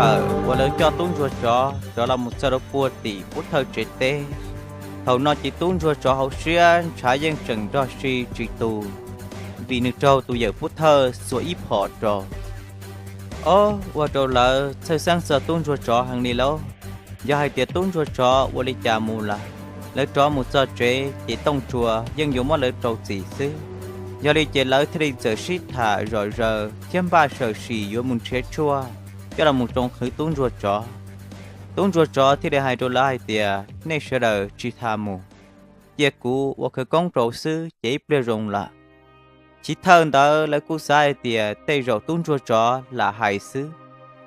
Thaum uas lawv coj tub ntsuag tsov rov los mus txog rau puag tim pub thawj tsev teb, thaum no ces tub ntsuag tsov hauv siab ntshav yeej tseem nrog si tsis tu, vim nws raug tus yawm pub thawj xuas ib phom rau. Ob, ua rau lawv txhawj xeeb txog tub ntsuag tsov heev li lauj. Yog hais tias tub ntsuag tsov ua li cas mus lawm, lawv rov mus txog tsev ces tooj tsua yeej yuav muab lawv rau txim xwb. Yog li ces lawv thiaj li txawm sib tham zom zaws thiab npaj sam sim yuav mus nrhiav tshuaj coj los mus tsoo qhwv tub ntsuag tsov. Tub ntsuag tsov thiaj li hais rau lawv hais tias, nej sawv daws tsis tas mus, cia kuv ua khawv koob rau xwb ces ib pliag zoo lawm. Chiv thawj ntawd lawv kuj xav hais tias tej zaum tub ntsuag tsov lam hais xwb,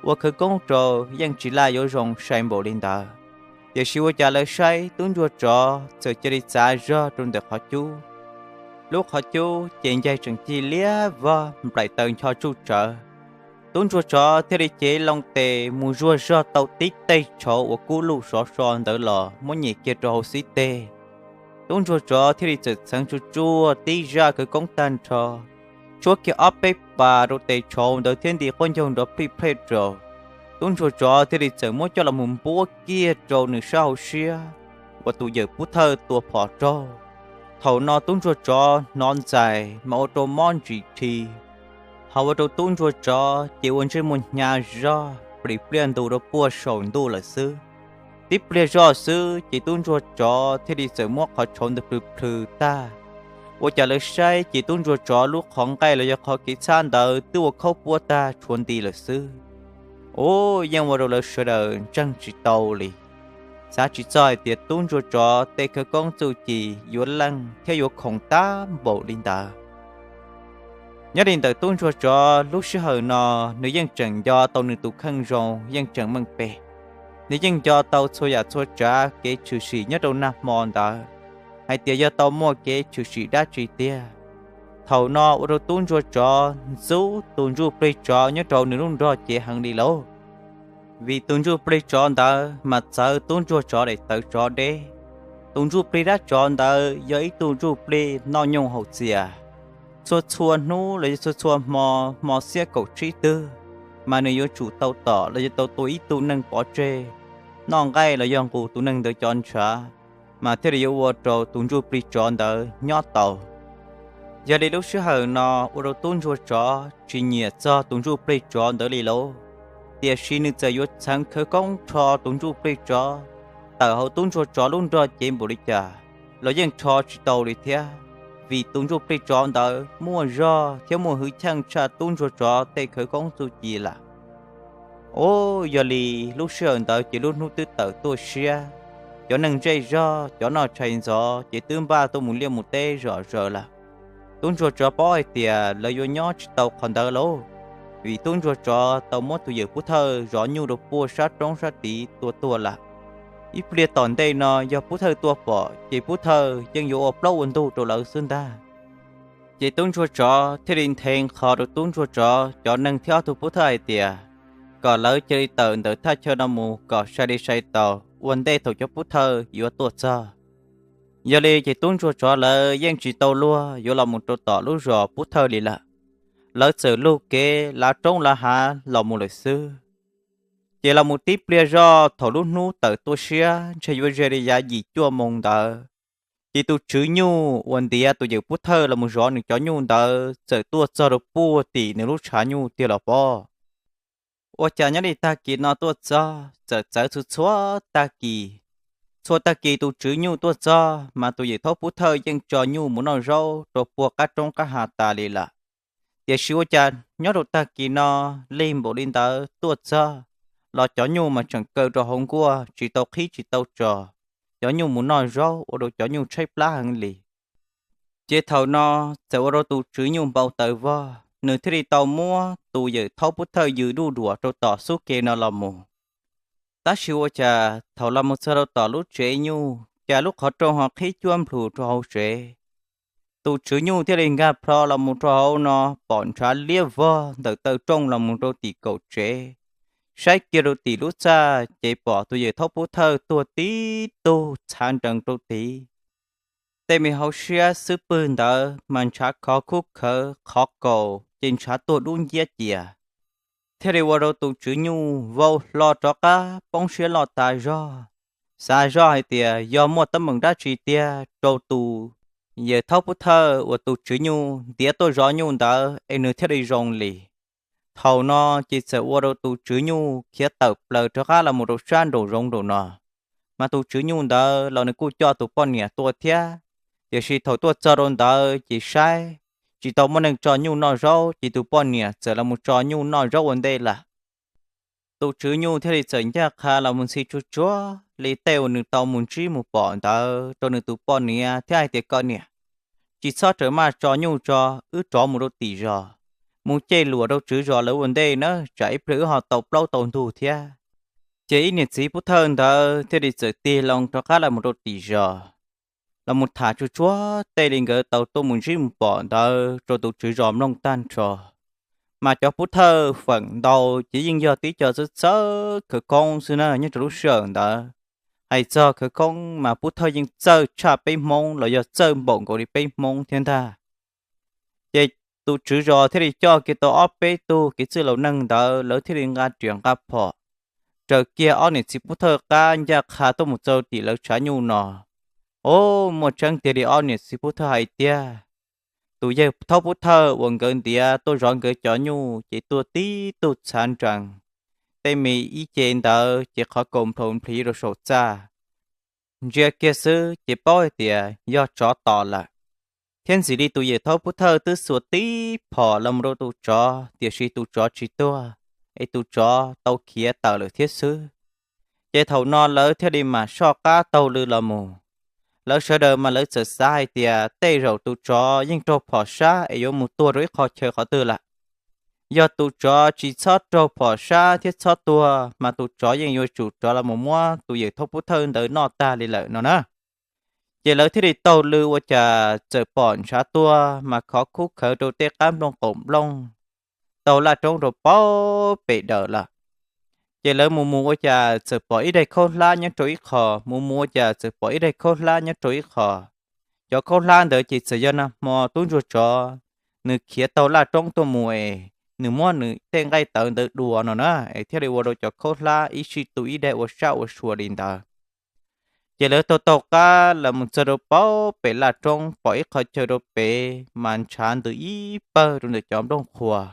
ua khawv koob rau yeej tsis laj yuav zoo sai npaum li ntawd. Tiam sis ua cas lawv saib tub ntsuag tsov txawm cia li txav zog rau ntawm qhov cub. Lub qhov cub ces ncaig tseem cig liab vog nplaim taws ncho tsuj tsawv. Tub ntsuag tsov thiaj li cev loo tes mus zuaj zog tau tib teg tshauv uas kub luj sov so ntawd los muab nyem kiag rau hauv xib teg. Tub ntsuag tsov thiaj li txawm txheev tsuj tsuaj tib zaj khawv koob tag nrho, tshuab kiag ob peb pas rau tes tshauv ntawd thiab nti quab ncaug nrov plij plej rau. Tub ntsuag tsov thiaj li txawm muab coj los mus npuab kiag rau nws sab hauv siab uas tus yawm pub thawj tua phom raug. Thaum no tub ntsuag tsov hnov ntxais mas ua rau mob ntsim rhi, ho ua rau tub ntsuag tsov ces ua ntsej muag hnyav zog plis pliaj ntu rau puag saum ntuj lawm xwb. Tib pliag zoj xwb ces tub ntsuag tsov thiaj li txawm muab qhov tshauv ntawd plhws plhws tag. Ua cas lawv saib ces tub ntsuag tsov lub qhov nqaij los yog qhov kev txhab ntawd twb ua khaub puab tag tshuav nti lawm xwb. Ub, yeej ua rau lawv sawv daws ntseeg tsis tau li, xav tsis txog hais tias tub ntsuag tsov tej khawv koob txuj ci yuav leej thiab yuav khoom tag npaum li ntawd. Nyob li ntawm tub ntsuag tsov lub sij hawm no, nws yeej tseem nco tau nws tus kheej zoo yeej tseem meej pem. Nws yeej nco tau txhua yam txhua tsav kev tshwm sim nyob rau nag hmo ntawd, hais tias yog tau muaj kev tshwm sim dab tsi tiag. Thaum no ua rau tub ntsuag tsov ntxub tus ntsuj plig tsov nyob rau nws lub nrog cev heev li lauj. Vim tus ntsuj plig tsov ntawd mas txawv tub ntsuag tsov daim tawv tsov deb. Tus ntsuj plig dab tsov ntawd yog ib tug ntsuj plig noj nyooj haus txias. Txhua txhua hnub los yog txhua txhua hmo, hmo xiab kaum tsib twg, mas nws yuav tsum tau tom los yog tau tua ib tug neeg pov tseg, noj nqaij los yog nqus tus neeg ntawd cov ntshav, mas thiaj li yuav ua rau tus ntsuj plig tsov ntawd nyob tau. Yog li lub sij hawm no ua rau tub ntsuag tsov tsis nyiam txog tus ntsuj plig tsov ntawd li lauj. Tiam sis nws txawm yuav txheev khawv koob rho tus ntsuj plig tsov tawm hauv tub ntsuag tsov lub nrog cev npaum li cas los yeej rho tsis tau li thiab, vim tus ntsuj plig tsov ntawd muaj zog thiab muaj hwj chim tshaj tub ntsuag tsov tej khawv koob txuj ci lawm. Ub, yog li lub sij hawm ntawd ces lub hnub twb tawm tuaj siab, cov neeg zej zog cov noj tshais ntxov ces twb npaj tuaj mus liaj mus teb zom zaws lawm. Tub ntsuag tsov paub hais tias lawv yuav nyob tsis tau qhov ntawd lauj, vim tub ntsuag tsov tau muab tus yawm pub thawj zov nyuj rau puag sab roob sab tid tua tuag lawm. Ib pliag tom ntej no yog pub thawj tuaj pom ces pub thawj yeej yuav ua plaub ua ntug rau lawv xwb ntag. Ces tub ntsuag tsov thiaj li nthe nqho rau tub ntsuag tsov cov neeg thiab ob tug pub thawj hais tias kom lawv cia li tawm ntawm thaj chaw no mus kom sai li sai tau ua ntej thaum cov pub thawj yuav tuaj txog. Yog li ces tub ntsuag tsov lawv yeej tsis tau luag yuav los mus rau tom lub zos pub thawj li lawm. Lawv txawm lug kev lav roob lav hav los mus lawm xwb. Ces los mus tib pliag zoj thaum lub hnub tawm tuaj siab ntshe yuav ze li yav yim cuaj moos ntawd, ces tus tswv nyuj uas ntiav tus yawm pub thawj los mus zov nws cov nyuj ntawd txawm tuaj txog rau puag tim nws lub tshav nyuj tiag los pob. Ua cas nyob li tag kis no tuaj txog txawm txawv txhua txhua tag kis. Txhua tag kis tus tswv nyuj tuaj txog mas tus yawm thaub pub thawj yeej tso nyuj mus noj zaub rau puag qab roob qab hav tas li lawm. Tiam sis ua cas nyob rau tag kis no lig npaum li ntawd tuaj txog los cov nyuj mas tseem kaw rau hauv nkuaj tsis tau qhib tsis tau tso, cov nyuj mus noj zaub ua rau cov nyuj tshaib plab heev li. Ces thaum no txawm ua rau tus tswv nyuj npau taws vog, nws thiaj li tau muab tus yawm thaub pub thawj yws duj duam rau tom xub ke no los mus. Tab sis ua cas thaum los mus txog rau tom lub tsev nyuj cas lub qhov rooj ho qhib cuab nplhus rau hauv tsev. Tus tswv nyuj thiaj li nkag plho los mus rau hauv no pom ntshav liab vog ntawm taw rooj los mus rau tim kaum tsev. Saib kiag rau tim lub txaj ces pom tus yawm thaub pub thawj tuag tib tug txhav nrees rau tid. Tej me hauv siab xwb pwg ntawd mas ntshav khov khuj khawv qhov kaus ces ntshav tuag dub nciab cia. thiaj li ua rau tus tswv nyuj vau hlo rov qab poob siab loj tas zog, xav zoj hais tias yog muaj teeb meem dab tsi tiag rau tus yawm thaub pub thawj uas tus tswv nyuj ntiav tuaj zov nyuj ntawd es nws thiaj li zoo li. Thaum no ces txawm ua rau tus tswv nyuj khiav tawm plaws rov qab los mus rau sab nraum zoov nraum no. Mas tus tswv nyuj ntawd los nws kuj coj tus poj niam tuaj thiab, tiam sis thaum tuaj txog rau ntawd ces saib tsis tau muaj neeg tso nyuj noj zaub ces tus poj niam txawm los mus tso nyuj noj zaub ua ntej lawm. Tus tswv nyuj thiaj li txawm ncaj qha los mus ntxhi tsuag tsuag li tej uas nws tau mus ntsib mus pom ntawd rau nws tus poj niam thiab hais tias, Koj niam, tsis txhob rawm maj tso nyuj tso, wb rov mus rau tim zos, mus cej luam rau tswv zos lawv ua ntej na, tsam ib pliag wb ho tau plaub tau ntug thiab. Ces ib niam txiv pub thawj ntawd thiaj li txawm tig loo rov qab los mus rau tim zos, los mus tham tsuag tsuag tej li nkawd tau tuaj mus ntsib mus pom ntawd rau tus tswv zos mloog tag nrho. Mas cov pub thawj feem ntau ces yeej yog tib co txawj txawj khawv koob xwb na nyob rau lub sij hawm ntawd. Hais txog khawv koob mas pub thawj yeej txawj tshaj peb Hmoob los yog txawj npaum nkaus li peb Hmoob thiab ntag. Ces tus tswv zos thiaj li coj kiag tau ob peb tug kev txwj laus neeg ntawd, lawv thiaj li nqa riam nqa phom raws kiag ob niam txiv pub thawj qab ncaj qha tuaj mus txog tim lawv tshav nyuj no. Ov, muaj tseeb tiag li ob niam txiv pub thawj hais tiag. Tus yawg thaub pub thawj uas nkawd ntiav tuaj zov nkawd cov nyuj ces tuaj tib tug txhav nrees, tej me ib ce ntawd ces qhov kaus nplhaus nplhiv rau saum txaj. Ntsia kiag xwb ces paub hais tias yog tsov tom lawm. Thiab ntxim li tus yawm thaub pub thawj twb xuas tib phom los mus rau tus tsov, tiam sis tus tsov tsis tuag, es tus tsov tau khiav tawm lawm thiab xwb. Ces thaum no lawv thiaj li mam soj qab taug lw los mus. Lawv sawv daws mas lawv txawm xav hais tias tej zaum tus tsov yeej raug phom sab es yuav mus tuag rau ib qho chaw qhov twg lawm. Yog tus tsov tsis txhob raug phom sab thiab txhob tuag mas tus tsov yeej yuav tsum rov los mus muab tus yawm thaub pub thawj ntawd noj tag li lawm no na. Ces lawv thiaj li taug lw ua cas txawm pom ntshav tuaj mas khov khub khawv rau tej qab nplooj qaum nplooj, taug laj roob rau paub pem dawm lawm. Ces lawv mus mus ua cas txawm pom ib daig khaub hlab nyob rau ib qho, mus mus ua cas txawm pom ib daig khaub hlab nyob rau ib qho. Cov khaub hlab ntawd ces txawm yog nag hmo tub ntsuag tsov, nws khiav taug laj roob tuaj mus es nws muab nws tej nqaij tawv ntawd dua no na, es thiaj li ua rau cov khaub hlab ib sij tu ib daig ua sab ua sua li ntawd. Ces lawv taug taug qab los mus txog rau paub pem laj roob pom ib qho chaw rau pem mas ntshav ntws ib pawg rau ntawm cov nplooj qhuav.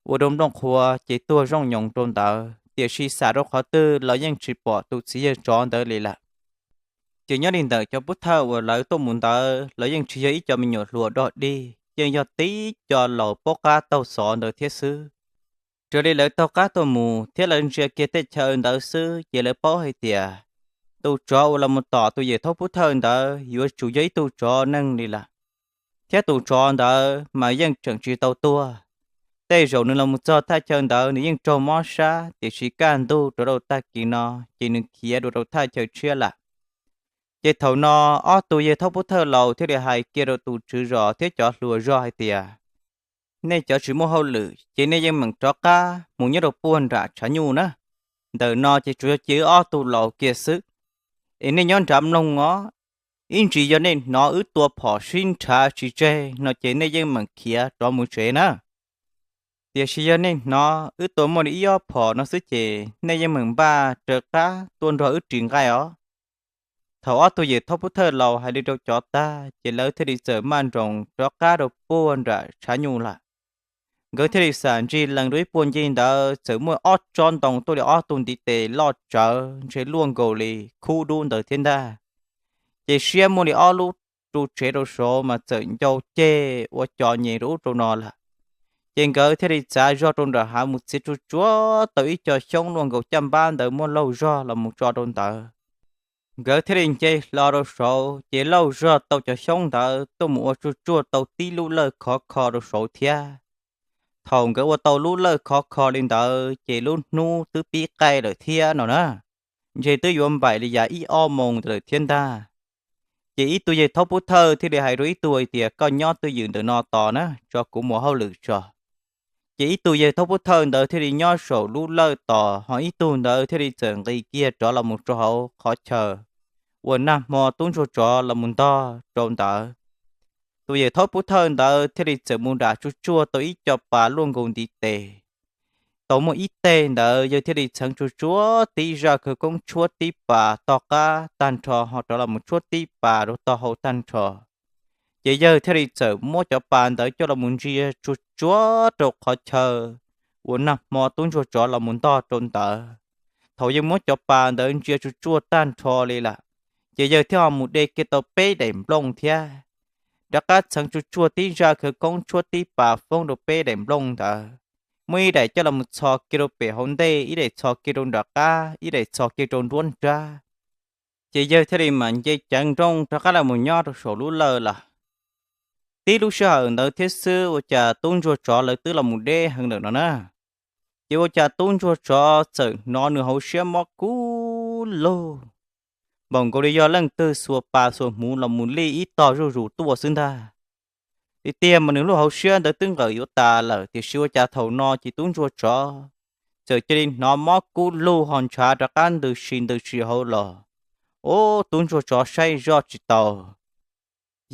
Ua rau nplooj qhuav ces tuag zooj nyoos rau ntawd, tiam sis xam rau qhov twg los yeej tsis pom tus txiv yawg tsov ntawd li lawm. Ces nyob li ntawm cov pub thawj uas lawv tuaj mus ntawd los yeej tsis yog ib co me nyuam hluas dog dig, yeej yog tib co laus paub qab taug xov ntawd thiab xwb. Raws li lawv taug qab tuaj mus thiab lawv ntsia kiag tej chaw ntawd xwb ces lawv paub hais tias tus tsov uas los mus tom tus yawm thaub pub thawj ntawd yuav tsum yog ib tug tsov neeg li lawm. Thiab tus tsov ntawd mas yeej tseem tsis tau tuag. Tej zaum nws los mus txog thaj chaw ntawd nws yeej raug mob sab, tiam sis kaj ntug rau rau tag kis no ces nws khiav dua rau thaj chaw tshiab lawm. Ces thaum no ob tug yawg thaub pub thawj laus thiaj li hais kiag rau tus tswv zos thiab cov hluas zog hais tias, nej cov tsis muaj hauj lwm ces nej yeej meem rov qab mus nyob rau puag nram tshav nyuj na. Ntawm no ces tsuas yog cia wb ob tug laus kiag xwb. Es nej nyob nrad mloog os, ib ntsis yog nej hnov wb tua phom sib nrhav tsis tseg no ces nej yeej meem khiav rov mus tsev na. Tiam sis yog nej hnov wb tua muaj li ib ob phom no xwb ces nej yeej meem npaj raws qab tuaj nrog wb ris nqaij os. Thaum ob tug yawm thaub pub thawj laus hais li rau cov tag ces lawv thiaj li txawm maj nroos rov qab rau puag nram tshav nyuj lawm. Nkawd thiaj li xam ntsig lees rau ib puag ncig ntawd txawm muaj ob tsob ntoo tuaj li ob tug ntiv tes loj tsawv ntshe luaj nkaus li khub dub ntawd thiab ntag. Ces siab muaj li ob lub ru tsev rau saud mas txawm ncau ceg ua co nyem rau ub rau no lawm. Ces nkawd thiaj li txav zog rau nram hav mus txiav tsuj tsuav tau ib co xyoob luaj nkaus caj npab ntawd muab laug zog los mus tso rau ntawd. Nkawd thiaj li nce hlo rau saud ces laug zog tau cov xyoob ntawd tuaj mus ua tsuj tsuaj tau tib lub lawj khov kho rau saud thiab. Thaum nkawd ua tau lub lawj khov kho li ntawd ces lub hnub twb pib qaij lawm thiab no na. Ntshe twb yuav npaim li yam ib ob moos ntawd lawm thiab ntag. Ces ib tug yawg thaub pub thawj thiaj li hais rau ib tug hais tias, koj nyob twj ywm ntawm no tos na, tso kuv mus hauj lwm tso. Ces ib tug yawg thaub pub thawj ntawd thiaj li nyob saum lub lawj tos, ho ib tug ntawd thiaj li txawm nqis kiag rov los mus rau hauv qhov chaw uas nag hmo tub ntsuag tsov los mus ntog rau ntawd. Tus yawg thaub pub thawj ntawd thiaj li txawm mus nram tsuj tsuaj tau ib co pas luaj nkaus ntiv tes. tau muaj ib teg ntawd yawg thiaj li txheev tsuag tsuag tib zaj khawv koob tshuab tib pas tog qab tag nrho ho rov los mus tshuab tib pas rau tog hau tag nrho. Ces yawg thiaj li txawm muab cov pas ntawd coj los mus ntsia tsuag tsuag rau qhov chaw uas nag hmo tub ntsuag tsov los mus ntog rau ntawd. Thaum yawg muab cov pas ntawd ntsia tsuag tsuag tag nrho li lawm, ces yawg thiaj ho mus de kiag tau peb daim nplooj thiab rov qab txheev tsuag tsuag tib zaj khawv koob tshuab tib pas foob rau peb daim nplooj ntawd. Muaj ib daim coj los mus txhos kiag rau pem hauv ntej, ib daim txhos kiag rau nram qab, ib daim txhos kiag rau nruab nrab. Ces yawg thiaj li mam nce ceev nrooj rov qab los mus nyob rau saum lub lawj lawm. Tib lub sij hawm ntawd thiab xwb ua cas tub ntsuag tsov lawv twb los mus deb heev lawm no na. Ces ua cas tub ntsuag tsov txawm hnov nws hauv siab mob kub lug, npaum nkaus li yog leej twg xuas pas xuas hmuv los mus lij ib tog zuj zus tuaj xwb ntag. Tiag tiag mas nws lub hauv siab ntawd twb nqawm yuav tas lawm, tiam sis ua cas thaum no ces tub ntsuag tsov txawm cia li hnov mob kub lug ho ntshav rov qab ntws si ntws si hauv los. Ub, tub ntsuag tsov saib zoj tsis tau.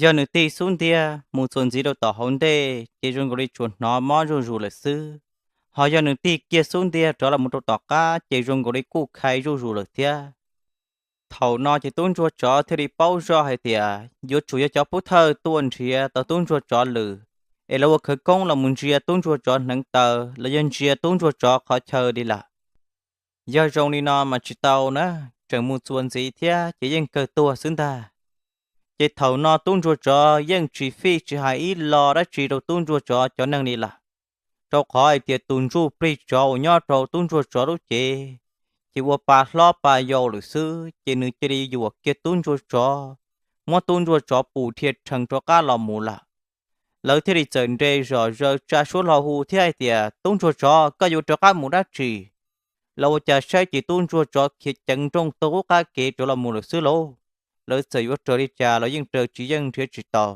Yog nws tig xub ntiag mus txuas ntxiv rau tom hauv ntej ces zoo nkaus li tsuas hnov mob zuj zus lawm xwb. Ho yog nws tig kiag xub ntiag rov los mus rau tom qab ces zoo nkaus li kuj khai zuj zus lawm thiab. Thaum no ces tub ntsuag tsov thiaj li paub zoj hais tias yuav tsum yog cov pov thawj tuaj nrhiav tau tub ntsuag tsov lawm, es lawv ua khawv koob los mus ntsia tub ntsuag tsov hneev taw los yog ntsia tub ntsuag tsov qhov chaw li lawm. Yog zoo li no mas tsis tau na, tseem mus txuas ntxiv thiab ces yeej kawg tuag xwb ntag. Ces thaum no tub ntsuag tsov yeej tsis fij tsis hais ib lo dab tsi rau tub ntsuag tsov cov neeg li lawm, rau qhov hais tias tus ntsuj plig tsov uas nyob rau tub ntsuag tsov lub cev ces ua pa hlob pa yau lawm xwb, ces nws cia li yuam kiag tub ntsuag tsov, muab tub ntsuag tsov pus dhia rhees rov qab los mus lawm. Lawv thiaj li txawm nres zom zaws tsa suab hlo hu thiab hais tias, Tub ntsuag tsov, koj yuav rov qab mus dab tsi? Los ua cas saib ces tub ntsuag tsov khiav ceev nrooj taug qub qab kev rov los mus lawm xwb lauj? Lawv txawm yuav raws li cas los yeej raws tsis yeej nrhiav tsis tau.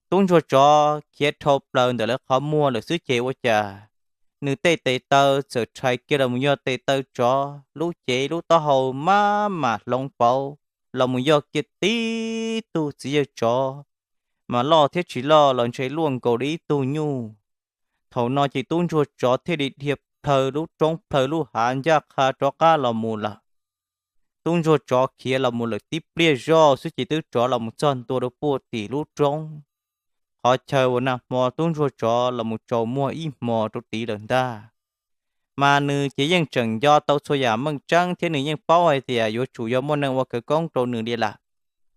Tub ntsuag tsov khiav dhau plaws ntawm lawv qhov muag lawm xwb ces ua cas nws tej tes taw txawm rhais kiag los mus yog tes taw tsov, lub cev lub taub hau maj mam hloov pauv los mus yog kiag tib tug txiv yawg tsov, mas loj thiab tsis loj los ntshe luaj nkaus li ib tug nyuj. Thaum no ces tub ntsuag tsov thiaj li dhia plhaw lub roob plhaw lub hav ncaj qha rov qab los mus lawm. Tub ntsuag tsov khiav los mus lawm tib pliag zoj xwb ces twb rov los mus txog ntua rau puag tim lub roob, qhov chaw uas nag hmo tub ntsuag tsov los mus tsaus muag ib hmo rau tid lawm ntag. Mas nws ces yeej tseem nco tau txhua yam meej tseeb thiab nws yeej paub hais tias yuav tsum yog muaj neeg ua khawv koob rau nws li lawm.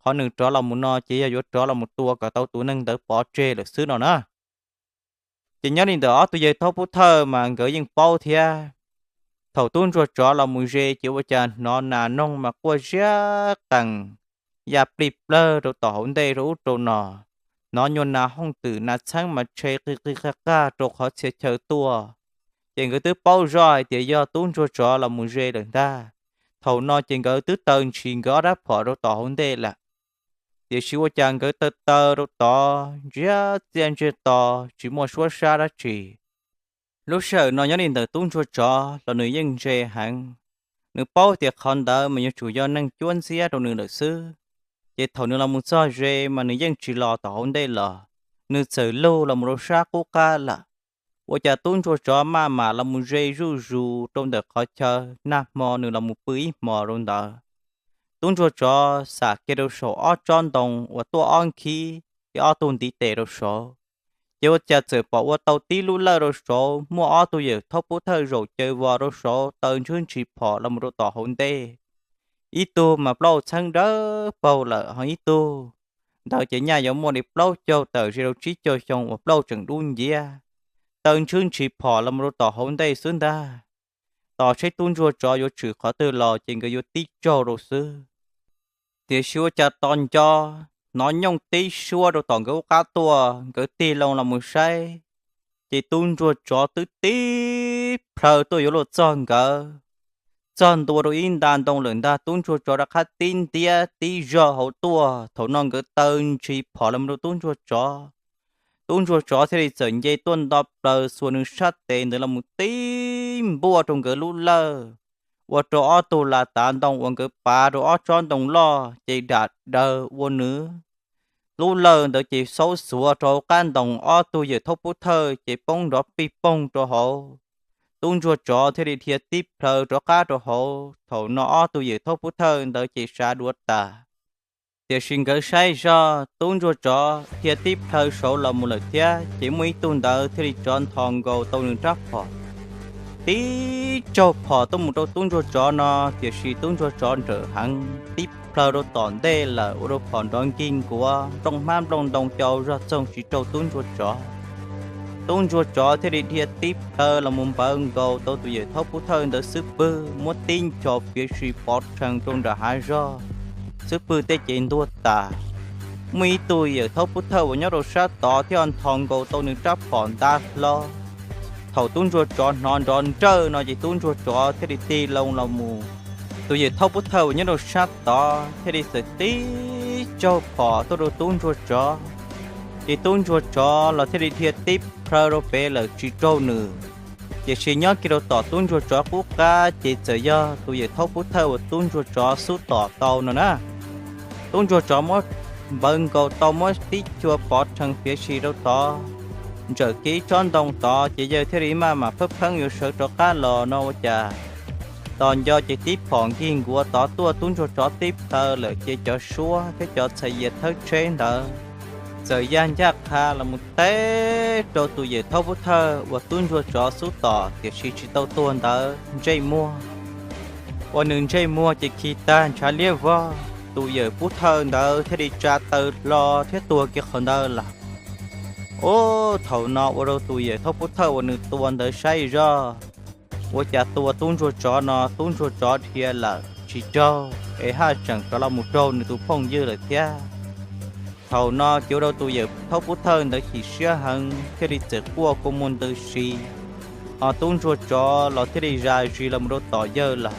Qhov nws rov los mus no ces yog yuav rov los mus tua kom tau tus neeg ntawd pov tseg lawm xwb no na. Ces nyob li ntawm ob tug yawg thaub pov thawj mas nkawd yeej paub thiab. Thaum tub ntsuag tsov los mus ze ces ua cas hnov nas noog mas quaj ziab qees ya plig plawg rau tom hauv ntej rau ub rau no, hnov nyuag nas hooj twm nas txheeb mas tshe qig qig qag qag rau qhov txhia chaw tuaj. Ces nkawd twb paub zoj hais tias yog tub ntsuag tsov los mus ze lawm ntag. Thaum no ces nkawd twb taw ntshis nkawd ob rab phom rau tom hauv ntej lawm. Tiam sis ua cas nkawd taw taw rau tod ntsiag txiaj ntsiag to, tsis muaj suab sab dab tsi. Lub sij hawm no nyob li ntawm tub ntsuag tsov los nws yeej ntse heev. Nws paub tias qhov ntawd mas yuav tsum yog neeg cuab ntxiab rau nws lawm xwb. Ces thaum nws los mus txog ze mas nws yeej tsis los tom hauv ntej los, nws txawm lug los mus rau sab qub qab lawm. Ua cas tub ntsuag tsov maj mam los mus ze zuj zus rau ntawm qhov chaw nag hmo nws los mus pw ib hmos rau ntawd. Tub ntsuag tsov xam kiag rau saum ob tsob ntoo uas tuaj ob nkhib, ces ob tug ntiv tes rau saud, ces ua cas txawm pom ua tau tib lub lawj rau saud muaj ob tug yawm thaub pov thawj zaum caws vos rau saud taw ntshwb ntshis phom los mus rau tom hauv ntej. Ib tug mas plaub txheeb dawb paug lawm, ho ib tug ntawd ces nyaj yuav muaj li plaub caug tawm ze rau tsib caug xyoo uas plaub tseem dub nciab, taw ntshwb ntshis phom los mus rau tom hauv ntej xwb ntag. Tos saib tub ntsuag tsov yuav tshwm qhov twg los ces nkawd yuav tib tsaug rau xwb. Tiam sis ua cas tos nco hnov nyooj tib suab rau tom nkawd ub qab tuaj, nkawd tig loo los mus saib, ces tub ntsuag tsov twb tib plhaw tuaj yuav luag txog nkawd. Txog ntua rau ib nta ntoo lawm ntag, tub ntsuag tsov rov qab tib ntiab tib zog hauv tuaj. Thaum no nkawd taw ntshis phom los mus rau tub ntsuag tsov. Tub ntsuag tsov thiaj li txawm nce tuaj nto plaws xuas nws sab tes ntawd los mus tib npuaj rau nkawd lub lawj, ua rau ob tug las tav ntoo uas nkawd pav rau ob tsob ntoo loj ces dam daws ua nws lub lawj ntawd ces xaub xuav rau hauv qab ntoo, ob tug yawm thaub pov thawj ces poob nrov pij poog rau hauv. tub ntsuag tsov thiaj li dhia tib plhaw rov qab rau hauv. Thaum no ob tug yawm thaub pub thawj ntawd ces sav duav tas, tiam sis nkawd saib zog tub ntsuag tsov dhia tib plhaw saud los mus lawm thiab, ces muaj ib tug ntawd thiaj li rov nthos nkaus tau nws rab phom tib tsaug phom tuaj mus rau tub ntsuag tsov no, tiam sis tub ntsuag tsov nrawm heev tib plhaw rau tom ntej lawm ua rau phom nrov nkig nkuav nplooj hmab nplooj ntoo co zog txoog tsis raug tub ntsuag tsov. Tub ntsuag tsov thiaj li dhia tib plhaw los mus npawv nkaus tau tus yawm thaub pub thawj ntawd xub pwg muab tib ncho piav si pov rhees rau nram hav zog, xub pwg tej ces ntuag tas. Muaj ib tug yawm thaub pub thawj uas nyob rau sab tod thiaj nthos nkaus tau nws rab phom ntav hlo. Thaum tub ntsuag tsov hnov nrov nrawj no ces tub ntsuag tsov thiaj li tig loo los mus. Tus yawm thaub pub thawj uas nyob rau sab tod thiaj li txawm tib tsaug phom tuaj rau tub ntsuag tsov, ces tub ntsuag tsov los thiaj li dhia tib plhaw rau pem lawm tsis raug nws. Tiam sis nyob kiag rau tom tub ntsuag tsov qub qab ces txawm yog tus yawm thaub pub thawj uas tub ntsuag tsov xub tom tau no na. Tub ntsuag tsov muab npawv nkaus tau muab tib chua pov rhees piav si rau tod, ntsawm kiag ib tsob ntoo tod ces yawg thiaj li maj mam pheej pheej yuav sawv rov qab los no ua cas tos nco ces tib phom nkig nkuav tod tuaj tub ntsuag tsov tib plhaw lawm ces cov suab thiab cov txhais yias thawb tsheb ntawd txawm ya ncaj qha los mus teb rau tus yawm thaub pub thawj uas tub ntsuag tsov xub tom tiam sis tsis tau tuag ntawd ntsej muag. Ua nws ntsej muag ces khi tag ntshav liab vog, tus yawm pub thawj ntawd thiaj li tsa taw hlo thiab tuag kiag qhov ntawd lawm. Ub, thaum no ua rau tus yawm thaub pub thawj uas nws tua ntawd saib zog, ua cas tua tub ntsuag tsov no tub ntsuag tsov dhia lawm tsis raug es haj tseem rov los mus raug nws tus phooj ywg lawm thiab. Thaum no ces ua rau tus yawm thaub pub thawj ntawd chim siab heev thiaj li txawm quaj kua muag ntws si. Ho tub ntsuag tsov los thiaj li zam zis los mus rau tom yawg lawm.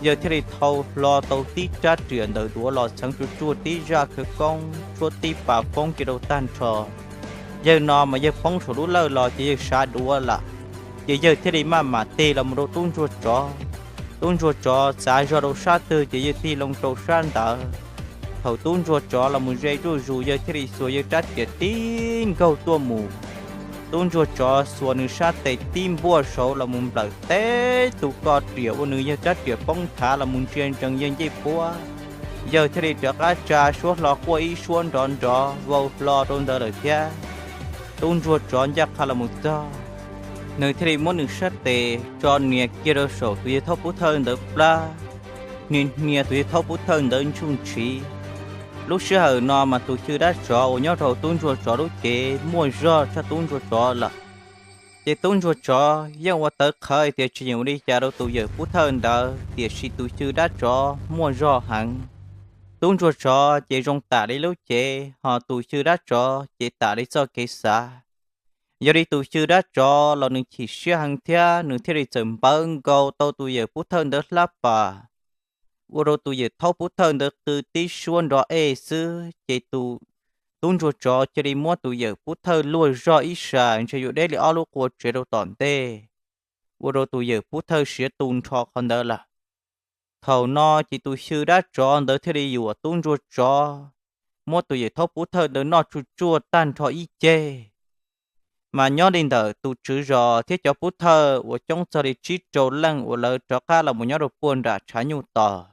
Yawg thiaj li thau hlo tau tib rab riam ntawm duav los txheev tsuj tsuaj tib zaj khawv koob tshuab tib pas foob kiag rau tag nrho. Yawg no mas yawg poob saum lub lawj los ces yawg sav duav lawm, ces yawg thiaj li maj mam tig los mus rau tub ntsuag tsov. Tub ntsuag tsov txav zog rau sab twg ces yawg tig loo rau sab ntawd. Thaum tub ntsuag tsov los mus ze zuj zus yawg thiaj li xuas yawg rab riam tib nkaug tuaj mus. Tub ntsuag tsov xuas nws sab tes tib npuaj saud los mus nplawm teb tus ko riam ua nws yawg rab riam poob thav los mus ntsia ntsees yawg ncej puab. Yawg thiaj li rov qab tsa suab hlo quaj ib suab nrov nrov vau hlo rau ntawd lawm thiab. Tub ntsuag tsov ncaj qha los mus txog, nws thiaj li muab nws sab tes tso nias kiag rau saum tus yawg thaub pub thawj ntawd plab, nias nias tus yawg thaub pub thawj ntawd ntsuj ntshiv. Lub sij hawm no mas tus xyw dab tsov uas nyob rau tub ntsuag tsov lub cev muaj zog tshaj tub ntsuag tsov lawm. Ces tub ntsuag tsov yeej ua tawv qhawv hais tias tsis yeem ua li cas rau tus yawm pub thawj ntawd, tiam sis tus xyw dab tsov muaj zog heev. Tub ntsuag tsov ces zoo tam li lub cev, ho tus xyw dab tsov ces tam li txoj kev xav. Yog li tus xyw dab tsov los nws chim siab heev thiab nws thiaj li txawm npawv nkaus tau tus yawm pub thawj ntawd hlab pas, ua rau tus yawm thaub pub thawj ntawd qw tib suab nrov ej xwb, ces tus tub ntsuag tsov cia li muab tus yawm pub thawj luaj zog ib sas ntshe yuav deb li ob lub qua tsev rau tom ntej, ua rau tus yawm pub thawj siav tu nrho qhov ntawd lawm. Thaum no ces tus xyw dab tsov ntawd thiaj li yuam tub ntsuag tsov, muab tus yawm thaub pub thawj ntawd noj tsuj tsuaj tag nrho ib ceg. Mas nyob li ntawm tus tswv zos thiab cov pub thawj uas coob txog li tsib rau leej uas lawv rov qab los mus nyob rau puag nram tshav nyuj tos.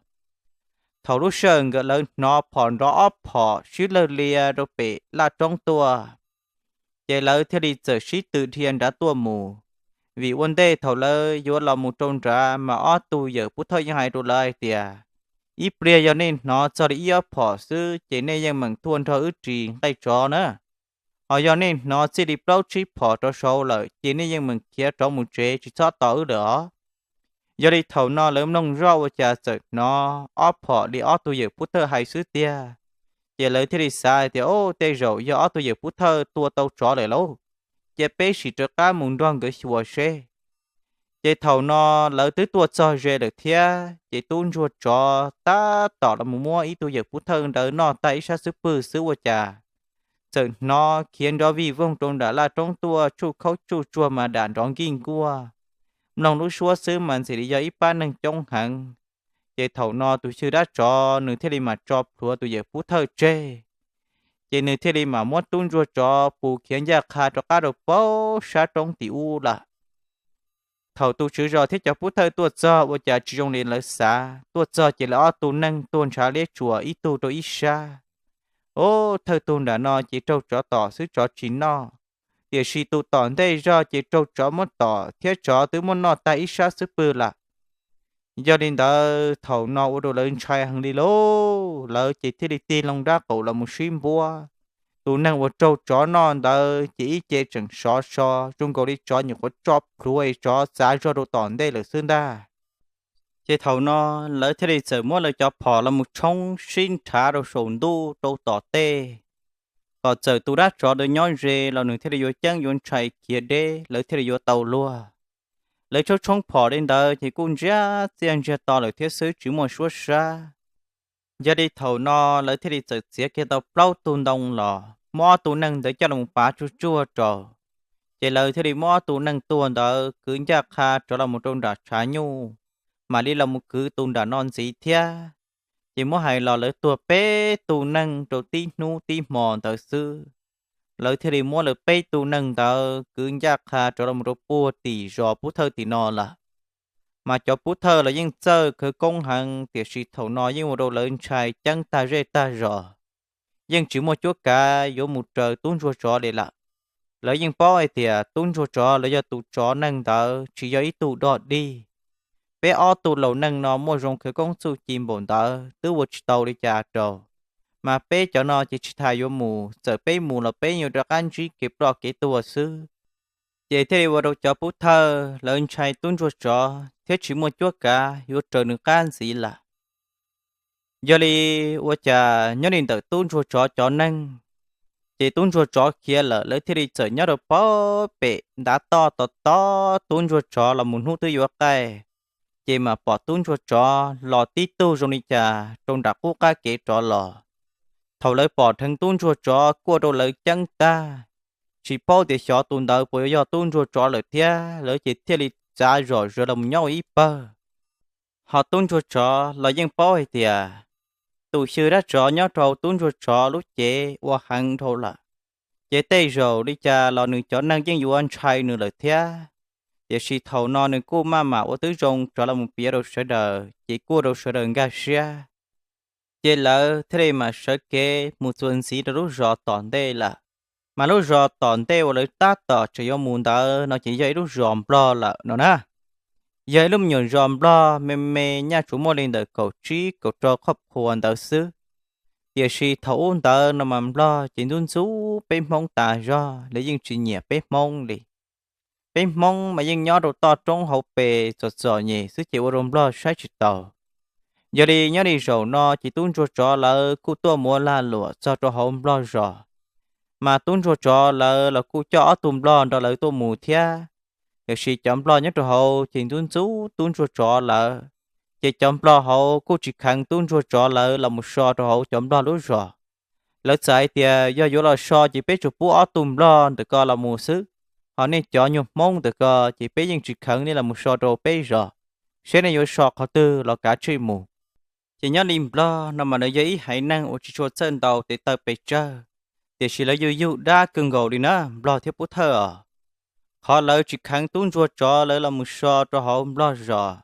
Thaum lub sij hawm nkawd lawv hnov phom nrov ob phom sib lawg lias rau pem laj roob tuaj, ces lawv thiaj li txawm sib tw dhia nrad tuaj mus. Vim ua ntej thaum lawv yuav los mus rau nrad mas ob tug yawm pub thawj yeej hais rau lawv hais tias, ib pliag yog nej hnov txog li ib ob phom xwb ces nej yeej meem tuaj nrog wb ris nqaij tsov na. Ho yog nej hnov txij li plaub tsib phom rov saud lawm ces nej yeej meem khiav rov mus tsev tsis txhob tos wb lawm os. Yog li thaum no lawv mloog zoj ua cas txawm hnov ob phom li ob tug yawm pub thawj hais xwb tiag, ces lawv thiaj li xav hais tias, o, tej zaum yog ob tug yawm pub thawj tua tau tsov lawm lauj, cia peb sim rov qab mus nrog nkawd xyuas seb. Ces thaum no lawv twb tuaj txog ze lawm thiab, ces tub ntsuag tsov tab tom los mus muab ib tug yawm pub thawj ntawd noj tag ib sab xub pwg xwb ua cas txawm hnov khiav nrov vij voog rau nram laj roob tuaj, tsuj khaub tsuj tsuag mas dam nrov nkij nkuaj. Mloog lub suab xwb mas ntxim li yog ib pab neeg coob heev. Ces thaum no tus xyw dab tsov nws thiaj li mam tso plhuav tus yawm pub thawj tseg, ces nws thiaj li mam muab tub ntsuag tsov pus khiav ncaj qha rov qab rau pem sab roob tim ub lawm. Thaum tus tswv zos thiab cov pub thawj tuaj txog ua cas tsis zoo li lawv xav, tuaj txog ces lawv ob tug neeg tuag ntshav liab tsuas ib tug rau ib sab. Ov, thawj tug nram no ces raug tsov tom xwb tsov tsis noj, tiam sis tus tom ntej zog ces raug tsov muab tom thiab tsov twb muab noj tag ib sab xwb pw lawm. Yog li ntawd thaum no ua rau lawv ntshai heev li lauj, lawv ces thiaj li tig loo nrab qaum los mus sib npuab. Tus neeg uas raug tsov noj ntawd ces ib ce tseem sov so zoo nkaus li tsov nyuam qhuav tso plhuav es tsov txav zog rau tom ntej lawm xwb ntag. Ces thaum no lawv thiaj li txawm muab lawv cov phom los mus tshoob sib nrhav rau saum ntuj rau tom tej, kom txawm tus dab tsov ntawd nyob ze los nws thiaj li yuav ceeb yuav ntshai khiav deb, lawv thiaj li yuav tau luag. Lawv tshoob tshoob phom li ntawd ces kuj ntsiag txiaj ntsiag to lawm thiab xwb tsis muaj suab sab. Yog li thaum no lawv thiaj li txawm txiav kiag tau plaub tug ntoo los muab ob tug neeg ntawd coj los pav tsuag tsuag rau. Ces lawv thiaj li muab ob tug neeg tuag ntawd kwv ncaj qha rov los mus rau nram tshav nyuj, mam li los mus kwv tus nram no ntxiv thiab. Ces muab hais los lawv tuag peb tug neeg rau tib hnub tib hmo ntawd xwb. Lawv thiaj li muab lawv peb tug neeg ntawd kwv ncaj qha rov los mus rau puag tim zos pub thawj tim no lawm. Mas cov pub thawj los yeej txawj khawv koob heev, tiam sis thaum no yeej ua rau lawv ntshai ceeb tag zej tag zos, yeej tsis muaj cuab kav yuav mus raws tub ntsuag tsov li lawm. Lawv yeej paub hais tias tub ntsuag tsov los yog tus tsov neeg ntawd tsis yog ib tug dog dig. Peb ob tug laus neej no muaj zoo khawv koob txuj ci npaum ntawd twb ua tsis tau li cas rau, mas peb cov no ces tsis tas yuav mus, txawm peb mus los peb yuav rov qab ntsib kev ploj kev tuag xwb. Ces thiaj li ua rau cov pub thawj lawv ntshai tub ntsuag tsov thiab tsis muaj cuab kav yuav raws nws qab ntxiv lawm. Yog li ua cas nyob li ntawm tub ntsuag tsov cov neeg, ces tub ntsuag tsov khiav lawm lawv thiaj li txawm nyob rau pem ntav toj tos tos tub ntsuag tsov los mus hnub twb yuav qaij, ces mam pom tub ntsuag tsov los tib tug zoo li cas rau nram qub qab kev rov los. Thaum lawv pom dheev tub ntsuag tsov kuj ua rau lawv ceeb tag, tsis paub tias xyov tus ntawd puas yuav yog tub ntsuag tsov lawm thiab, lawv ces thiaj li txav zom zaws los mus nyob ua ib pawg. Ho tub ntsuag tsov los yeej paub hais tias tus xyw dab tsov nyob rau tub ntsuag tsov lub cev ua heev dhau lawm, ces tej zaum li cas los nws cov neeg yeej yuav ntshai nws lawm thiab. Tiam sis thaum no nws kuj maj mam ua tib zoo rov los mus piav rau sawv daws ces kuj ua rau sawv daws nkag siab. Ces lawv thiaj li mam sawv kev mus txuas ntxiv rau lub zos tom ntej lawm. Mas lub zos tom ntej uas lawv tab tom tseem yuav mus ntawd no ces yog ib lub zos nplog lawm no na. Yog ib lub me nyuam zos nplog me me, nyaj tsuas muaj li ntawm kaum tsib kaum rau qhoj phua ntawd xwb. Tiam sis thaum ub ntawd no mas nplog ces ntxub ntxub peb hmoob tas zog, lawv yeej tsis nyiam peb hmoob li. Peb hmoob mas yeej nyob rau toj roob hauv pes txom txom nyem xwb ces ua rau nplog saib tsis taus. Yog li nyob li zaum no ces tub ntsuag tsov lawv kuj tuaj mus ua lag luam txog rau hauv nplog zos. Mas tub ntsuag tsov lawv los kuj coj ob tug nplog nrog lawv tuaj mus thiab. Tiam sis cov nplog nyob rau hauv ces ntxub ntxub tub ntsuag tsov lawv, ces cov nplog hauv kuj tsis kheev tub ntsuag tsov lawv los mus so rau hauv cov nplog lub zos. Lawv txawm hais tias yog yuav los so ces peb tsuas pub ob tug nplog ntawm ko los mus xwb, ho nej cov nyuag hmoob ntawm ko ces peb yeej tsis kheev nej los mus so rau peb zos, saib nej yuav so qhov twg los kav tsij mus. Ces nyob li nplog no mas lawv yog ib haiv neeg uas tsis tshua txawj ntaus tes taw pes tsawg, tiam sis lawv yug yug dab kawg nkaus li na nplog thiab pub thawj os. Qhov lawv tsis kheev tub ntsuag tsov lawv los mus so rau hauv nplog zos,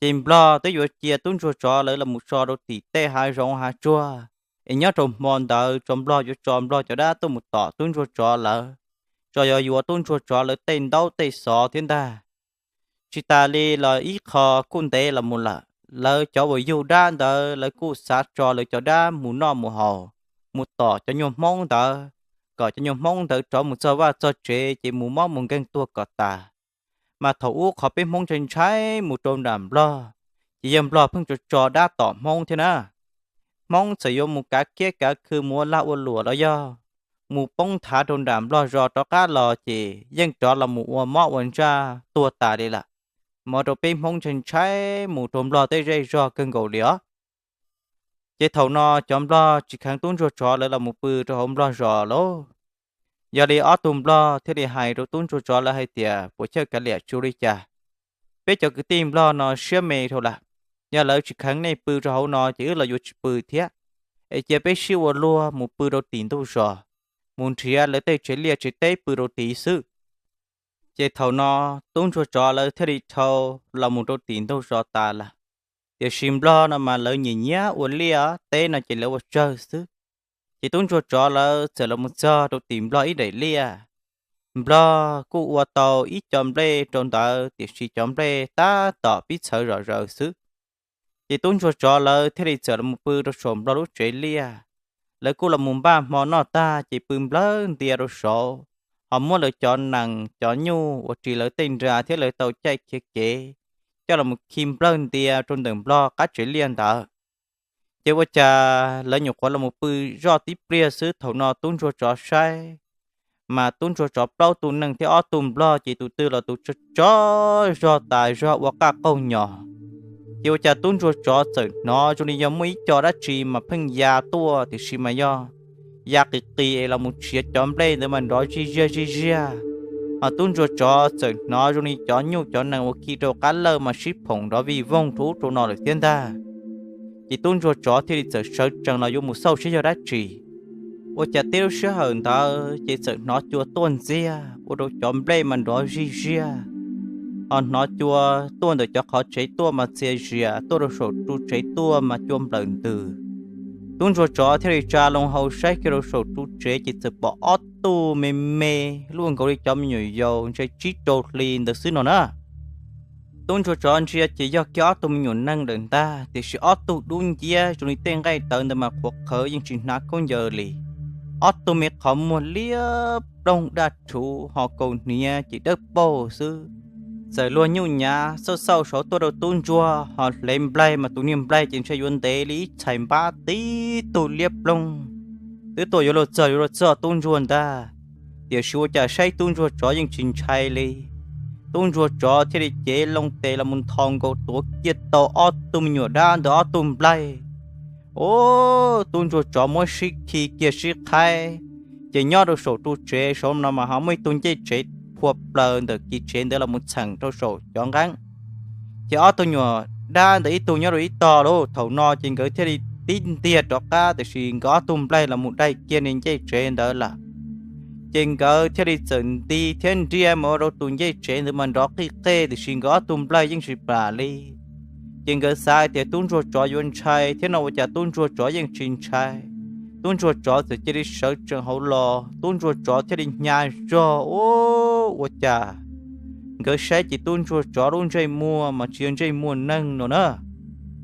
ces nplog twb yuav cia tub ntsuag tsov lawv los mus so rau tim tej hav zoov hav tsuag, es nyob rau hmo ntawd tso nplog yuav tso nplog cov dab tuaj mus tom tub ntsuag tsov lawv, tso yuav yuav tub ntsuag tsov lawv tej ntaub tej xov thiab ntag. Tsis tas li los ib qho kuj ntev los mus lawm, lawv cov uas yug dab ntawd lawv kuj xav tso lawv cov dab mus noj mus haus, mus tom cov nyuag hmoob ntawd, kom cov nyuag hmoob ntawd rov mus txog vaj txog tsev ces mus mob mus nkeeg tuag kom tas. Mas thaum ub qhov peb hmoob ntshai ntshai mus rau nram nplog, ces yog nplog pheej tso tso dab tom hmoob thiab na. Hmoob txawm yuav mus kav kiab kav khw mus ua lag ua luam los yog mus poob nthav rau nram nplog zos rov qab los ces yeej rov los mus ua mob ua ntsaj tuag tas li lawm. Mas rau peb hmoob ntshai ntshai mus rau nplog tej zej zog kawg nkaus li os. Ces thaum no cov nplog tsis kheev tub ntsuag tsov lawv los mus pw rau hauv nplog zos lauj. Yog li ob tug nplog thiaj li hais rau tub ntsuag tsov lawv hais tias puas chawj kav liam tsu li cas, peb cov kwv tij nplog no siab me dhau lawm, yog lawv tsis kheev nej pw rau hauv no ces wb los yuav tsis pw thiab. Es cia peb sib ua luag mus pw rau tim ntug zos, mus nrhiav lawv tej tsev liaj tsev teb pw rau tid xwb. Ces thaum no tub ntsuag tsov lawv thiaj li dhau los mus rau tim ntug zos tas lawm. Tiam sis nplog no mas lawv nyiam nyiam ua liaj teb no ces lawv ua tsawg xwb. Ces tub ntsuag tsov lawv txawm los mus txog rau tim nplog ib daim liaj. Nplog kuj ua tau ib co nplej rau ntawd tiam sis cov nplej tab tom pib txhawv zom zaws xwb. Ces tub ntsuag tsov lawv thiaj li txawm los mus pw rau saum nplog lub tsev liaj. Lawv kuj los mus npaj hmo noj tag ces pw nplawg ntia rau saud, ho muab lawv cov nees cov nyuj uas ris lawv tej nra thiab lawv tau caij khiav kev coj los mus khi nplawg ntia rau ntawm nplog qab tsev liaj ntawd. Ces ua cas lawv nyuam qhuav los mus pw zoj tib pliag xwb thaum no tub ntsuag tsov saib mas tub ntsuag tsov plaub tug neeg thiab ob tug nplog ces tus twg los tus tsov zog tas zog ua qaj qaug nyos. Ces ua cas tub ntsuag tsov txawm hnov zoo li yog muaj ib co dab tsi mas pheej ya tuaj tiam sis mas yog ya qis qis es los mus tshiav cov nplej ntawd mas nrov zij ziag zij ziag. Ho tub ntsuag tsov txawm hnov zoo li cov nyuj cov nees uas khi rau qab lawj mas sib phoom nrov vij voog rau ub rau no lawm thiab ntag. Ces tub ntsuag tsov thiaj li txawm sawv tsees los yuav mus xauj saib yog dab tsi. Ua cas tib lub sij hawm ntawd ces txawm hnov cua tuaj ntxiag ua rau cov nplej mas nrov zij ziag, ho hnov cua tuaj ntawm cov qhov tsev tuaj mas txias zias tuaj rau saum ru tsev tuaj mas cua nplawm ntws. Tub ntsuag tsov thiaj li tsa loo hau saib kiag rau saum ru tsev ces txawm pom ob tug me me luaj nkaus li cov me nyuam yaus ntshe tsib rau hli ntawd xwb no na. Tub ntsuag tsov ntsia ces yog kiag ob tug me nyuam neeg lawm ntag tiam sis ob tug dub nciab zoo li tej nqaij tawv ntawd mas qhuav qhawv yeej tsis hnav khaub ncaws li. Ob tug me qhov muag liab ploog daj rhuv ho kaus hniav ces dawb paug xwb. Txawm luag nyuj nyav xauj xauj saud tuaj rau tub ntsuag ho hlev nplaig mas tus niag nplaig ces ntshe yuav ntev li ib txhais npab tib tug liab ploog twb tuaj yuav luag txog yuav luag txog tub ntsuag ntag. Tiam sis ua cas saib tub ntsuag tsov yeej tsis ntshai li. Tub ntsuag tsov thiaj li cev loo tes los mus nthos nkaus tuav kiag tau ob tug me nyuam dab ntawd ob tug nplaig. Ub, tub ntsuag tsov muab sib khi kiag sib qhaib, ces nyob rau saum ru tsev saud no mas ho muaj ib tug ncej tsev phua plaws ntawm kis tsev ntawd los mus txheem rau saum cov nqeeb. Ces ob tug nyuam dab ntawd ib tug nyob rau ib tog lauj, thaum no ces nkawd thiaj li tib ntiag rov qab tiam sis nkawd ob tug nplaig los mus dai kiag niag ncej tsev ntawd lawm. Ces nkawd thiaj li txawm nti thiab nriag mus ua rau tus ncej tsev ntawd mas nrov qij qej tiam sis nkawd ob tug nplaig yeej tsis plam li. Ces nkawd xav tias tub ntsuag tsov yuav ntshai thiab no ua cas tub ntsuag tsov yeej tsis ntshai. Tub ntsuag tsov txawm cia li sawv tsees hauv los, tub ntsuag tsov thiaj li hnyav zog ub ua cas nkawd saib ces tub ntsuag tsov lub ntsej muag mas tsis yog ntsej muag neeg no na,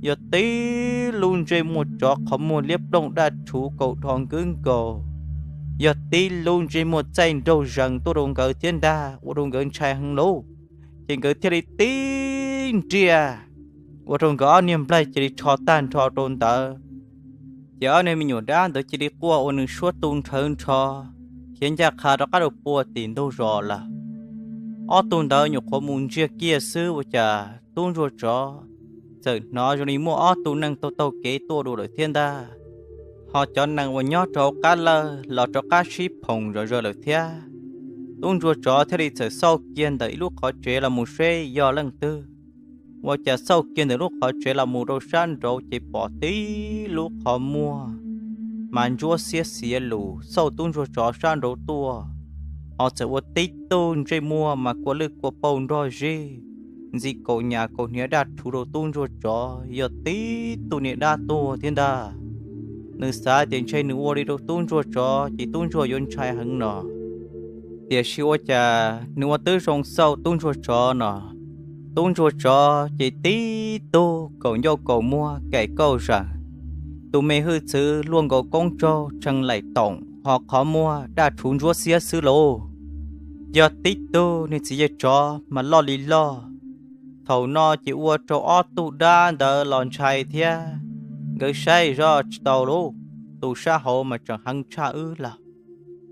yog tib lub ntsej muag tsov qhov muag liab ploog daj rhuv kaus dhos nkwb nkaus, yog tib lub ntsej muag txaij nraug zees tuaj rau nkawd thiab ntag ua rau nkawd ntshai heev lauj. Ces nkawd thiaj li tib nriag ua rau nkawd ob niag nplaig cia li rho tag nrho rau ntawd. Ces ob niag me nyuam dab ntawd cia li quaj ua nws suab tu nrhawv nrho, khiav ncaj qha rov qab rau puag tim ntug zos lawm. Ob tug ntawd nyuam qhuav mus ntsiag kiag xwb ua cas tub ntsuag tsov txawm hnov zoo li muaj ob tug neeg taug taug kev tuaj dua lawm thiab ntag, ho cov nees uas nyob rau hauv qab lawj los rov qab sib phoom zom zaws lawm thiab. Tub ntsuag tsov thiaj li txawm xauj kiag ntawm ib lub qhov tsev los mus seb yog leej twg. Ua cas xauj kiag ntawm lub qhov tsev los mus rau sab nraud ces pom tib lub qhov muag mas ntsuab xiab xiav lus xauj tub ntsuag tsov sab nraud tuaj, ho txawm ua tib tug ntsej muag mas kua lwj kua pauj nrog zig, ntxi kaus nyas kaus hniav daj rhuv rau tub ntsuag tsov yog tib tug niag dab tuag thiab ntag. Nws xav tias ntshe nws ua li rau tub ntsuag tsov ces tub ntsuag yuav ntshai heev no. Tiam sis ua cas nws ua tib zoo xauj tub ntsuag tsov no, tub ntsuag tsov ces tib tug kaum ncauj kaum muag kaim kauj zam, tus me hwj txwv luaj nkaus koob tsaug tshee laim toom ho qhov muag daj rhuv ntsuab xiab xwb lauj. Yog tib tug niag txiv yawg tsov mas loj li loj. Thaum no ces ua rau ob tug dab ntawd los ntshai thiab, nkawd saib zoj tsis tau lauj, tus sab hauv mas tseem heev tshaj wb lawm.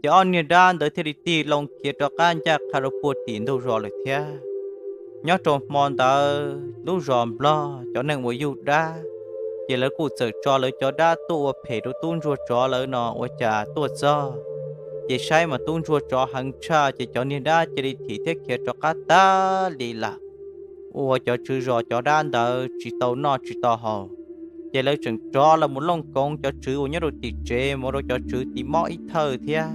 Ces ob niag dab ntawd thiaj li tig loo khiav rov qab ncaj qha rau puag tim ntug zos lawm thiab. Nyob rau hmo ntawd lub zos nplog cov neeg uas yug dab, ces lawv kuj txawm tso lawv cov dab tuaj ua phem rau tub ntsuag tsov lawv no ua cas tuaj txog, ces saib mas tub ntsuag tsov heev tshaj ces cov niag dab cia li thim thiab khiav rov qab tag li lawm. Ua cov tswv zos cov dab ntawd tsis tau noj tsis tau haus, ces lawv tseem rov los mus looj koov cov tswv uas nyob rau tim tsev mus rau cov tswv tim mob ib thawj thiab.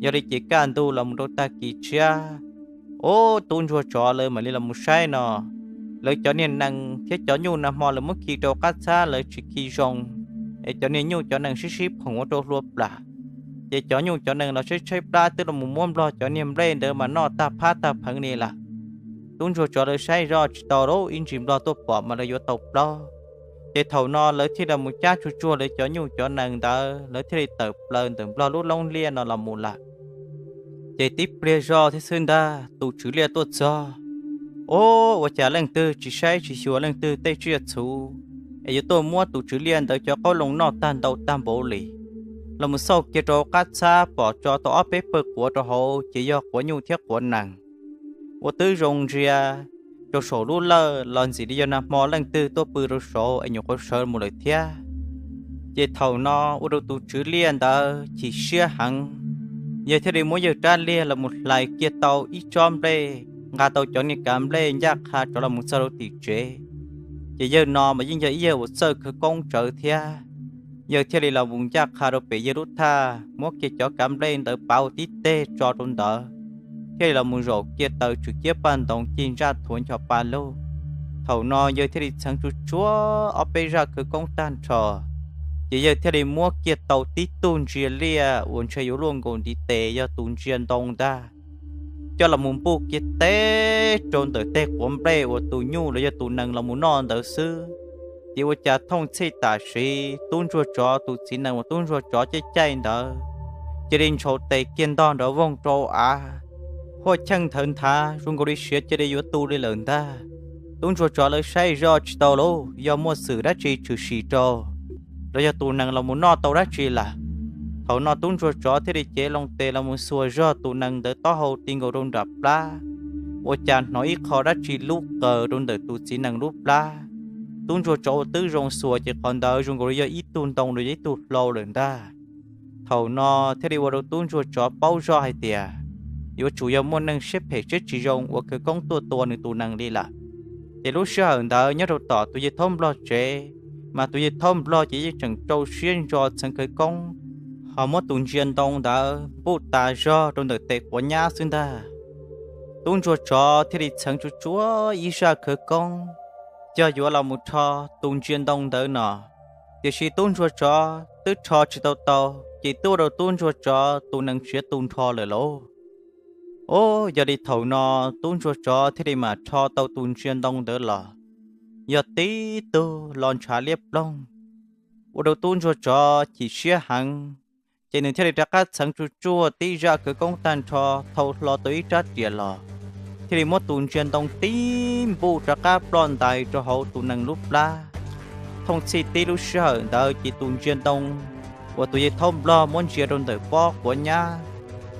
Yog li ces kaj ntug los mus rau tag kis tshiab, Ub, tub ntsuag tsov lawv mam li los mus saib no, lawv cov niag nees thiab cov nyuj nag hmo lawv muab khi rau qab txhab lawv tsis khi zoo, es cov niag nyuj cov nees sib sib phoom ua rau hlua plam. Ces cov nyuj cov nees los tshaib tshaib plab twb los mus muab nplog cov niag nplej ntawd mas noj tag phab tag pheev li lawm. Tub ntsuag tsov lawv saib zoj tsis tau lub ib ntsis nplog tuaj pom mas lawv yuav tau plaub. Ces thaum no lawv thiaj los mus cab tsuag tsuag lawv cov nyuj cov nees ntawd, lawv thiaj li tawm plaws ntawm nplog lub loob liaj no los mus lawm. Ces tib pliag zoj thiab xwb ntag tus tswv liaj tuaj txog. Ub, ua cas leej twg tsis saib tsis xyuas leej twg tej tsiaj txhu, es yuav tuaj muab tus tswv liaj ntawd cov qoob loo noj tag ntau tag npaum li. Los mus xauj kiag rau qab txhab pom tso tau ob peb pawg quav rau hauv ces yog quav nyuj thiab quav nees, ua twb zoo ntsia rau saum lub lawj los ntxim li yog nag hmo leej twg tuaj pw rau saud es nyuam qhuav sawv mus lawm thiab. Ces thaum no ua rau tus tswv liaj ntawd chim siab heev, yawg thiaj li muab yawg rab liag los mus hlais kiag tau ib tsob nplej, nqa tau cov niag kav nplej ncaj qha rov los mus txog rau tim tsev. Ces yawg no mas yeej yog ib yawg uas txawj khawv koob tsawv thiab, yawg thiaj li los mus ncaj qha rau pem yawg lub thaj, muab kiag cov kav nplej ntawd pav ua tib teg tso rau ntawd, thiaj li los mus zaum kiag taws tswm ciab paj ntoos ci ntsaj thuav ncho pa lug. Thaum no yawg thiaj li txheev tsuag tsuag ob peb zaj khawv koob tag nrho, ces yawg thiaj li muab kiag tau tib tug ntsia liaj uas ntshe yuav luaj nkaus ntiv tes yog tus ntsia ntoo ntag, coj los mus npuj kiag teb rau ntawm tej quav nplej uas tus nyuj los yog tus nees los mus noj ntawd xwb. Ces ua cas thooj txhij tam sim tub ntsuag tsov tus txiv nees uas tub ntsuag tsov caij caij ntawd cia li ntshaus tes kiag ntog nrov voog rau av, huaj cheej nthawv nthav zoo nkaus li siav cia li yuav tu li lawm ntag. Tub ntsuag tsov lawv saib zoj tsis tau lauj, yog muaj xwm dab tsi tshwm sim rau, los yog tus nees los mus noj tau dab tsi lawm. Thaum no tub ntsuag tsov thiaj li cev loo tes los mus xuas zog tus nees ntawd taub hau ti nkaus rau nram plab, ua cas hnov ib qho dab tsi lub qaws rau ntawm tus txiv nees lub plab. Tub ntsuag tsov ua twb zoo xuas ces qhov ntawd zoo nkaus li yog ib tug ntoo los yog ib tug hlau lawm ntag. Thaum no thiaj li ua rau tub ntsuag tsov paub zoj hais tias yuav tsum yog muaj neeg siab phem siab tsis zoo uas khawv koob tuaj tua nws tus nees li lawm. Ces lub sij hawm ntawd nyob rau tom tus yawg thaub nplog tsev, mas tus yawg thaub nplog ces yeej tseem rau siab ntso txheev khawv koob, ho muab tus ntsia ntoo ntawd npuj tas zog rau ntawm tes quav nyab xwb ntag. Tub ntsuag tsov thiaj li txheev tsuag tsuag ib zaj khawv koob, cog yuav los mus rho tus ntsia ntoo ntawd no. Tiam sis tub ntsuag tsov twb rho tsis tau tau, ces twb ua rau tub ntsuag tsov tus nees siav tu nrho lawm lauj. Ub, yog li thaum no tub ntsuag tsov thiaj li mam rho tau tus ntsia ntoo ntawd los, yog tib tug los ntshav liab ploog, ua rau tub ntsuag tsov chim siab heev. Ces nws thiaj li rov qab txheev tsuag tsuag tib zaj khawv koob tag nrho, thau hlo tau ib rab riam los, thiaj li muab tus ntsia ntoo tib npuj rov qab ploj ntais rau hauv tus nees lub plab. Thooj txhij tib lub sij hawm ntawd ces tus ntsia ntoo uas tus yawg thaub nplog muab ntsia rau ntawm pob quav nyab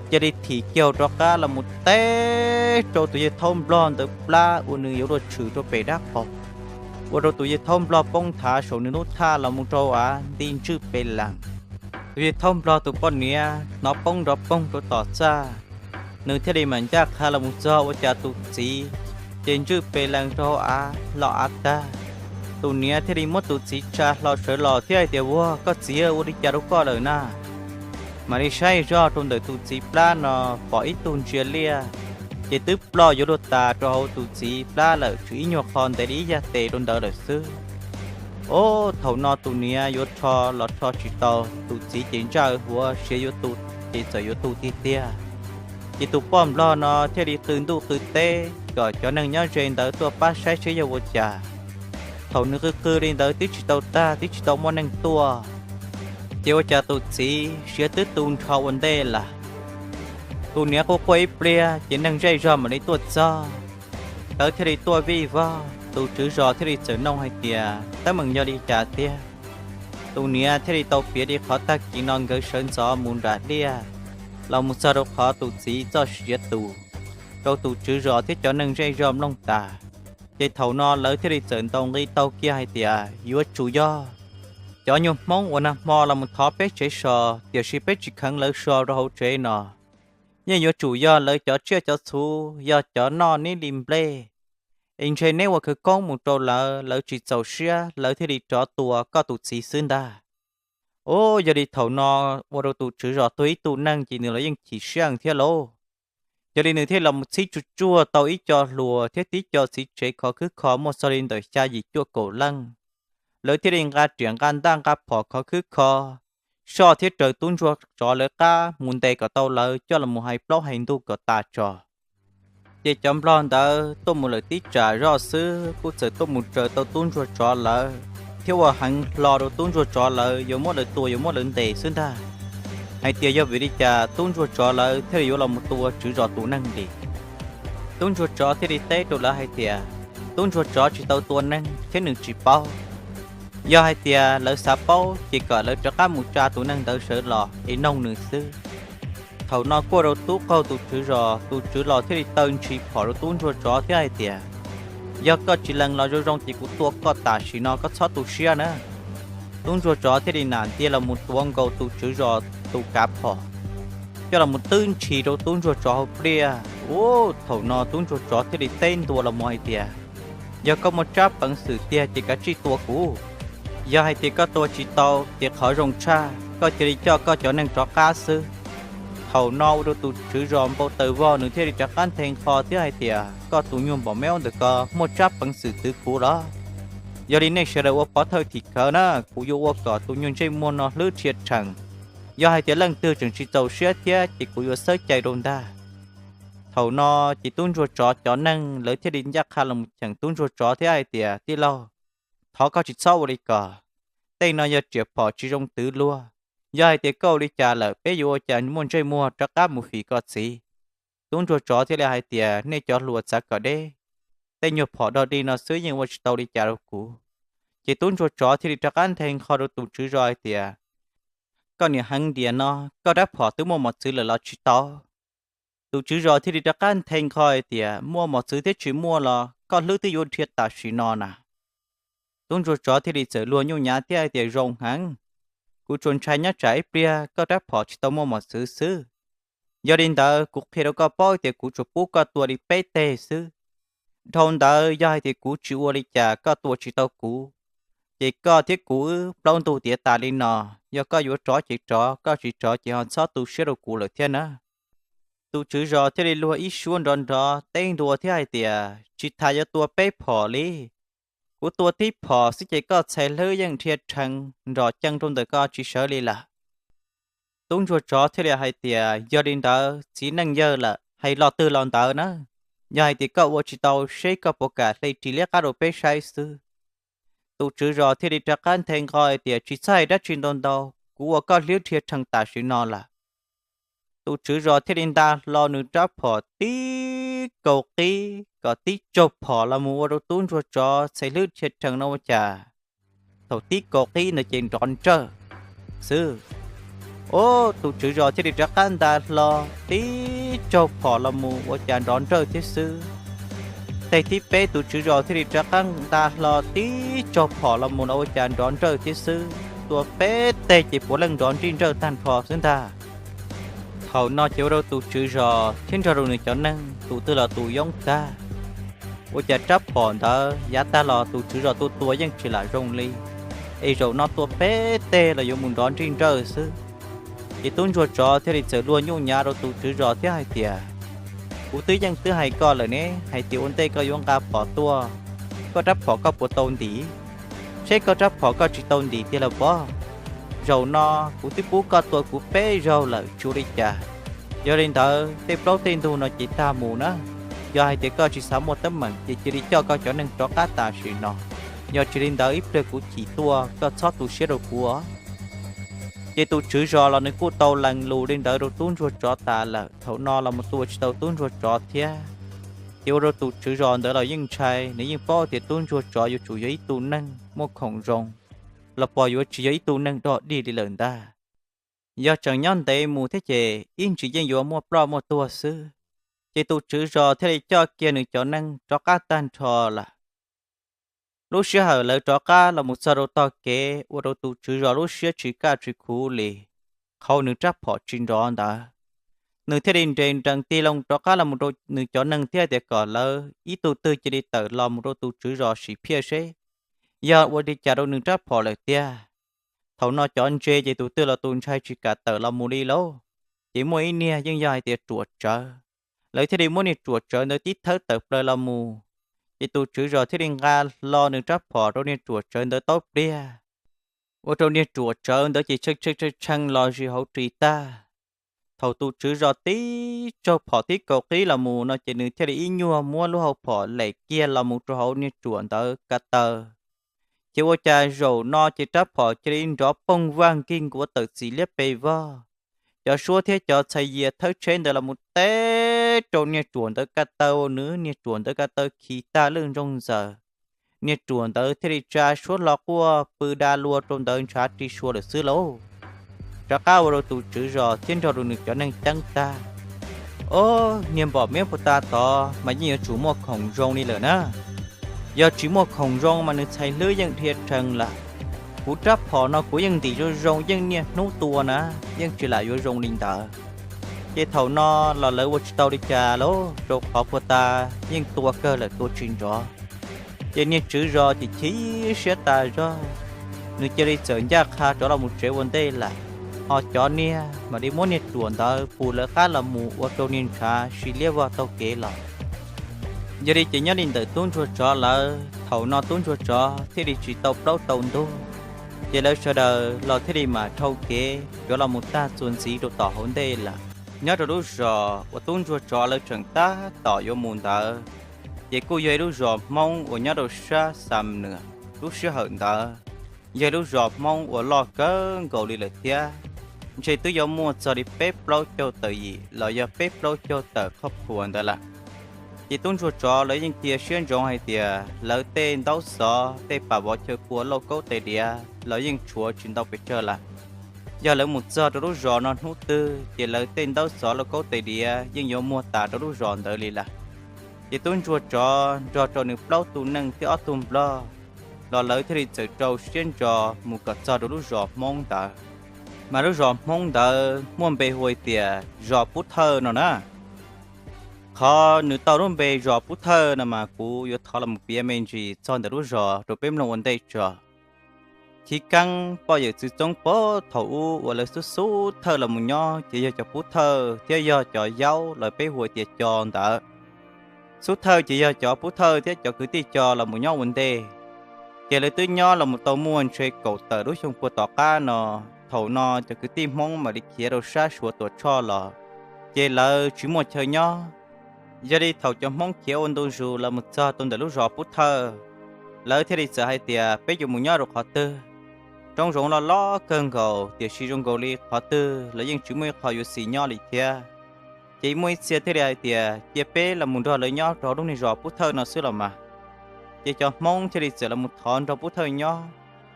cia li thim kiag rov qab los mus teb rau tus yawg thaub nplog ntawd plab uas nws yuav luag tshwm rau pem dab qaum, ua rau tus yawg thaub nplog poob nthav saum nws lub thaj los mus rau av nti ntswj pes lees. Tus yawg thaub nplog tus poj niam hnov poob nrov poog rau tom txaj, nws thiaj li mam ncaj qha los mus txog ua cas tus txiv ces ntswj pes lees rau hauv av los av tag. Tus niam thiaj li muab tus txiv tsa hlo sawv los thiab hais tias, Ua, koj txiv, ua li cas rau koj lawm na? Mam li saib zog rau ntawm tus txiv plab no pom ib tug ntsia liaj, ces twb ploj yuav luag tas rau hauv tus txiv plab lawm, tshuav ib nyuag qho ntev li ib yag tes rau ntawd lawm xwb. Ub, thaum no tus niam yuav rho los rho tsis tau, tus txiv ces ntsaj huav siav yuav tu, ces txawm yuav tu tiag tiag. Ces tus poj nplog no thiaj li qw ntuj qw teb kom cov neeg nyob ze ntawd tuaj pab saib seb yog ua cas. Thaum nws qw qw li ntawd twb tsis tau tag, twb tsis tau muaj neeg tuaj, ces ua cas tus txiv siav twb tu nrho ua ntej lawm. Tus niam quaj quaj ib pliag ces neeg zej zog mam li tuaj txog, lawv thiaj li tuaj vij vog. Tus tswv zos thiaj li txawm nug hais tias, Teeb meem yog li cas tiag? Tus niam thiaj li tau piav li qhov tag kis no nkawd sawv ntxov mus nram liaj los mus txog rau qhov tus txiv txoj sia tu, rau tus tswv zos thiab cov neeg zej zog mloog tas. Ces thaum no lawv thiaj li txawm ntaus nqi taug kiag hais tias, Yuav tsum yog cov nyuag Hmoob uas nag hmo los mus thov peb tsev so, tiam sis peb tsis kheev lawv so rau hauv tsev no. Yeej yuav tsum yog lawv cov tsiaj cov txhu, yog cov noj nib li nplej, es ntshe neb ua khawv koob mus rau lawv, lawv tsis txaus siab lawv thiaj li rov tua koj tus txiv xwb ntag. Ub, yog li thaum no ua rau tus tswv zos tuag ib tug neeg ces nws los yeej chim siab thiab lauj. Yog li nws thiaj los mus txhib tsuj tsuag tau ib co hluas thiab tib co txiv tsev khov khwb kho muaj txog li ntawm xya yim cuaj kaum leej. Lawv thiaj li nqa riam nqa ntaj nqa phom khov khwb kho, soj thiab raws tub ntsuag tsov lawv qab mus ntes kom tau lawv coj los mus hais plaub hais ntug kom tas tso. Ces cov nplog ntawd tuaj mus lawm tib tsam zoj xwb kuj txawm tuaj mus raws tau tub ntsuag tsov lawv thiab ua heev hlo rau tub ntsuag tsov lawv yuav muab lawv tua yuav muab lawv ntes xwb ntag. Hais tias yog vim li cas tub ntsuag tsov lawv thiaj li yuav los mus tua tswv zos tus neeg li. Tub ntsuag tsov thiaj li teb rau lawv hais tias, tub ntsuag tsov tsis tau tua neeg thiab nws tsis paub. Yog hais tias lawv xav paub ces kom lawv rov qab mus tsa tus neeg ntawd sawv los es noog nws xwb. Thaum no kuj ua rau tub qaug tus tswv zos, tus tswv los thiaj li taw ntshis phom rau tub ntsuag tsov thiab hais tias, yog koj tsis lees los zoo zoo ces kuv tua koj tam sim no, koj txhob tu siab na. Tub ntsuag tsov thiaj li nam ntiag los mus tuav nkaus tus tswv zos tus kav phom, coj los mus twb ntshis rau tub ntsuag tsov hauv pliaj. Ub, thaum no tub ntsuag tsov thiaj li teb ntua los mus hais tias, yog koj muaj tsab peev xwm tiag ces kav tsij tua kuv. Yog hais tias koj tua tsis tau ces qhov zoo tshaj koj cia li coj koj cov neeg rov qab xwb. Thaum no ua rau tus tswv zos npau taws vog, nws thiaj li rov qab nthe nqho thiab hais tias, koj tus nyuag npom meob ntawm ko muaj tsab peev xwm twv kuv los? Yog li nej sawv daws ua pov thawj thim khawv na, kuv yuav ua kom tus nyuag ntsej muag no hlwb rhia rhees. Yog hais tias leej twg tseem tsis txaus siab thiab ces kuv yuav xawb cai rau ntag. Thaum no ces tub ntsuag tsov cov neeg lawv thiaj li ncaj qha los mus cheem tub ntsuag tsov thiab hais tias, tij laug, thov koj tsis txhob ua li ko. Tej no yog riam phom tsis zoo twv luag. Yog hais tias koj ua li cas lawm peb yuav ua cas muaj ntsej muag rov qab mus fim koj txiv? Tub ntsuag tsov thiaj li hais tias, nej cov hluas txav kom deb, tej nyuag phom dog dig no xwb yeej ua tsis tau li cas rau kuv. Ces tub ntsuag tsov thiaj li rov qab nthe nqho rau tus tswv zos hais tias, koj niam heev diam no, koj rab phom twb muaj mos txwv lawm los tsis tau? Tus tswv zos thiaj li rov qab nthe nqho hais tias, muaj mos txwv thiab tsis muaj los koj hlwb twb yuav dhia tam sim no na. Tub ntsuag tsov thiaj li txawm luag nyuj nyav thiab hais tias, zoo heev, kuv tsuas ntshai nyob tsam ib pliag koj rab phom tsis tau muaj mos txwv xwb. Yog li ntawd kuv qhia rau koj paub tias kuv tsuas pub koj tua li peb teg xwb. Dhau ntawd yog hais tias kuv tsis ua li cas koj tua tsis tau kuv, ces koj thiab kuv wb plaub ntug tiav tas li no. Yog koj yuav rov ces rov, koj tsis rov ces ho txhob tu siab rau kuv lawm thiab na. Tus tswv zos thiaj li luag ib suab nrov nrov teb ntua thiab hais tias, tsis tas yuav tua peb phom li, kuv tua tib phom xwb ces koj txhais hlwb yeej dhia rhees nrom cees rau ntawm ko tsis sawv li lawm. Tub ntsuag tsov thiaj li hais tias, yog li ntawd txiv neej yawg lawm hais los twg los ntawd na, yog hais tias koj ua tsis tau seb koj puas kam hle ris liab qab rau peb saib xwb. Tus tswv zos thiaj li rov qab nthe nqho hais tias, tsis txhob hais dab tsi ntau ntau, kuv ua koj hlwb dhia rhees tam sim no lawm. Tus tswv zos thiaj li nta hlo nws rab phom tib kaus qib kom tib tsaug phom los mus ua rau tub ntsuag tsov txhais hlwb dhia rhees no ua cas thaum tib kaus qib ntawd ces nrov nrawj xwb. Ub, tus tswv zos thiaj li rov qab nta hlo tib tsaug phom los mus ua cas nrov nrawj thiab xwb. Teg thib peb tus tswv zos thiaj li rov qab nta hlo tib tsaug phom los mus los ua cas nrov nrawj thiab xwb. Tua peb teg ces puav leej nrov nrij nrawj tag nrho xwb ntag. Thaum no ces ua rau tus tswv zos thiab nrog rau nws cov neeg tus twg los tus yoob tag. Ua cas rab phom ntawd yav tag los tus tswv zos tua tua yeej tsis lam zoo li, es zaum no tua peb teg los yuav mus nrov nrij nrawj xwb. Ces tub ntsuag tsov thiaj li txawm luag nyuj nyav rau tus tswv zos thiab hais tias, kuv twb yeej twb hais koj lawm ne, hais tias ua ntej koj yuav nqa phom tuaj, koj rab phom koj puas tau ntim, seb koj rab phom koj tsis tau ntim tiag los pob. Zaum no kuv twb pub koj tua kuv peb zaug lawm tsis ua li cas. Yog li ntawd tej plaub tej ntug no ces tag mus na. Yog hais tias koj tsis xav muaj teeb meem ces cia li coj koj cov neeg rov qab tam sim no. Yog tsis li ntawd ib pliag kuv chim tuaj koj txhob tu siab rau kuv. Ces tus tswv zos los nws kuj tau lees lus li ntawd rau tub ntsuag tsov tas lawm, thaum no los mus tua tsis tau tub ntsuag tsov thiab. Ces ua rau tus tswv zos ntawd los yeej ntshai, nws yeej paub tias tub ntsuag tsov yuav tsum yog ib tug neeg muaj khoom zoo, los pos yuav tsis yog ib tug neeg dog dig li lawm ntag. Yog tseem nyob ntev mus thiab ces ib ntsis yeej yuav muaj ploj muaj tuag xwb. Ces tus tswv zos thiaj li coj kiag nws cov neeg rov qab tag nrho lawm. Lub sij hawm lawv rov qab los mus txog rau tog kev ua rau tus tswv zos lub siab tsis kaj tsis khuv li, qhov nws rab phom tsis nrov ntawd. Nws thiaj li nres nrees tig loo rov qab los mus rau nws cov neeg thiab tias kom lawv ib tug twg cia li tawm los mus rau tus tswv zos sim phiaj seb yog ua li cas rau nws rab phom lawm tiag. Thaum no cov ntse ces tus twg los tus ntshai tsis kam tawm los mus li lauj. Ces muaj ib niag yeej yog hais tias ruam tsawv, lawv thiaj li muab niag ruam tsawv ntawd tib thawb tawm plaws los mus. Ces tus tswv zos thiaj li nqa hlo nws rab phom rau niag ruam tsawv ntawd taub pliag, ua rau niag ruam tsawv ntawd ces tshee tshee tshee los zis hauv ris tag. Thaum tus tswv zos tib tsaug phom tib kaus qib los mus no ces nws thiaj li ib nyuag muab lub hau phom lem kiag los mus rau hauv niag ruam ntawd ka taw. Ces ua cas zaum no ces rab phom cia li nrov poog vag nkig nkuav tawm txim liab pes vog. Cov suab thiab cov txhais yias thawb tsheb ntawd los mus teb rau niag ruam ntawd ka taw, nws niag ruam ntawd ka taw khi tag lwj ntsoog ntxaws. Niag ruam ntawd thiaj li tsa suab hlo quaj pw da lua rau ntawd ntshav ri sua lawm xwb lauj. Rov qab ua rau tus tswv zos thiab nrog rau nws cov neeg ceeb tag. Ob niag npom miab puag ta tod mas yeej yuav tsum muaj khoom zoo li lawm na. Yog tsis muaj khoom zoo mas nws txhais hlwb yeej dhia rhees lawm. Kuv rab phom no kuv yeej ntim zoo zoo yeej niaj hnub tua na, yeej tsis lam yuav zoo li ntawd. Ces thaum no los lawv ua tsis tau li cas lauj, rau qhov puag ta yeej tua kawg lawm tua tsis nrov. Ces niag tswv zos ces chim siab tas zog, nws cia li txawm ncaj qha rov los mus tsev ua ntej lawm. Ho cov niag mam li muab niag ruam ntawd pus lawv qab los mus ua rau niag ntshav si liab vog taug kev los. Yog li ces nyob li ntawm tub ntsuag tsov lawv, thaum no tub ntsuag tsov thiaj li tsis tau plaub tau ntug, ces lawv sawv daws los thiaj li mam dhau kev rov los mus tag txuas ntxiv rau tom hauv ntej lawm. Nyob rau lub zos uas tub ntsuag tsov lawv tseem tab tom yuav mus ntawd, ces kuj yog ib lub zos Hmoob uas nyob rau sab Xam Nws. Lub sij hawm ntawd yog ib lub zos Hmoob uas loj kawg nkaus li lawm thiab, ntshe twb yuav muaj txog li peb plaub caug tawm yim los yog peb plaub caug tawm qhoj qhuas ntawd lawm. Ces tub ntsuag tsov lawv yeej cia siab ntsoov hais tias lawv tej ntaub xov tej pam vov chaw kua lauj kaub tais diav los yeej tshuav tsis ntau pes tsawg lawm. Yog lawv mus txog rau lub zos no hnub twg ces lawv tej ntaub xov lauj kaub tais diav yeej yuav muag tas rau lub zos ntawd li lawm. Ces tub ntsuag tsov nrog rau nws plaub tug neeg thiab ob tug nplog los lawv thiaj li txawm rau siab ntso mus kom txog rau lub zos Hmoob ntawd. Mas lub zos Hmoob ntawd muaj npe hu tias zos Pub Thawj no na. Qhov nws tau lub npe zos Pub Thawj no mas kuv yuav thov los piav me ntsis txog ntawm lub zos rau peb mloog ua ntej tso. Chiv keeb poj yawm txwv txoob pab thaum ub uas lawv xub xub thawj los mus nyob ces yog cov Pub Thawj thiab yog cov Yaub los peb hu tias Co ntawd. Xub thawj ces yog cov Pub Thawj thiab cov kwv tij Co los mus nyob ua ntej. Ces lawv twb nyob los mus tau muaj ntshe kaum tawm lub xyoo puag tom qab no, thaum no cov kwv tij Hmoob mam li khiav rau sab Suav Tuam Tshoj los, ces lawv tsis muaj chaw nyob. Yog li thaum cov Hmoob khiav ua ntu zus los mus txog rau ntawm lub zos Pub Thawj, lawv thiaj li txawm hais tias peb yuav mus nyob rau qhov twg. Roob zoov loj loj kawg nkaus tiam sis zoo nkaus li qhov twg los yeej tsis muaj ib qho yuav xis nyob li thiab. Ces muaj ib txhia thiaj li hais tias cia peb los mus nrog lawv nyob rau lub niag zos Pub Thawj no xwb los mas. Ces cov Hmoob thiaj li txawm los mus thov nrog Pub Thawj nyob,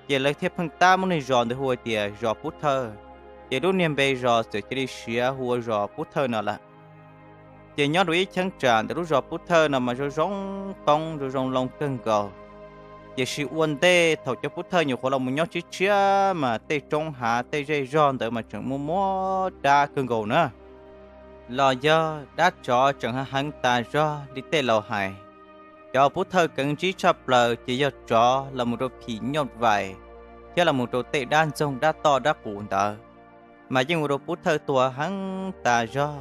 ces lawv thiaj pheej tab muab niag zos ntawd hu tias zos Pub Thawj. Ces lub niag npe zos txawm cia li siav hu ua zos Pub Thawj no lawm. Ces nyob rau ib cheeb tsam ntawm lub zos Pub Thawj no mas zoo zoo qoob zoo zoo loo kawg nkaus. Tiam sis ua ntej thaum cov Pub Thawj nyuam qhuav los mus nyob tshiab tshiab mas tej roob hav tej zej zog ntawd mas tseem muaj muab dab kawg nkaus na. Los yog dab tsov tseem heev heev tas zog li tej laus hais. Cov Pub Thawj keev ntsib tshaj plaws ces yog tsov los mus rau phim nyuj vais, thiab los mus rau tej dab ntxoog dab toj dab qus ntawd, mas yeej ua rau Pub Thawj tuag heev tas zog.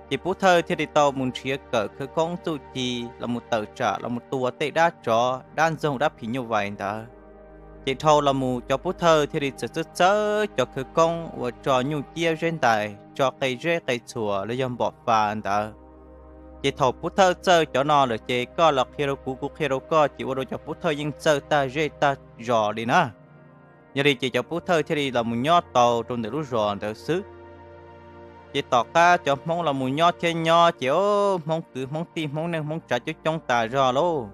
Ces Pub Thawj thiaj li tau mus nrhiav kawm khawv koob txuj ci los mus tawm tsam los mus tua tej dab tsov dab ntxoog dab phim nyuj vais ntawd. Ces dhau los mus cov Pub Thawj thiaj li txawm txawb txawb cov khawv koob uas tso nyuj ciab zeb ntais, tso qe zeb qe txhuas los yog npom fa ntawd. Ces thaum Pub Thawj txawj cov no lawm ces koj los qhia rau kuv, kuv qhia rau koj, ces ua rau cov Pub Thawj yeej txawj tag zej tag zos li na. Yog li ces cov Pub Thawj thiaj li los mus nyob tau rau ntawm lub zos ntawd xwb. Ces tom qab cov Hmoob los mus nyob thiab nyob ces Hmoob kwv Hmoob tij Hmoob neej Hmoob tsav coob coob tas zog lauj.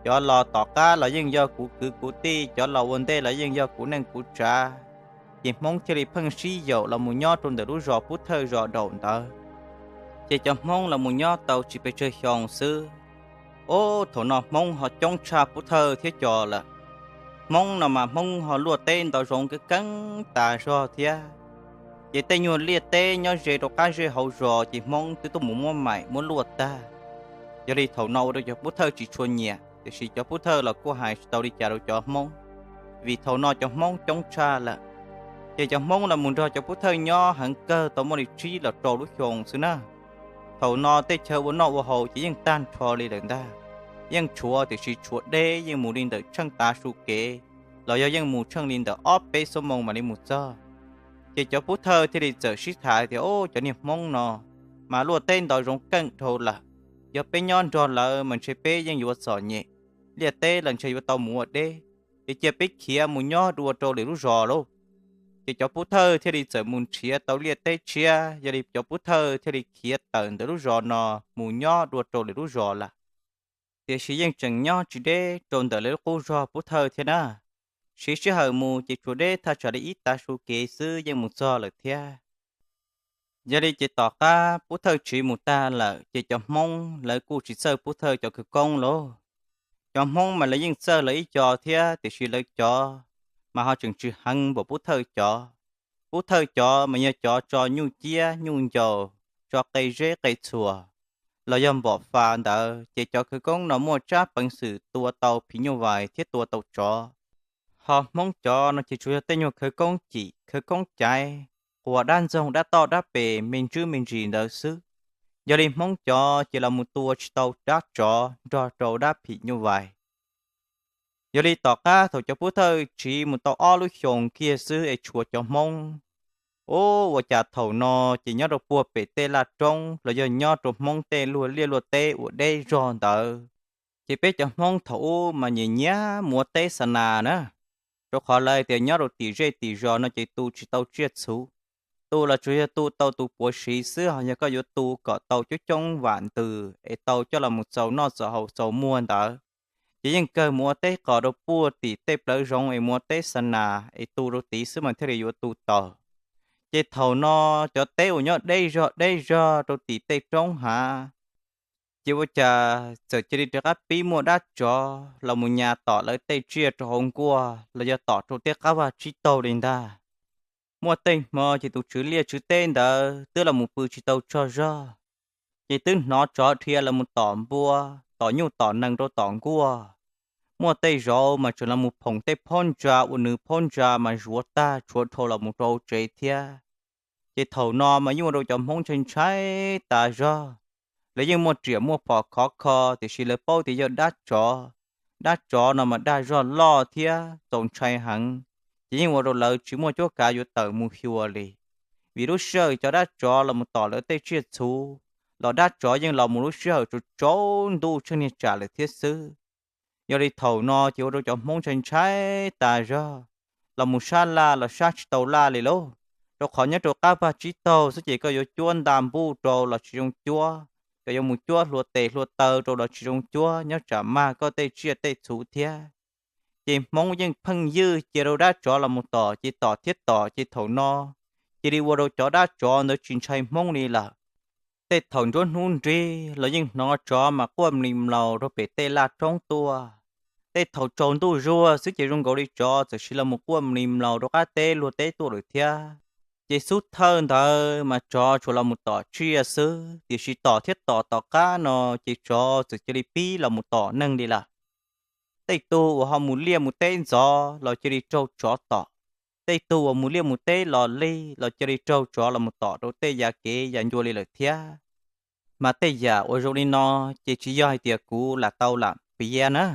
Cov los tom qab los yeej yog kuv kwv kuv tij, cov los ua ntej los yeej yog kuv neej kuv tsav. Ces Hmoob thiaj li pheej sib yaum los mus nyob rau ntawm lub zos Pub Thawj zos daum ntawd. Ces cov Hmoob los mus nyob tau tsis pes tsawg xyoo xwb, ub, thaum no Hmoob ho coob tshaj Pub Thawj thiab Co lawm. Hmoob no mas Hmoob ho luaj teb ntau zoov keeb keeb tas zog thiab. Ces tej nyuag liaj teb nyob ze rau qab zej hauv zos ces Hmoob twb tuaj mus muab maim muab luaj tag. Yog li thaum no ua rau cov Pub Thawj tsis tshua nyiam, tiam sis cov Pub Thawj los kuj hais tsis tau li cas rau cov Hmoob, vim thaum no cov Hmoob coob tshaj lawm. Ces cov Hmoob los mus nrog cov Pub Thawj nyob heev kawg tau muaj li tsib los rau lub xyoo xwb na. Thaum no tej chaw ua noj ua haus ces yeej tag nrho li lawm ntag. Yeej tshuav tiam sis tshuav deb, yeej mus li ntawm tsheej tav su kev, los yog yeej mus tsheej li ntawm ob peb xuab moos mam li mus txog. Ces cov pub thawj thiaj li txawm sib tham tias, Au, cov niag Hmoob no mas luaj teb nto zoov keej dhau lawm. Yog peb nyob nrog lawv mas ntshe peb yeej yuav txom nyem. Liaj teb los ntshe yuav tau mus ua deb. Ces cia peb khiav mus nyob dua rau lwm lub zos lauj. Ces cov pub thawj thiaj li txawm mus nrhiav tau liaj teb tshiab, yog li cov pub thawj thiaj li khiav tawm ntawm lub zos no mus nyob dua rau lwm lub zos lawm. Tiam sis yeej tseem nyob tsis deb rau ntawm lawv lub qub zog pub thawj thiab na. Siv sij hawm mus ces tsuas deb thaj tsam li ib tav su kev xwb yeej mus txog lawm thiab. Yog li ces tom qab pub thawj tsiv mus tag lawm ces cov Hmoob lawv kuj tsis txawj pub thawj cov khawv koob lauj. Cov Hmoob mas lawv yeej txawj lawv ib co thiab tiam sis lawv cov mas ho tseem tsis heev npaum pub thawj cov. Pub thawj cov mas yog cov tso nyuj ciab nyuj ncaus, tso qe zeb qe txhuas, los yog npom fas ntawd ces cov khawv koob no muaj tsab peev xwm tua tau phim nyuj vais thiab tua tau tsov. Ho Hmoob cov no ces tsuas yog tej nyuag khawv koob cim khawv koob caiv, quas dab ntxoog dab toj dab pes me ntsis me ntsis ntawd xwb. Yog li Hmoob cov ces los mus tua tsis tau dab tsov nrog rau dab phim nyuj vais. Yog li tom qab thaum cov pub thawj tsiv mus tau ob lub xyoos kiag xwb es tshuav cov Hmoob, ua cas thaum no ces nyob rau puag pem tej laj roob los yog nyob rau Hmoob tej luag liaj luag teb uas deb zog ntawd, ces peb cov Hmoob thaum ub mas nyiam nyiam mus ua teb xa nas na. Rau qhov lawv tias nyob rau tim zej tim zos no ces tu tsis tau tsiaj txhuv, tu los tsuas yog tu tau tus puav siv xwb, ho yog koj yuav tu kom tau coob coob vam ntws es tau coj los mus txaus noj txaus haus txaus muag ntawd, ces yeej kawg mus ua teb qos rau puag tim tej plawv zoov es mus ua teb xa nas es tu rau tid xwb mas thiaj li yuav tu tau. Ces thaum no cov teb uas nyob deb zog deb zog rau tim tej roob hav, ces ua cas txawm cia li rov qab pib muaj dab tsov los mus nyas tom lawv tej tsiaj rau hauv nkuaj los yog tom rau tej qab vaj tsib taug li ntag. Muaj tej hmo ces tus tswv liaj tswv teb ntawd twb los mus pw tsis tau tsaug zog, ces twb hnov tsov dhia los mus tom npua, tom nyuj tom nees rau tom nkuaj. Muaj tej zaum mas tseem los mus phoom tej phaub ntsa uas nws phaub ntsa mas zuav tag tshuav dhau los mus rau hauv tsev thiab. Ces thaum no mas yeej ua rau cov Hmoob ntshai ntshai tas zog. Lawv yeej muaj riam muaj phom khov kho tiam sis lawv paub tias yog dab tsov. Dab tsov no mas dag zog loj thiab txaus ntshai heev, ces yeej ua rau lawv tsis muaj cuab kav yuav tawm mus xyuas li. Vim lub sij hawm cov dab tsov los mus tom lawv tej tsiaj txhuv los dab tsov yeej los mus lub sij hawm tsaus tsaus ntuj tsheej niag tsam lawm thiab xwb. Yog li thaum no ces ua rau cov Hmoob ntshai ntshai tas zog, los mus sab laj los sab tsis tau laj li lauj. Rau qhov nyob rau qab vaj tsib taug xwb ces koj yuav cuab nta npuj rau los tsis zoo cuab, koj yuav mus cuab hlua tes hlua taw rau los tsis zoo cuab, nyob tsam mag koj tej tsiaj tej txhuv thiab. Ces Hmoob yeej pheej ywj cia rau dab tsov los mus tom, ces tom thiab tom ces thaum no cia li ua rau cov dab tsov ntawd tsis ntshai Hmoob li lawm. Tej thaum nruab hnub nrig los yeej hnov tsov mas quaj mlis mlaus rau pem tej laj roob tuaj. Tej thaum tsaus ntuj zuag xwb ces zoo nkaus li tsov txawm sis los mus quaj mlis mlaus rau qab teb luag teb tuaj lawm thiab. Ces xub thawj ntawd mas tsov tsuas los mus tom tsiaj xwb, tiam sis tom thiab tom tom qab no ces tsov txawm cia li pib los mus tom neeg li lawm. Tej tug uas ho mus liaj mus teb ntxov los cia li raug tsov tom. Tej tug uas mus liaj mus teb los lig los cia li raug tsov los mus tom rau tej yav kev yav ncua li lawm thiab. Mas tej yam uas zoo li no ces tsis yog hais tias kuv lam tau lam piav na.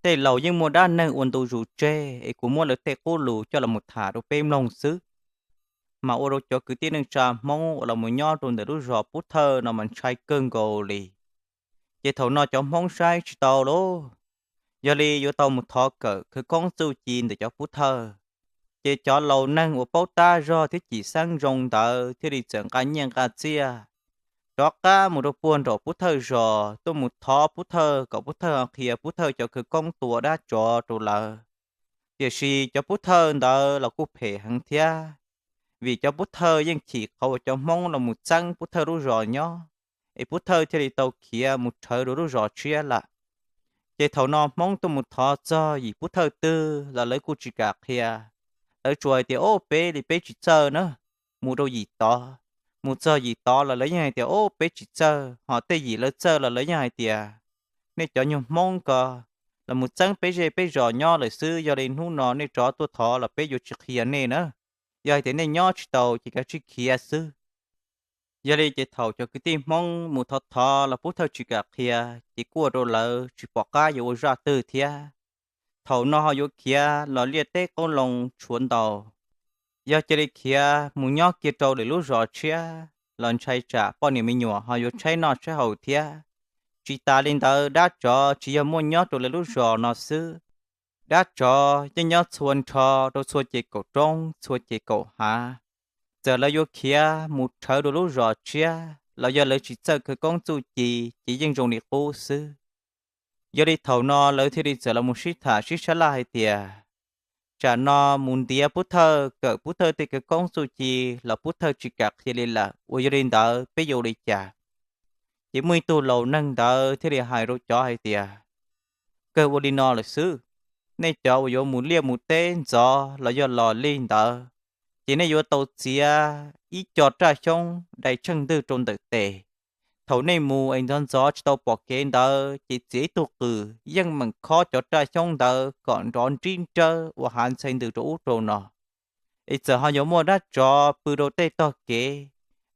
Tej laus yeej muaj dab neeg ua ntu zus tseg es kuv muab lawv tej qub lus coj los mus tham rau peb mloog xwb. Mas ua rau cov kwv tij neej tsa Hmoob uas los mus nyob rau ntawm lub zos Pub Thawj no mas ntshai kawg nkaus li. Ces thaum no cov Hmoob saib tsis tau lauj, yog li yuav tau mus thov kawm khawv koob txuj ci ntawm cov Pub Thawj. Ces cov laus neeg uas paub tab zog thiab cim xeeb zoo ntawd thiaj li txawm nqa nyiaj nqa txiaj rov qab mus rau puag nraum Pub Thawj zos tuaj mus thov Pub Thawj kom Pub Thawj ho qhia Pub Thawj cov khawv koob tua dab tsov rau lawv. Tiam sis cov Pub Thawj ntawd los kuj phem heev thiab, vim cov Pub Thawj yeej chim qhov uas cov Hmoob los mus txeeb Pub Thawj lub zos nyob, es Pub Thawj thiaj li tau khiav mus rhawv rau lub zos tshiab lawm. Ces thaum no Hmoob tuaj mus thov txog yim Pub Thawj twg los lawv kuj tsis kam qhia. Lawv tsuas hais tias, Ob, peb li peb tsis txawj na. Mus rau yim tod, mus txog yim tod los lawv yeej hais tias, Ob, peb tsis txawj. Ho tej yim lawv txawj los lawv yeej hais tias, Nej cov nyuag Hmoob ko los mus txeeb peb zej peb zos nyob lawm xwb, yog li hnub no nej rov tuaj thov los peb yuav tsis qhia nej na. Yog hais tias nej nyob tsis tau ces kav tsij khiav xwb. Yog li ces thaum cov kwv tij Hmoob mus thov thov los pub thawj tsis kam qhia, ces kuj ua rau lawv tsis pom qab yuav ua zaj twg thiab. Thaum no ho yuav khiav los liaj teb qoob loo tshuav ntau, yog cia li khiav mus nyob kiag rau lwm lub zos tshiab los ntshai tsam poj niam me nyuam ho yuav tshaib noj tshaib haus thiab. Tsis tas li ntawd, dab tsov tsis yog muaj nyob rau lawv lub zos no xwb, dab tsov yeej nyob txhua nrho rau txhua ces kaum roob txhua ces kaum hav. Txawm lawv yuav khiav mus rhawv rau lub zos tshiab los yog lawv tsis txawj khawv koob txuj ci ces yeej zoo li qub xwb. Yog li thaum no lawv thiaj li txawm los mus sib tham sib sab laj hais tias, tsam no mus ntiav pub thawj, kawm pub thawj tej khawv koob txuj ci los pub thawj tsis kam qhia li lawm, uas yog li ntawd peb yuav ua li cas? Ces muaj ib tug laus neeg ntawd thiaj li hais rau cov hais tias, kawg ua li no lawm xwb, nej cov uas yuav mus liaj mus teb ntxov los yog los li ntawd, ces nej yuav tau txiav ib co raj xyoob dai tsheej ntwg rau ntawm tes. Thaum nej mus es ntxov ntxov tsis tau pom kev ntawd ces txiav ib tug qws yeej meem khob cov raj xyoob ntawd kom nrov nrib nrawb ua hav ntxhe ntws rau ub rau no. Es txawm ho yuav muaj dab tsov pw rau tej tog kev,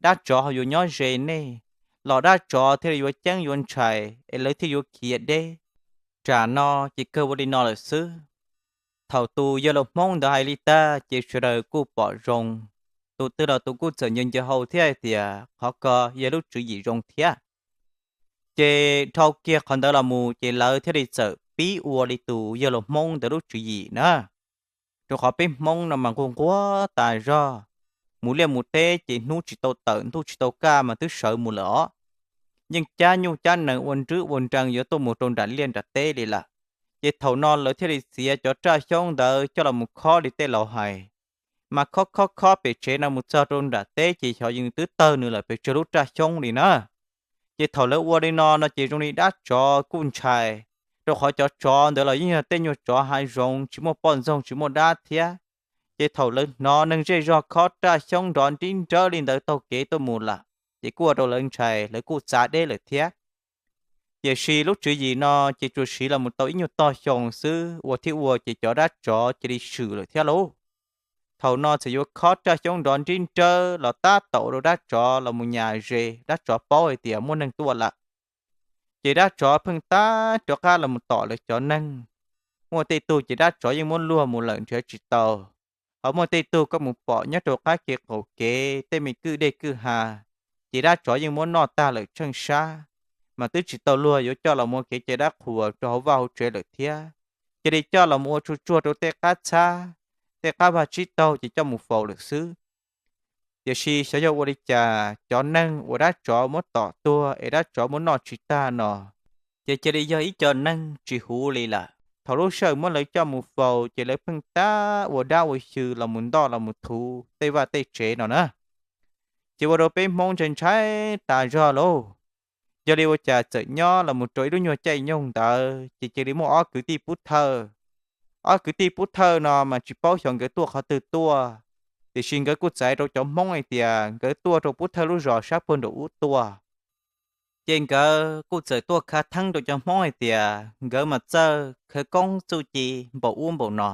dab tsov ho yuav nyob ze nej, los dab tsov thiaj li yuav ceeb yuav ntshai es lawv thiaj yuav khiav deb. Tsam no ces kawg ua li no lawm xwb. Thaum tus yawg laus Hmoob ntawd hais li tag ces sawv daws kuj pom zoo, tus twg los tus kuj txawm ncaws ncaws hau thiab hais tias qhov ko yog lub tswv yim zoo thiab. Ces dhau kiag qhov ntawd los mus ces lawv thiaj li txawm pib ua li tus yawg laus Hmoob ntawd lub tswv yim na. Rau qhov peb Hmoob no mas nquag nquag tas zog, mus liaj mus teb ces hnub tsis tau tawm ntuj tsis tau kaj mas twb sawv mus lawm os. Yeej cab nyuj cab nees ua nrwb ua nrees yuav tuaj mus rau nram liaj nram teb li lawm. Ces thaum no lawv thiaj li txiav cov raj xyoob ntawd coj los mus khob li tej laus hais. Mas khob khob khob pem tsev no mus txog rau nram teb ces xyov yeej twb tawg nws lawm pes tsawg lub raj xyoob li na. Ces thaum lawv ua li no no ces zoo li dab tsov kuj ntshai, rau qhov cov tsov ntawd los yeej yog tej nyuag tsov hav zoov tsis muaj poj ntxoog tsis muaj dab thiab. Ces thaum lawv hnov neeg zej zog khob raj xyoob nrov nrib nrawb li ntawd taug kev tuaj mus lawm, ces kuj ua rau lawv ntshai, lawv kuj txav deb lawm thiab. Tiam sis lub tswv yim no ces tsuas siv los mus tau ib nyuag tog xyoo xwb uas thiaj ua ces cov dab tsov cia li swm lawm thiab lauj. Thaum no txawm yuav khob raj xyoob nrov nrib nrawb los tab tom ua rau dab tsov los mus nyas ze, dab tsov paub hais tias muaj neeg tuaj lawm. Ces dab tsov pheej tab rov qab los mus tom lawv cov neeg. Muaj tej tug ces dab tsov yeej muab luag mus lawm nrhiav tsis tau. Ho muaj tej tug koj mus pom nyob rau qab kev qaum kev tej me kwj dej kwj ha, ces dab tsov yeej muab noj tag lawm tsheej sab, mas twb tsis tau luag yuav coj los mus ua kev cai dab qhuas rau hauv vaj hauv tsev lawm thiab. Cia li coj los mus ua tsuag tsuag rau tej qab txhab, tej qab vaj tsib taug ces coj mus faus lawm xwb. Tiam sis xyov yog ua li cas cov neeg uas dab tsov muab tom tuag es dab tsov muab noj tsis tag no, ces cia li yog ib co neeg tsis huv li lawm. Thaum lub sij hawm muab lawv coj mus faus ces lawv pheej tab ua dab ua xyw los mus ntoj los mus thuv tej vaj tej tsev no na. Ces ua rau peb Hmoob ntshai ntshai tas zog lauj. Yog li ua cas txawm nyob los mus rau ib lub nyuag caij nyoog ntawd ces cia li muaj ob kwv tij pub thawj. Ob kwv tij pub thawj no mas tsis paub xyov nkawd tuaj qhov twg tuaj, tiam sis nkawd kuj txais rau cov Hmoob hais tias nkawd tuaj rau pub thawj lub zos sab puag nraum ub tuaj. Ces nkawd kuj txawm tuaj khav theeb rau cov Hmoob hais tias nkawd mas txawj khawv koob txuj ci npaum ub npaum no,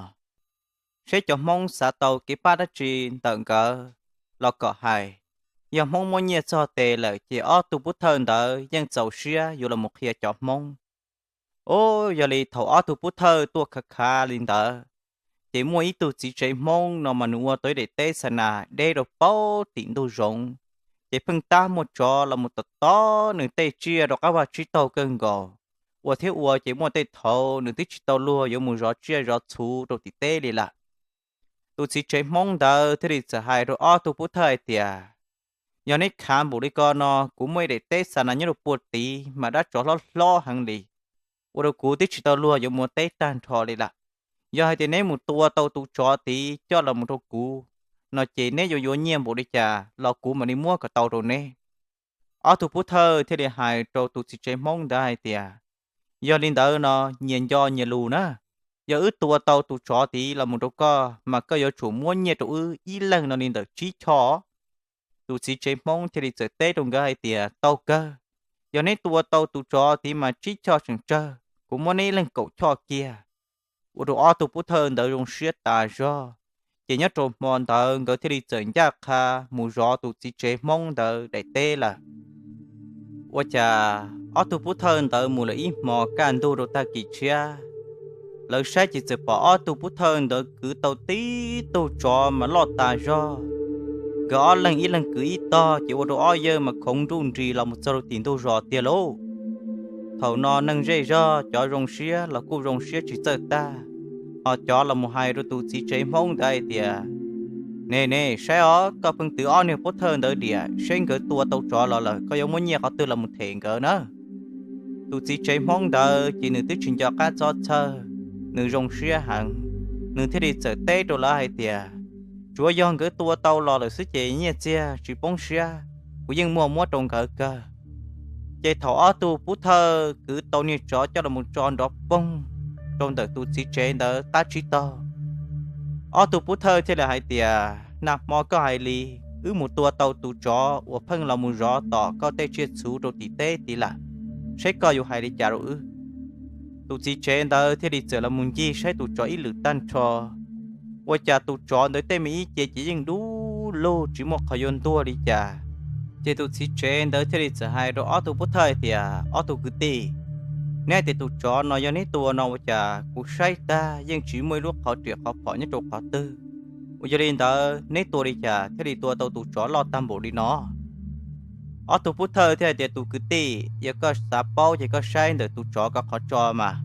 seb cov Hmoob xav tau kev pab dab tsi ntawm nkawd los kom hais. Yog Hmoob muab nyiaj txog tes lawm ces ob tug pub thawj ntawd yeej txaus siab yuav los mus qhia cov Hmoob. Ub, yog li thaum ob tug pub thawj tuaj khav khav li ntawd, ces muaj ib tug txiv tsev Hmoob no mas nws ua tau ib daim teb xa nas deb rau paub tim ntug zoov, ces pheej tab muaj tsov los mus tom tom nws tej tsiaj rau qab vaj tsib taug kawg nkaus, ua thiab ua ces muaj tej thaum nws twb tsis tau luag yuav mus zov tsiaj zov txhu rau tim teb li lawm. Tus txiv tsev Hmoob ntawd thiaj li txawm hais rau ob tug pub thawj hais tias, yog neb khav npaum li ko no, kuv muaj ib daim teb xa nas nyob rau puag tid mas dab tsov hlob hlob heev li, ua rau kuv twb tsis tau luag yuav mus teb tag nrho li lawm. Yog hais tias neb mus tua tau tus tsov tid coj los mus rau kuv no ces neb yuav yuav nyiaj npaum li cas los kuv mam li muab kom tau rau neb. Ob tug pub thawj thiaj li hais rau tus txiv tsev Hmoob ntawd hais tias, yog li ntawd no nyias nco nyias lus na, yog wb tua tau tus tsov tid los mus rau koj mas koj yuav tsum muab nyiaj rau wb ib leeg no li ntawm tsib choj. Tus txiv tsev Hmoob thiaj li txawm teb rau nkawd hais tias, tau kawg, yog neb tua tau tus tsov tid mas tsib choj tseem tsawg, kuv muab neb ib leeg kaum choj kiag. Ua rau ob tug pub thawj ntawd zoo siab tas zog, Ces nyob rau hmo ntawd nkawd thiaj li txawm ncaj qha mus zov tus txiv tsev Hmoob ntawd daim teb lawm. Ua cas ob tug pub thawj ntawd mus lawm ib hmos kaj ntug rau tag kis tshiab, lawv saib ces txawm pom ob tug pub thawj ntawd kwv tau tib tug tsov mas loj tas zog. Nkawd ob leeg ib leeg kwv ib tog ces ua rau ob yawg mas khoov nruj nris los mus txog rau tim ntug zos tiag lauj. Thaum no neeg zej zog cov zoo siab los kuj zoo siab tsis txawj tag, ho cov los mus hais rau tus txiv tsev Hmoob ntawd hais tias, Ne ne, saib os, koj pheej twv ob niag pub thawj ntawd diam, seb nkawd tua tau tsov los lawm koj yuav muab nyiaj qhov twg los mus them nkawd na. Tus txiv tsev Hmoob ntawd ces nws twb tsis nco qab txhob txhawj, nws zoo siab heev, nws thiaj li txawm teb rau lawv hais tias, Tsuav yog nkawd tua tau los lawm xwb ces nyiaj txiag tsis poob siab, kuv yeej muaj muab rau nkawd kawg. Ces thaum ob tug pub thawj kwv tau niag tsov coj los mus tso nrov poog rau ntawm tus txiv tsev ntawd qab tsib taug, ob tug pub thawj thiaj li hais tias, Nag hmo koj hais li, wb mus tua tau tus tsov uas pheej los mus zov tom koj tej tsiaj txhu rau tim teb tid lawm, saib koj yuav hais li cas rau wb. Tus txiv tsev ntawd thiaj li txawm los mus ncig saib tus tsov ib lwm tag nrho. Ua cas tus tsov ntawd tej me ib ce ces yeej dub lug tsis muaj qhov yuav ntuag li cas. Ces tus txiv tsev ntawd thiaj li txawm hais rau ob tug pub thawj tias, Ob tug kwv tij, neb hais tias tus tsov no yog neb tua no ua cas kuv saib tag yeej tsis muaj ib lub qhov riam qhov phom nyob rau qhov twg. Ua yog li ntawd neb tua li cas thiaj li tua tau tus tsov loj tag npaum li no? Ob tug pub thawj thiaj hais tias, Tus kwv tij, yog koj xav paub ces koj saib ntawm tus tsov ko qhov tso mas.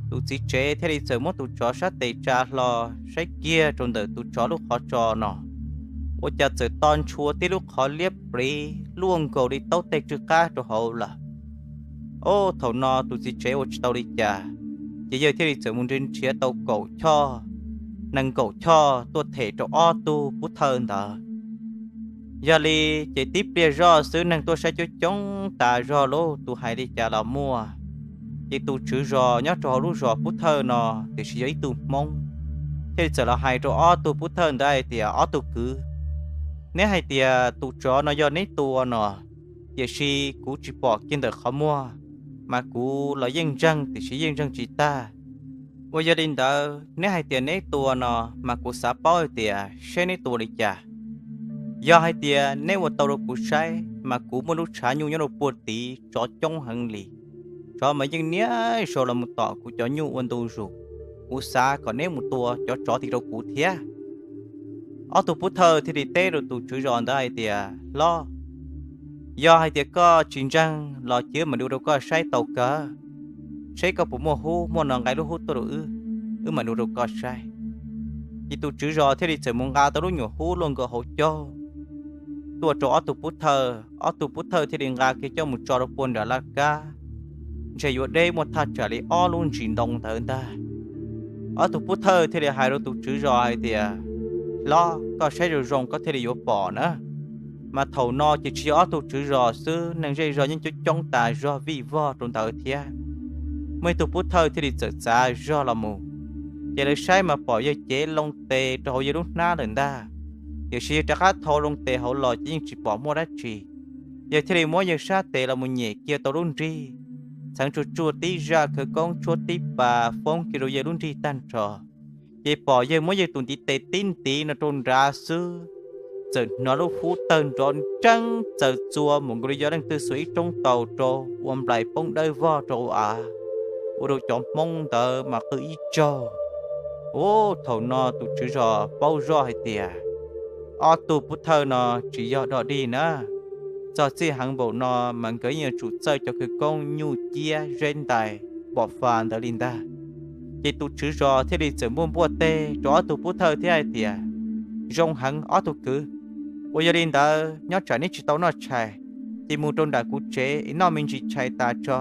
Tus txiv tsev thiaj li txawm muab tus tsov sab tes tsa hlo, saib kiag rau ntawm tus tsov lub qhov tso no, ua cas txawm to ntshua tib lub qhov liab pliv luaj nkaus li taub teg tsw qab rau hauv lawm. Ov, thaum no tus txiv tsev ua tsis tau li cas, ces yawg thiaj li txawm mus nrhiav tau kaum choj, nees nkaum choj tuaj them rau ob tug pub thawj ntawd. Yog li, ces tib pliag zoj xwb neeg tuaj saib coob coob tas zog lauj, tus hais li cas los muaj. Ces tus tswv zos nyob rau hauv lub zos pub thawj no tiam sis yog ib tug Hmoob, thiaj li txawm los hais rau ob tug pub thawj ntawd hais tias, Ob tug kwv, neb hais tias tus tsov no yog neb tua no, tiam sis kuv tsis pom kiag ntawm qhov muag, mas kuv los yeej ntseeg tiam sis yeej ntseeg tsis tag. Ua yog li ntawd neb hais tias neb tua no, mas kuv xav paub hais tias seb neb tua li cas. Yog hais tias neb ua tau rau kuv saib, mas kuv muaj lub tshav nyuj nyob rau puag tid tsov coob heev li. Tsov mas yeej niaj zaus los mus tom kuv cov nyuj ua ntu zus. Kuv xav kom neb mus tua cov tsov tid rau kuv thiab. Ob tug pub thawj thiaj li teb rau tus tswv zos ntawd hais tias, Hlob, yog hais tias koj tsis ntseeg los cia wb mam dua rau koj saib tau kawg, seb koj puas muaj hub, muaj no nqa lub hub tuaj rau wb, wb mam dua rau koj saib. Ces tus tswv zos thiaj li txawm mus nqa tau lub nyuam hub luaj nkaus hauv caug tuaj rau ob tug pub thawj. Ob tug pub thawj thiaj li nqa kiag coj mus tso rau puag nram laj kab, ntshe yuav deb muaj thaj tsam li ob lub ntsis ntoo ntawd ntag. Ob tug pub thawj thiaj li hais rau tus tswv zos hais tias, Hlob, koj saib zoo zoo koj thiaj li yuav pom na. Mas thaum no ces tsis yog ob tug tswv zos xwb, neeg zej zog yeej coob coob tas zog vij vog rau ntawd thiab. Muaj ib tug pub thawj thiaj li txawm txav zog los mus, ces lawv saib mas pom yawg cev loo tes rau hauv yawg lub hnab lawm ntag. Tiam sis yawg rov qab thau loo tes hauv los ces yeej tsis pom muaj dab tsi. Yawg thiaj li muab yawg sab tes los mus nyem kiag tau lub nrig, txheev tsuag tsuag tib zaj khawv koob tshuab tib pas foob kiag rau yawg lub nrig tag nrho. Ces pom yawg muab yawg tus ntiv tes tib ntiv no rau nrad xwb, txawm hnov lub hub tawg nrov nreeb txaws txua mus nkaus li yog leej twg xuas ib roob taus rau ua nplais poob dawb vog rau av, ua rau cov Hmoob ntawd mas qw ib tsaug. Ub, thaum no tus tswv zos paub zoj hais tias ob tug pub thawj no tsis yog dog dig na. Txog txij heev npaum no mas nkawd yeej yuav tsum txawj cov khawv koob nyuj ciab zeb ntais pom fa ntawd li ntag. Ces tus tswv zos thiaj li txawm npuaj npuaj teg rau ob tug pub thawj thiab hais tias, Zoo heev ob tug kwv, uas yog li ntawd nyob tsam neb tsis tau noj tshais, ces mus rau nram kuv tsev es noj me ntsis tshais tas tso,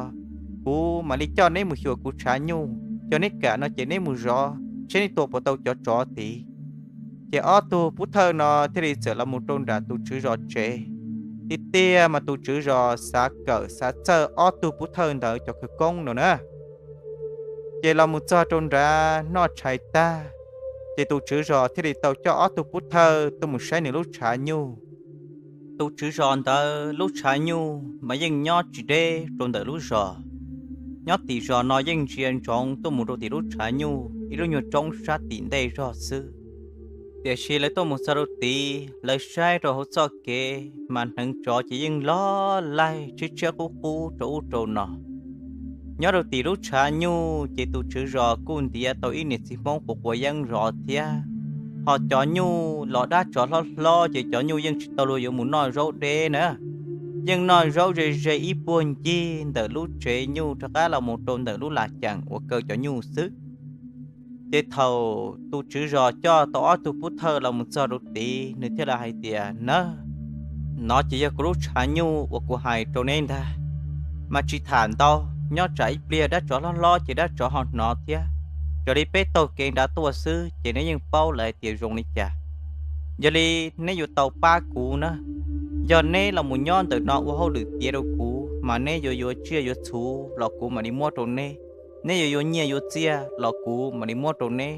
kuv mam li coj neb mus xyuas kuv tshav nyuj. Yog neb kam no ces neb mus zov seb neb tua puas tau cov tsov tid. Ces ob tug pub thawj no thiaj li txawm los mus rau nram tus tswv zos tsev. Tiag tiag mas tus tswv zos xav kawm xav txawj ob tug pub thawj ntawd cov khawv koob no na. Ces los mus txog rau nrad noj tshais tag, ces tus tswv zos thiaj li tau coj ob tug pub thawj tuaj mus saib nws lub tshav nyuj. Tus tswv zos ntawd lub tshav nyuj mas yeej nyob tsis deb rau ntawm lub zos. Nyob tim zos no yeej ntsia ntsoov tuaj mus rau tim lub tshav nyuj ib lub nyuag roob sab tim ntej zog xwb. Tiam sis lawv tuaj mus txog rau tid, lawv saib rau hauv txoj kev mas hneev tsov ces yeej loj laig tshiab tshiab qub qub rau ub rau no. Nyob rau tim lub tshav nyuj ces tus tswv zos kuj ntiav tau ib niam txiv Hmoob quav quav yeeb zov thiab. Ho cov nyuj los dab tsov hlob hlob ces cov nyuj yeej tsis tau luag yuav mus noj zaub deb na, yeej noj zaub ze ze ib puag ncig ntawm lub tsev nyuj rov qab los mus rau ntawm lub las ceem uas kaw cov nyuj xwb. Ces thaum tus tswv zos coj tau ob tug pub thawj los mus txog rau tid, nws thiaj li hais tias, Na, no ces yog kuv lub tshav nyuj uas kuv hais rau neb ntag. Mas tsis tham ntau, nyob tsam ib pliag dab tsov hlob hlob ces dab tsov ho hnov thiab. Raws li peb taug kev nrad tuaj xwb ces neb yeej paub lawm hais tias zoo li cas. Yog li neb yuav tau pab kuv na. Yog neb los mus nyob ntawm no ua hauj lwm tiav rau kuv mas neb yuav yuav tsiaj yuav txhu los kuv mam li muab rau neb. Neb yuav yuav nyiaj yuav txiaj los kuv mam li muab rau neb.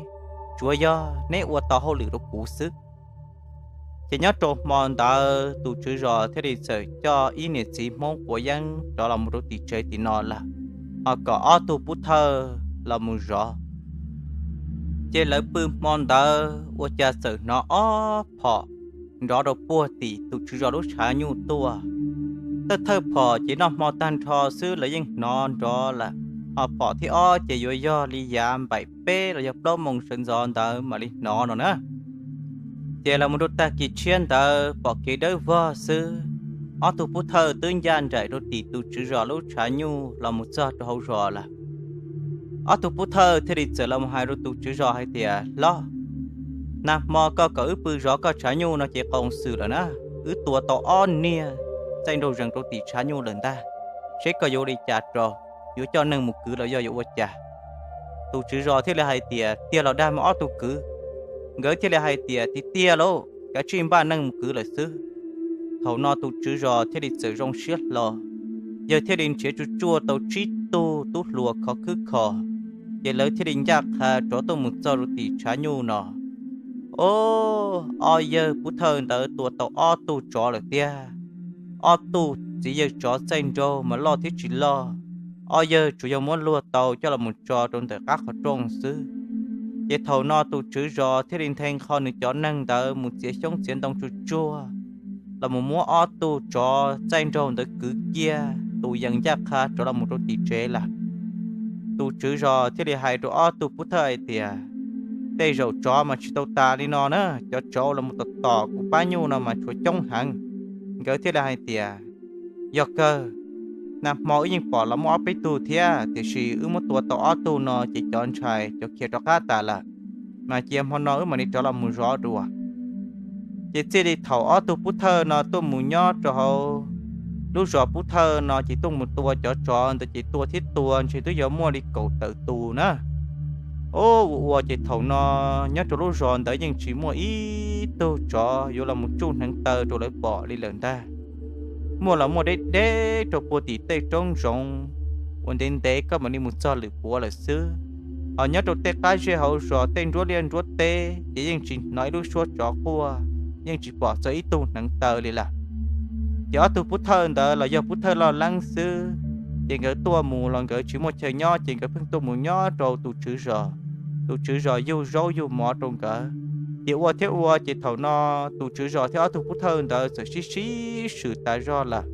Tsuav yog neb ua tau hauj lwm rau kuv xwb. Ces nyob rau hmo ntawd tus tswv zos thiaj li txawm coj ib niam txiv Hmoob quav yeeb rov los mus rau tim tsev tim no lawm, ho kom ob tug pub thawj los mus zov. Ces lawv pw hmo ntawd ua cas txawm hnov ob phom nrov rau puag tim tus tswv zos lub tshav nyuj tuaj. Thawj thawj phom ces noj hmo tag nrho xwb lawv yeej hnov nrov lawm, ho phom thib ob ces yuav yog li yav npaim peb los yog plaub moos sawv ntxov ntawd mam li hnov no na. Ces los mus rau tag kis tshiab ntawd pom kev dawb vog xwb, ob tug pub thawj twb ncaj nraim rau tim tus tswv zos lub tshav nyuj los mus txog rau hauv zos lawm. Ob tug pub thawj thiaj li txawm los mus hais rau tus tswv zos hais tias, Hlob, nag hmo koj kom wb pw zov koj tshav nyuj no ces qau xwm lawm na, wb tua tau ob niag txaij nraug zees rau tim tshav nyuj lawm ntag, seb koj yuav ua li cas rau, yuav coj neeg mus kwv los yog yuav ua cas? Tus tswv zos thiaj li hais tias, Tiag los dag mas ob tug kwv? Nkawd thiaj li hais tias, Tiag tiag lauj, kav tsij npaj neeg mus kwv lawm xwb. Thaum no tus tswv zos thiaj li txawm zoo siab hlo, yawg thiaj li nrhiav tsuj tsuaj tau tsib tug tub hluas khov khwb kho, ces lawv thiaj li ncaj qha rov tuaj mus txog rau tim tshav nyuj no. Ob, ob yawg pub thawj ntawd tua tau ob tug tsov lawm tiag. Ob tug txiv yawg tsov txaij nraug mas loj thiab tsis loj, ob yawg tsuas yog muab luag tau coj los mus tso rau ntawm qab qhov rooj xwb. Ces thaum no tus tswv zos thiaj li nthe nqho nws cov neeg ntawd mus txiav xyoob txiav ntoo tsuj tsuag los mus muab ob tug tsov txaij nraug ntawd kwv kiag tus yees ncaj qha rov los mus rau tim tsev lawm. Tus tswv zos thiaj li hais rau ob tug pub thawj hais tias, Tej zaum tsov mas tsis tau tas li no na, cov tsov los mus tom tom kuv pab nyuj no mas tshuav coob heev. Nkawd thiaj li hais tias, Yog kawg, nag hmo wb yeej pom los muaj ob peb tug thiab, tiam sis wb muab tua tau ob tug no ces cov ntshai cov khiav rov qab tas lawm, mas cia hmo no wb mam li rov los mus zov dua. Ces txij li thaum ob tug pub thawj no tuaj mus nyob rau hauv lub zos pub thawj no ces tuaj mus tua cov tsov ntawd ces tua thiab tua ntshe twb yuav muaj li kaum tawm tus na. Ua ua ces thaum no nyob rau lub zos ntawd yeej tsis muaj ib tug tsov yuav los mus tsuj hneev taw rau lawv pom li lawm ntag. Muaj los muaj deb deb rau puag tim tej roob zoov uas ntev ntev koj mam li mus txog lwm puav lawm xwb. Ho nyob rau tej qab zej hauv zos tej nruab liaj nruab teb ces yeej tsis hnov ib lub suab tsov quaj, yeej tsis pom txog ib tug hneev taw li lawm. Ces ob tug pub thawj ntawd los yog pub thawj loj leeb xwb, ces nkawd tuaj mus los nkawd tsis muaj chaw nyob ces nkawd pheej tuaj mus nyob rau tus tswv zos. Tus tswv zos yug zaub yug mov rau nkawd. Ces ua thiab ua ces thaum no tus tswv zos thiab ob tug pub thawj ntawd txawm sib sib swm tas zog lawm.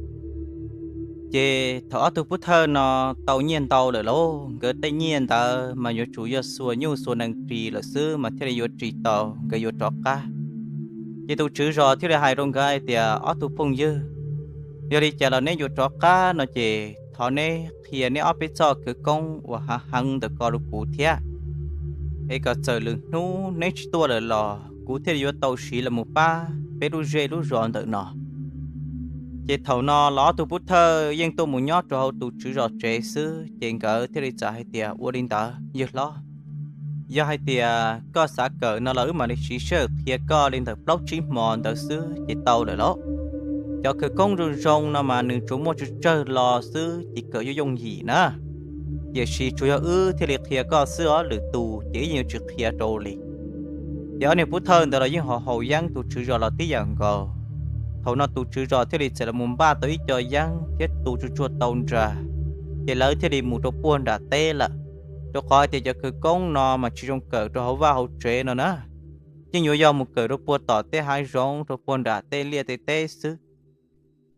Ces thaum ob tug pub thawj no tau nyiaj ntau lawm lauj, nkawd tej nyiaj ntawd mas yuav tsum yog xuas nyuj xuas nees ris lawm xwb mas thiaj li yuav ris tau nkawd yuav rov qab. Ces tus tswv zos thiaj li hais rau nkawd hais tias, Ob tug phooj ywg, yog li cas los neb yuav rov qab no ces thov neb qhia neb ob peb txoj khawv koob uas hav heev ntawm ko rau kuv thiab, es kom txawm lwm hnub neb tsis tuaj lawm los kuv thiaj li yuav tau siv los mus pab peb lub zej lub zos ntawm no. Ces thaum no los ob tug pub thawj yeej tuaj mus nyob rau hauv tus tswv zos tsev xwb, ces nkawd thiaj li txawm hais tias, Ua li ntawd yawg hlob, yog hais tias koj xav kawm no los wb mam li siv sij hawm qhia koj li ntawm plaub tsib hmo ntawd xwb ces tau lawm lauj. Cov khawv koob zoo zoo no mas nws tsuas muaj tsawg tsawg los xwb ces kawm yooj yooj yim na. Tiam sis tsuas yog wb thiaj li qhia koj xwb os, lwm tus ces wb yeej yuav tsis qhia rau li. Ces ob niag pub thawj ntawd los yeej ho haus yeeb tus tswv zos los tib yam nkaus. Thaum no tus tswv zos thiaj li txawm los mus npaj tau ib co yeeb thiab tu tsuj tsuag tau nra, ces lawv thiaj li mus rau puag nram teb lawm, rau qhov hais tias cov khawv koob no mas tsis zoo kawm rau hauv vaj hauv tsev no na. yeej yuav yog mus kawm rau puag tom tej hav zoov rau puag nram tej liaj tej teb xwb.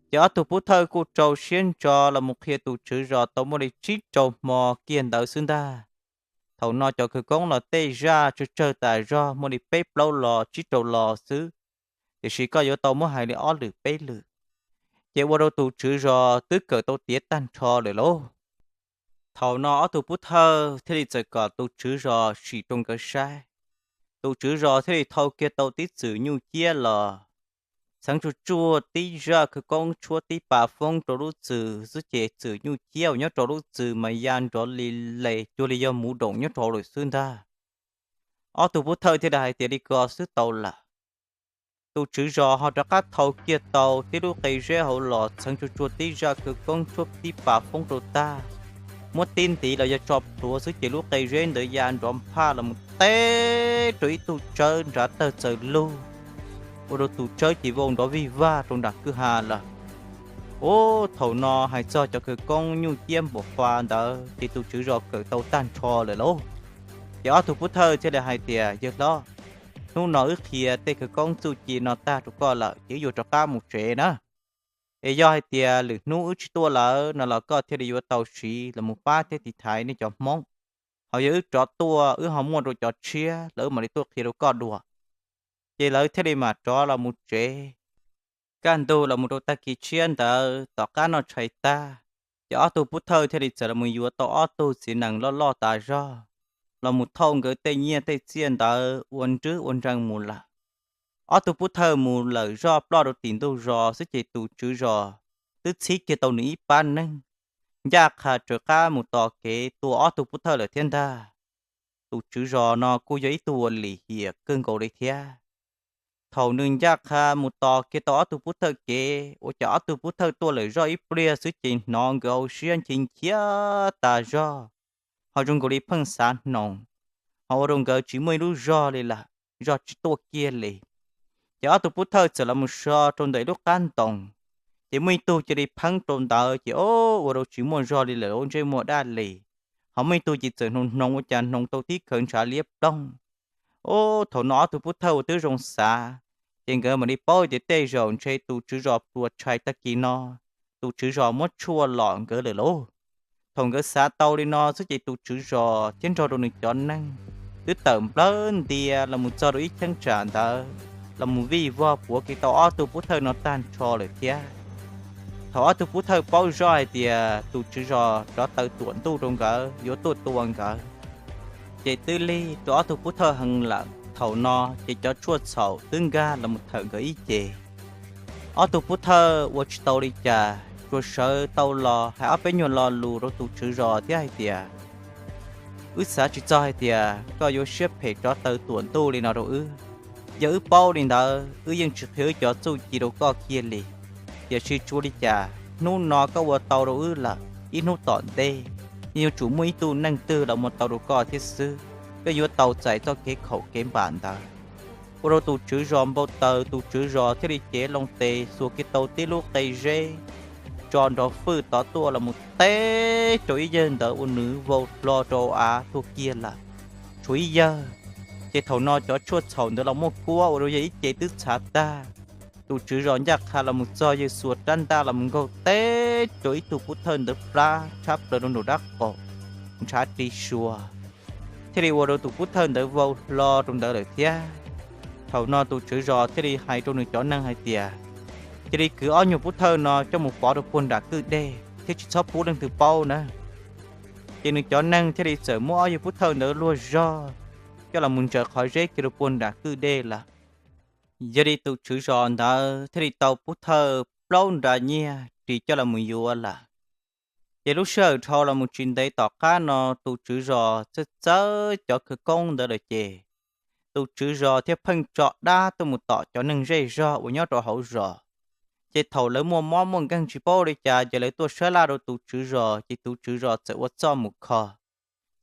Ces ob tug pub thawj kuj rau siab ntso los mus qhia tus tswv zos tau muaj li tsib rau hmo kiag ntawd xwb ntag. Thaum no cov khawv koob los tej zaj tsawg tsawg tas zog muaj li peb plaub lo tsib rau lo xwb, tiam sis koj yuav tau muab hais li ob lwm peb lwm, ces ua rau tus tswv zos twb kawm tau tiav tag nrho lawm lauj. Thaum no ob tug pub thawj thiaj li txawm kom tus tswv zos sim rau nkawd saib. Tus tswv zos thiaj li thau kiag tau tib txwm nyuj ciab los, txheev tsuag tsuag tib zaj khawv koob tshuab tib pas foob rau lub txwm xwb ces txwm nyuj ciab uas nyob rau lub txwm mas ya nrov li les cuag li yog muv doom nyob rau hauv lawm xwb ntag. Ob tug pub thawj thiaj li hais tias li ko xwb tau lawm. Tus tswv zos ho rov qab thau kiag tau tib lub qe zeb hauv los txheev tsuag tsuag tib zaj khawv koob tshuab tib pas foob rau tag, muab tib ntiv los yog tso plhuav xwb ces lub qe zeb ntawd ya nrov nphaj los mus teb rau ib tug tsawb nrad tawg txaws lug, ua rau tus tsawb ces vau nrov vij vag rau nram kwj ha lawm. Ub, thaum no hais txog cov khawv koob nyuj ciab npam hua ntawd ces tus tswv zos kawm tau tag nrho lawm lauj. Ces ob tug pub thawj thiaj li hais tias, yawg hlob, hnub no wb qhia tej khawv koob txuj ci no tag rau koj lawm ces wb yuav rov qab mus tsev na. Es yog hais tias lwm hnub wb tsis tuaj lawm no los koj thiaj li yuav tau siv los mus pab thiab tiv thaiv nej cov Hmoob. Ho yog wb rov tuaj wb ho muaj rau cov tshiab los wb mam li tuaj qhia rau koj dua. Ces lawv thiaj li mam rov los mus tsev. Kaj ntug los mus rau tag kis tshiab ntawd tom qab noj tshais tag, ces ob tug pub thawj thiaj li txawm los mus yuav tau ob tug txiv nees loj loj tas zog los mus thauj nkawd tej nyiaj tej txiaj ntawd ua nrwb ua nrees mus lawm. Ob tug pub thawj mus lawm zoj ploj rau tim ntug zos xwb ces tus tswv zos twb txhib kiag tau nws ib pab neeg ncaj qha raws qab mus tos kev tua ob tug pub thawj lawm thiab ntag. Tus tswv zos no kuj yog ib tug uas lim hiam kawg nkaus li thiab. Thaum nws ncaj qha mus tos kiag tau ob tug pub thawj kev ua cas ob tug pub thawj tuaj lawm zoj ib pliag xwb ces hnov nkawd hauv siab nchi nchiav tas zog, ho zoo nkaus li pheej xav hnoos, ho ua rau nkawd tsis muaj ib lub zog li lawm, zog tsis tuaj kiag li. Ces ob tug pub thawj txawm los mus so rau ntawm ib lub qab ntoos, ces muaj ib tug cia li pheeb rau ntawd ces o, ua rau tsis muaj zog li lawm, lub ntsej muag daj li. Ho muaj ib tug ces txawm hnoos hnoos ua cas hnoos tau tib khawv ntshav liab ploog. Ub, thaum no ob tug pub thawj uas twb zoo xav, ces nkawd mam li paub tias tej zaum ntshe tus tswv zos pluas tshais tag kis no, tus tswv zos muab tshuaj lom nkawd lawm lauj. Thaum nkawd xav tau li no xwb ces tus tswv zos thiab nrog rau nws cov neeg twb tawm nplawg ntia los mus txog rau ib cheeb tsam ntawd, los mus vij vog puav kiag tau ob tug pub thawj no tag nrho lawm thiab. Thaum ob tug pub thawj paub zoj hais tias tus tswv zos rov taw tuam ntuj rau nkawd yuav tuaj tua nkawd, ces twb lig rau ob tug pub thawj heev lawm. Thaum no ces cov tshuaj txhaum twb nkag los mus thawm nkawd ib ce. Ob tug pub thawj ua tsis tau li cas, tsuas sawv tau los hais ob peb nyuag lo lus rau tus tswv zos thiab hais tias, wb xav tsis txog hais tias koj yuav siab phem rov taw tuam ntuj li no rau wb. Yog wb paub li ntawd wb yeej tsis qhia wb cov txuj ci rau koj kiag li. Tiam sis tsuas li cas hnub no koj ua tau rau wb lawm, ib hnub tom ntej yeej yuav tsum muaj ib tug neeg twg los ua tau rau koj thiab xwb. Koj yuav tau txais txoj kev khaum kev npam ntawd. Ua rau tus tswv zos npau taws, tus tswv zos thiaj li cev loo tes xuas kiag tau tib lub qe zeb tso nrov fwj tod tuaj los mus teb rau ib yawg ntawd ua nws vau hlo rau av tuag kiag lawm, tshuav ib yawg. Ces thaum no cov tshuaj txhaum ntawd los muaj kuab ua rau yawg ib ce twb txhav tag. Tus tswv zos ncaj qha los mus txog yawg xuas rab ntaj los mus nkaug teb rau ib tug pub thawj ntawd plab tshab plaws rau nraum dab qaum, ntshav ri sua, thiaj li ua rau tus pub thawj ntawd vau hlo rau ntawd lawm thiab. Thaum no tus tswv zos thiaj li hais rau nws cov neeg hais tias, cia li kwv ob nyuag pub thawj no coj mus pov rau puag nram kwj dej thiab tsis txhob pub leej twg paub na. Ces nws cov neeg thiaj li txawm muab ob nyuag pub thawj ntawd luag zog coj los mus ntsaws qhov zeb kiag rau puag nram kwj dej lawm. Yog li tus tswv zos ntawd thiaj li tau pub thawj plaub nra nyiaj ris coj los mus yuav lawm. Ces lub sij hawm dhau los mus tsis ntev tom qab no tus tswv zos txawj txawb cov khawv koob ntawd lawm ces tus tswv zos thiaj pheej tso dab tuaj mus tom cov neeg zej zog uas nyob rau hauv zos. Ces thaum lawv muaj mob muaj nkeeg tsis paub li cas ces lawv tuaj sab laj rau tus tswv zos ces tus tswv zos txawm ua txuj mus kho,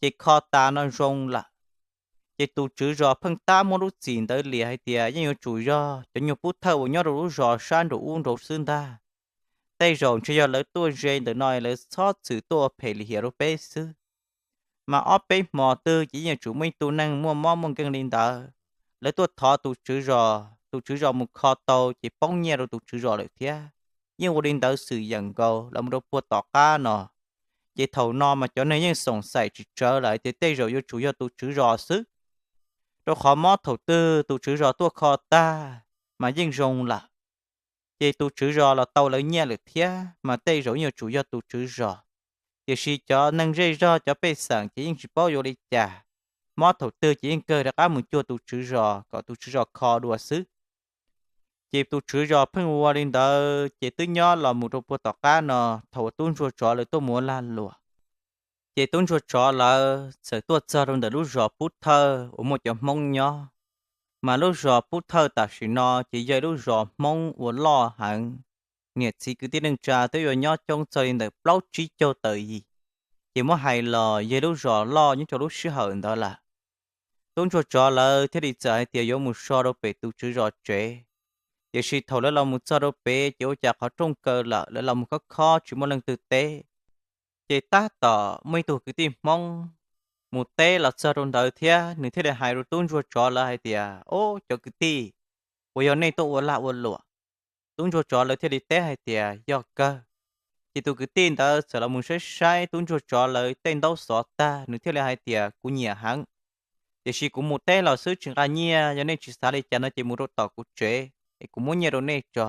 ces kho tas no zoo lawm. Ces tus tswv zos pheej tab muab lub txim ntawd liam hais tias yeej yuav tsum yog cov nyuag pub thawj uas nyob rau lub zos sab nraum ub nraud xwb ntag. Tej zaum ntshe yog lawv tuaj ze ntawm no lawv txhob txwm tuaj ua phem lim hiam rau peb xwb. Mas ob peb hmo twg ces yeej yuav tsum muaj ib tug neeg muaj mob muaj nkeeg li ntawd lawv tuaj thov tus tswv zos, tus tswv zos mus kho tau ces poob nyiaj rau tus tswv zos lawm thiab. Yeej ua li ntawd xwm yeem nkaus los mus rau puag tom qab no. Ces thaum no mas cov neeg yeej xoom xaim tsis tsawv lawm tias tej zaum yuav tsum yog tus tswv zos xwb, rau qhov mob thaum twg tus tswv zos tuaj kho tag mas yeej zoo lawm. Ces tus tswv zos los tau lawv nyiaj lawm thiab mas tej zaum yuav tsum yog tus tswv zos. Tiam sis cov neeg zej zog cov pej xeem ces yeej tsis paub yuav li cas, mob thaum twg ces yeej kawg rov qab mus cuag tus tswv zos kom tus tswv zos kho dua xwb. Ces tus tswv zos pheej ua li ntawd ces twb nyob los mus rau puag tom qab no, thaum uas tub ntsuag tsov lawv tuaj mus ua lag luam, ces tub ntsuag tsov lawv txawm tuaj txog rau ntawm lub zos Pub Thawj uas muaj cov Hmoob nyob. Mas lub zos Pub Thawj tam sim no ces yog lub zos Hmoob uas loj heev, niam txiv kwv tij neej tsa twb yuav nyob coob txog li ntawm plaub tsib caug tawm yim, ces muab hais los yog lub zos loj nyob rau lub sij hawm ntawd lawm. Tub ntsuag tsov lawv thiaj li txawm hais tias yuav mus so rau pem tus tswv zos tsev. Tiam sis thaum lawv los mus txog rau pem ces ua cas qhov rooj kaw lawm, lawv los mus khob khob tsis muaj leej twg teb. Ces tab tom muaj ib tug kwv tij Hmoob mus teb los txog rau ntawd thiab, nws thiaj li hais rau tub ntsuag tsov lawv hais tias, Ob, cov kwv tij, puas yog nej tuaj ua lag ua luam? Tub ntsuag tsov lawv thiaj li teb hais tias, Yog kawg. Ces tus kwv tij ntawd txawm los mus saib saib tub ntsuag tsov lawv tej ntaub xov tag, nws thiaj li hais tias, Kuv nyiam heev, tiam sis kuv mus teb los xwb tsis nqa nyiaj, yog nej tsis xav li cas no ces mus rau tom kuv tsev es kuv muab nyiaj rau nej tso.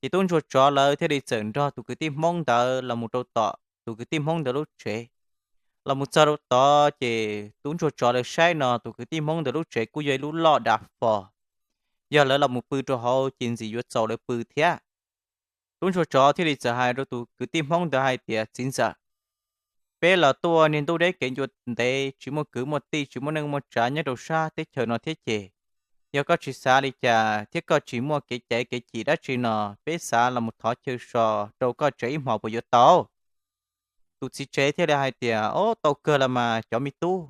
Ces tub ntsuag tsov lawv thiaj li txawm nrog tus kwv tij Hmoob ntawd los mus rau tom tus kwv tij Hmoob ntawd lub tsev. Los mus txog rau tod ces tub ntsuag tsov lawv saib no tus kwv tij Hmoob ntawd lub tsev kuj yog ib lub loj dav fo. Yog lawv los mus pw rau hauv ces ntxim yuav txaus lawv pw thiab. Tub ntsuag tsov thiaj li txawm hais rau tus kwv tij Hmoob ntawd hais tias, Txiv ntxawm, peb los tuaj niaj ntug deb kev ncua ntev, tsis muaj kwv muaj tij, tsis muaj neej muaj tsav nyob rau sab teb chaws no thiab ces, yog koj tsis xav li cas thiab koj tsis muaj kev caiv kev chim dab tsi no, peb xav los mus thov chaw so rau koj tsev ib hmos puas yuav tau? Tus txiv tsev thiaj li hais tias, Ob, tau kawg los mas cov me tub,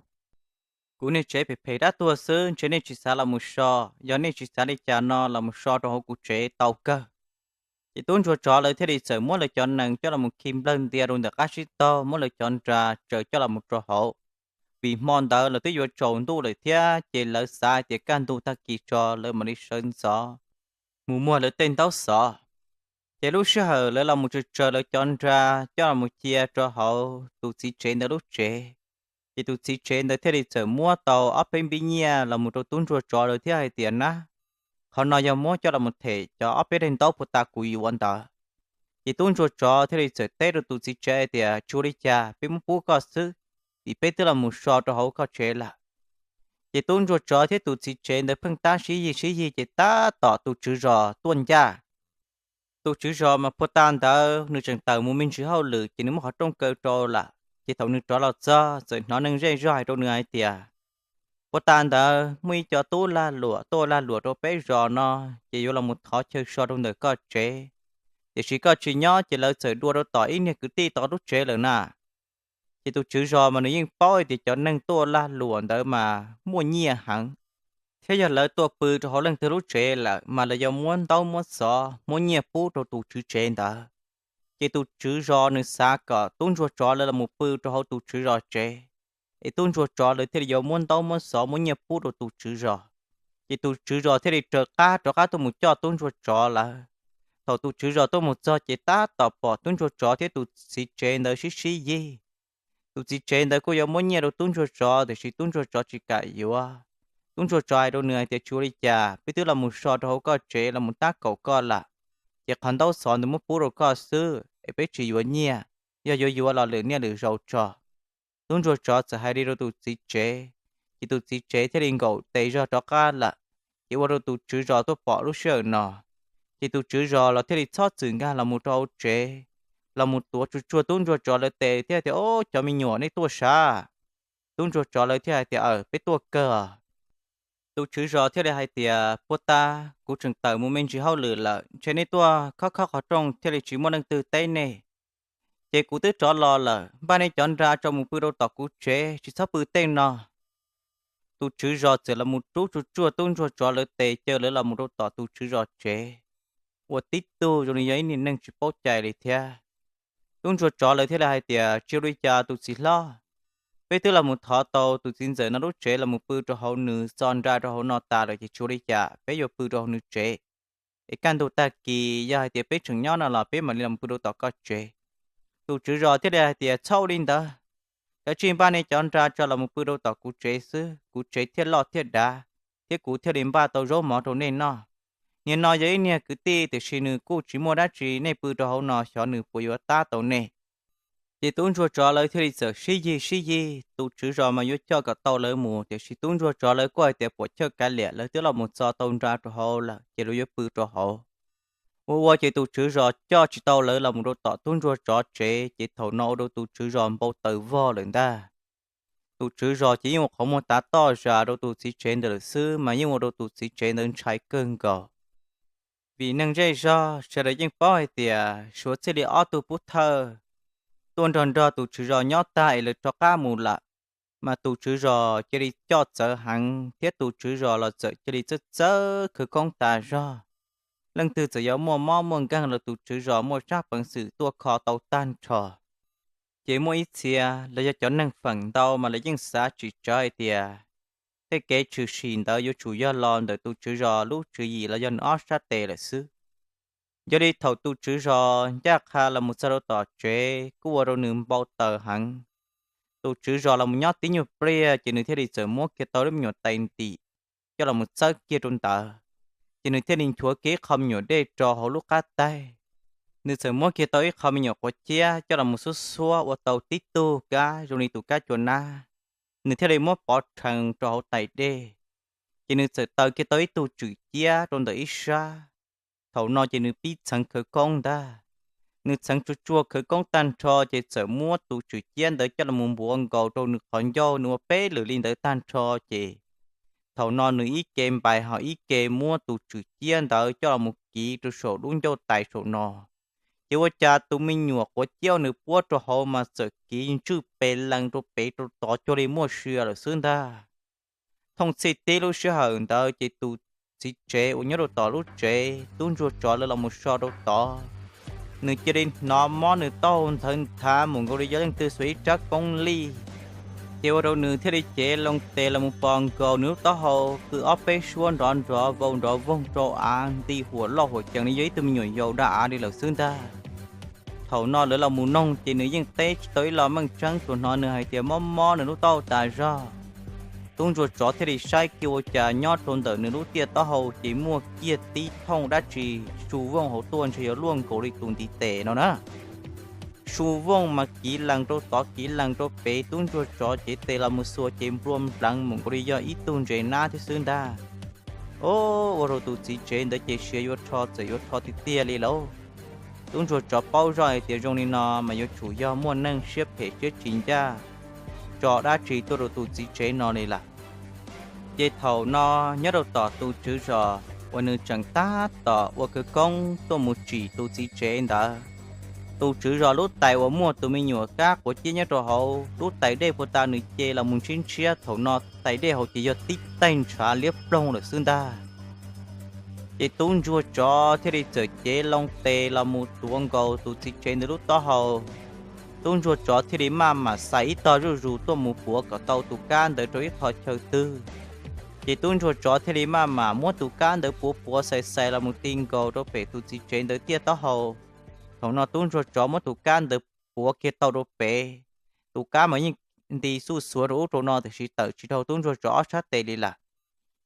kuv niag tsev phem phem dab tuag xwb, ntshe nej tsis xav los mus so. Yog nej tsis xav li cas no los mus so rau hauv kuv tsev tau kawg. Ces tub ntsuag tsov lawv thiaj li txawm muab lawv cov nees coj los mus khi nplawg ntia rau ntawm qab tsib taug, muab lawv cov nra tsaws coj los mus rau hauv. Vim hmo ntawd los twb yuav tsaus ntuj lawm thiab ces lawv xav tias kaj ntug tag kis tso lawv mam li sawv ntxov mus muag lawv tej ntaub xov. Ces lub sij hawm lawv los mus tsaws tsaws lawv cov nra coj los mus cia rau hauv tus txiv tsev ntawd lub tsev, ces tus txiv tsev ntawd thiaj li txawm muab tau ob peb npib nyiaj los mus rau tub ntsuag tsov lawv thiab hais tias, Nab, qhov no yog muab coj los mus them cov ob peb daim ntaub puag ta kuv yuav ntawd. Ces tub ntsuag tsov thiaj li txawm teb rau tus txiv tsev hais tias, Tsis ua li cas, peb muab pub koj xwb, vim peb twb los mus so rau hauv koj tsev lawm. Ces tub ntsuag tsov thiab tus txiv tsev ntawd pheej tab sib yig sib yig ces tab tom tus tswv zos tuaj ncaj. Tus tswv zos mas puag ta ntawd nws tseem tawm mus me ntsis hauj lwm ces nws muab qhov rooj kaw rau lawm, ces thaum nws rov los txog txawm hnov neeg zej zog hais rau nws hais tias, Puag ta ntawd muaj ib co tub lag luam tuaj lag luam rau peb zos no, ces yuav los mus thov chaw so rau ntawm koj tsev, tiam sis koj tsis nyob ces lawv txawm dua rau tom ib niag kwv tij tod lub tsev lawm na. Ces tus tswv zos mas nws yeej paub hais tias cov neeg tuaj lag luam ntawd mas muaj nyiaj heev, thiab yog lawv tuaj pw rau hauv leej twg lub tsev lawm mas lawv yuav muab ntaub muab xov muab nyiaj pub rau tus tswv tsev ntawd. Ces tus tswv zos nws xav kom tub ntsuag tsov lawv los mus pw rau hauv tus tswv zos tsev, es tub ntsuag tsov lawv thiaj li yuav muab ntaub muab xov muab nyiaj pub rau tus tswv zos. Ces tus tswv zos thiaj li raws qab rov qab tuaj mus coj tub ntsuag tsov lawv. Thaum tus tswv zos tuaj mus txog ces tab tom pom tub ntsuag tsov thiab tus txiv tsev ntawd sib sib yig. Tus txiv tsev ntawd kuj yuav muab nyiaj rau tub ntsuag tsov tiam sis tub ntsuag tsov tsis kam yuav. Tub ntsuag tsov hais rau nws hais tias, Tsis ua li cas, peb twb los mus so rau hauv koj tsev los mus tab kaum koj lawm, ces qhov ntaub xov ntawd muab pub rau koj xwb es peb tsis yuav nyiaj, yog yuav yuav los lwm niaj lwm zaus tso. Tub ntsuag tsov txawm hais li rau tus txiv tsev, ces tus txiv tsev thiaj li nkaum tes zog rov qab lawm. Ces ua rau tus tswv zos tuaj pom lub sij hawm no, ces tus tswv zos los thiaj li txhob txwm nkag los mus rau hauv tsev, los mus tuav tsuag tsuag tub ntsuag tsov lawv tes thiab tias, Ob, cov me nyuam, nej tuaj sav? Tub ntsuag tsov lawv thiaj hais tias, Aws, peb tuaj kawg. Tus tswv zos thiaj li hais tias, Puag ta kuv tseem tawm mus me ntsis hauj lwm lawm, ntshe nej tuaj khob khob qhov rooj thiaj li tsis muaj leej twg teb nej. Ces kuv twb rov los lawm, npaj nej cov nra tso mus pw rau tom kuv tsev, tsis txhob pw tej no. Tus tswv zos txawm los mus rub tsuag tsuag tub ntsuag tsov lawv tes caw lawv los mus rau tom tus tswv zos tsev, ua tib tug zoo li yog ib niag neeg tsis paub cai li thiab. Tub ntsuag tsov lawv thiaj li hais tias, Tsis ua li cas tus txiv hlob, Peb twb los mus thov tau tus txiv ntxawm no lub tsev los mus pw rau hauv nws txo nra rau hauv no tas lawm ces tsis ua li cas, peb yuav pw rau hauv nws tsev. Es kaj ntug tag kis yog hais tias peb tseem nyob no los peb mam li los pw rau tom koj tsev. Tus tswv zos thiaj li hais tias, Txhob ua li ntawd, kav tsij npaj nej cov nra tso los mus pw rau tom kuv tsev xwb, kuv tsev thiaj loj thiaj dav, thiab kuv thiaj li npaj tau zaub mov rau nej noj. Niag no yog ib niag kwv tij, tiam sis nws kuj tsis muaj dab tsi, nej pw rau hauv no xyov nws puas yuav tab tau nej. Ces tub ntsuag tsov lawv thiaj li txawm sib yig sib yig, tus tswv zos mas yuav coj kom tau lawv mus, tiam sis tub ntsuag tsov lawv kuj hais tias puas chawj kav liam, lawv twb los mus txo tau nra rau hauv lawm ces lawv yuav pw rau hauv. Ua ua ces tus tswv zos coj tsis tau lawv los mus rau tom tub ntsuag tsov tsev, ces thaum no ua rau tus tswv zos npau taws vog lawm ntag. Tus tswv zos ces yeej ua qhov muag tav toj zam rau tus txiv tsev ntawd lawm xwb, mas yeej ua rau tus txiv tsev ntawd ntshai kawg nkaus. Vim neeg zej zog sawv daws yeej paub hais tias suav txij li ob tug pub thawj tuaj nrog nrog tus tswv zos nyob tag es lawv rov qab mus lawm, mas tus tswv zos cia li coj txawv heev thiab tus tswv zos los txawm cia li txawj txawj khawv koob tas zog. Leej twg txawm yuav muaj mob muaj nkeeg los tus tswv zos muaj tsab peev xwm tuaj kho tau tag nrho. Ces muaj ib txhia los yog cov neeg feem ntau mas lawv yeej xav tsis tsawv hais tias tej kev tshwm sim ntawd yuav tsum yog los ntawm tus tswv zos lub tswv yim los yog nws ob sab tes lawm xwb. Yog li thaum tus tswv zos ncaj qha los mus txog rau tom tsev kuj ua rau nws npau taws heev. Tus tswv zos los mus nyob tib nyuag pliag ces nws thiaj li txawm muab kiag tau lub me nyuam tais ntim coj los mus txawb kiag rau ntawd, ces nws thiaj li nchuav kiag ib qho me nyuam dej rau hauv lub qab taig. Nws txawm muab kiag tau ib qho me nyuam quav ciab coj los mus xuab xuab ua tau tib tug kab zoo li tus kab cua nab, nws thiaj li muab pov rhees rau hauv tais dej. Ces nws txawm taws kiag tau ib tug tswm ciab rau ntawm ib sab. Thaum no ces nws pib txheev khawv koob ntag. Nws txheev tsuag tsuag khawv koob tag nrho ces txawm muab tus tswm ciab ntawd coj los mus npuav nkaus rau nws qhov ncauj, nws ua peb lwm li ntawd tag nrho ces thaum no nws ib ce npais ho ib ce muab tus tswm ciab ntawd coj los mus kiv rau saum lub ncauj tais saum no. Ces ua cas tus me nyuam quav ciab nws puab rau hauv mas txawm kiv ntswj pes lees rau pem rau tod cuag li muaj sia lawm xwb ntag. Thooj txhij tib lub sij hawm ntawd ces tus txiv tsev uas nyob rau tom lub tsev tub ntsuag tsov lawv los mus so rau tod, nws cia li hnov mob nws taub hau nthawv nthav mus nkaus li yog leej twg xuas ib rab koob lij. Ces ua rau nws thiaj li cev loo tes los mus pos nkaus nws lub taub hau kwv ob peb suab nrov nrov vau nrov voog rau av nti huam loj huam cees li yog ib tug me nyuam yaus daj av li lawm xwb ntag. Thaum no lawv los mus noog ces nws yeej teb tsis tau ib lo meej tseeb, tsuas hnov nws hais tias mob mob nws lub taub hau tas zog. Tub ntsuag tsov thiaj li saib kiag ua cas nyob rau ntawm nws lub tiaj taub hau ces muaj kiag tib thooj dab tsi su vooj hauv tuaj ntshe yuav luaj nkaus li tus ntiv tes no na. Su vooj mas kiv lees rau tod kiv lees rau pem, tub ntsuag tsov cev tes los mus xuas ces nplua npleev mus nkaus li yog ib tug ntses nab thiab xwb ntag. O, ua rau tus txiv tsev ntawd ces siav yuav rho txawm yuav rho tiag tiag li lauj. Tub ntsuag tsov paub zoj hais tias zoo li no mas yuav tsum yog muaj neeg siab phem siab tsis ncaj tso dab tsi tuaj rau tus txiv tsev no li lawm. Ces thaum no nyob rau tom tus tswv zos uas nws tseem tab tom ua khawv koob tuaj mus tsim tus txiv tsev ntawd, tus tswv zos lub tais uas muaj tus me nyuam kab quav ciab nyob rau hauv lub tais dej puag ta nws ce los mus ntshiab ntshiab, thaum no tais dej hauv ces yog tib taig ntshav liab ploog lawm xwb ntag. Ces tub ntsuag tsov thiaj li txawm cev loo tes los mus tuav nkaus tus txiv tsev ntawd lub taub hau. Tub ntsuag tsov thiaj li maj mam xais ib tog zuj zus tuaj mus puav kom tau tus kab ntawd rau ib qho chaw twg. Ces tub ntsuag tsov thiaj li maj mam muab tus kab ntawd puav puav xais xais los mus ti nkaus rau pem tus txiv tsev ntawd tiaj taub hau. Thaum no tub ntsuag tsov muab tus kab ntawd puav kiag tau rau pem, tus kab mas yeej nti xuj xuav rau ub rau no tiam sis tawm tsis dhau tub ntsuag tsov ob sab tes li lawm.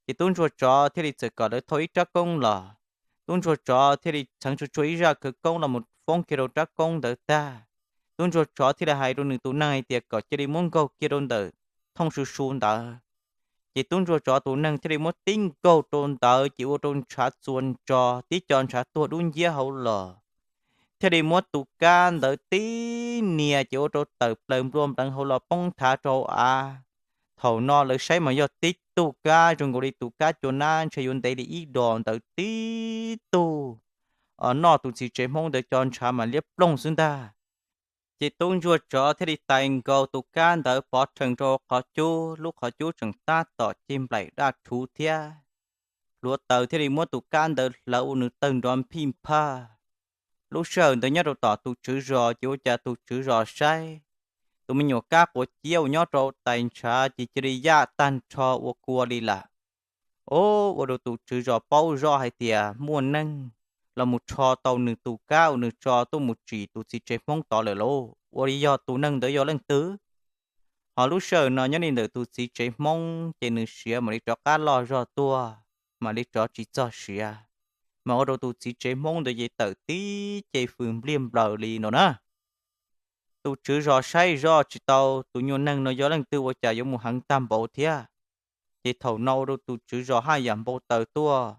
Ces tub ntsuag tsov thiaj li txawm kom lawv thau ib rab koob los. Tub ntsuag tsov thiaj li txheev tsuag tsuag ib zaj khawv koob los mus foob kiag rau rab koob ntawd tag. Tub ntsuag tsov thiaj li hais rau nws tus neeg hais tias kom cia li muab nkaug kiag rau ntawm thooj su su ntawd. Ces tub ntsuag tsov tus neeg thiaj li muab tib nkaug rau ntawd ces ua rau ntshav txuas ntso tib co ntshav tuag dub nciab hauv los. Thiaj li muab tus kab ntawd tib nias ces ua rau tawm plaws nplua npleev hauv los poob nthav rau hauv av. Thaum no lawv saib mas yog tib tug kab zoo nkaus li tus kab cua nab ntshe yuav ntev li ib dos ntawd tib tug, noj tus txiv tsev hmoob ntawd co ntshav mas liab ploog xwb ntag. Ces tub ntsuag tsov thiaj li tais nkaus tus kab ntawd pov rhees rau qhov cub, lub qhov cub tseem tab tom cig nplaim daj rhuv thiab. Hluav taws thiaj li muab tus kab ntawd hlawv ua nws tawg nrov phij phaj. Lub sij hawm ntawd nyob rau tom tus tswv zos ces ua cas tus tswv zos saib Tus me nyuam kab quav ciab uas nyob rau tais ntshav ces cia li yaj tag nrho ua kua li lawm. Ua rau tus tswv zos paub zoj hais tias muaj neeg los mus rho tau nws tus kab uas nws tso tuaj mus tsim tus txiv tsev Hmoob tod lawm lauj. Ua li yog tus neeg ntawd yog leej twg? Ho lub sij hawm no nyob li ntawm tus txiv tsev Hmoob ces nws siav mam li rov qab loj zog tuaj, mam li rov tsis txog siav, mas ua rau tus txiv tsev Hmoob ntawd ces tawm tib ce fws npliaj nplaws li no na. Tus tswv zos saib zoj tsis tau tus nyuag neeg no yog leej twg ua cas yuav mus heev tag npaum thiab. Ces thaum no ua rau tus tswv zos haj yam npau taws tuaj,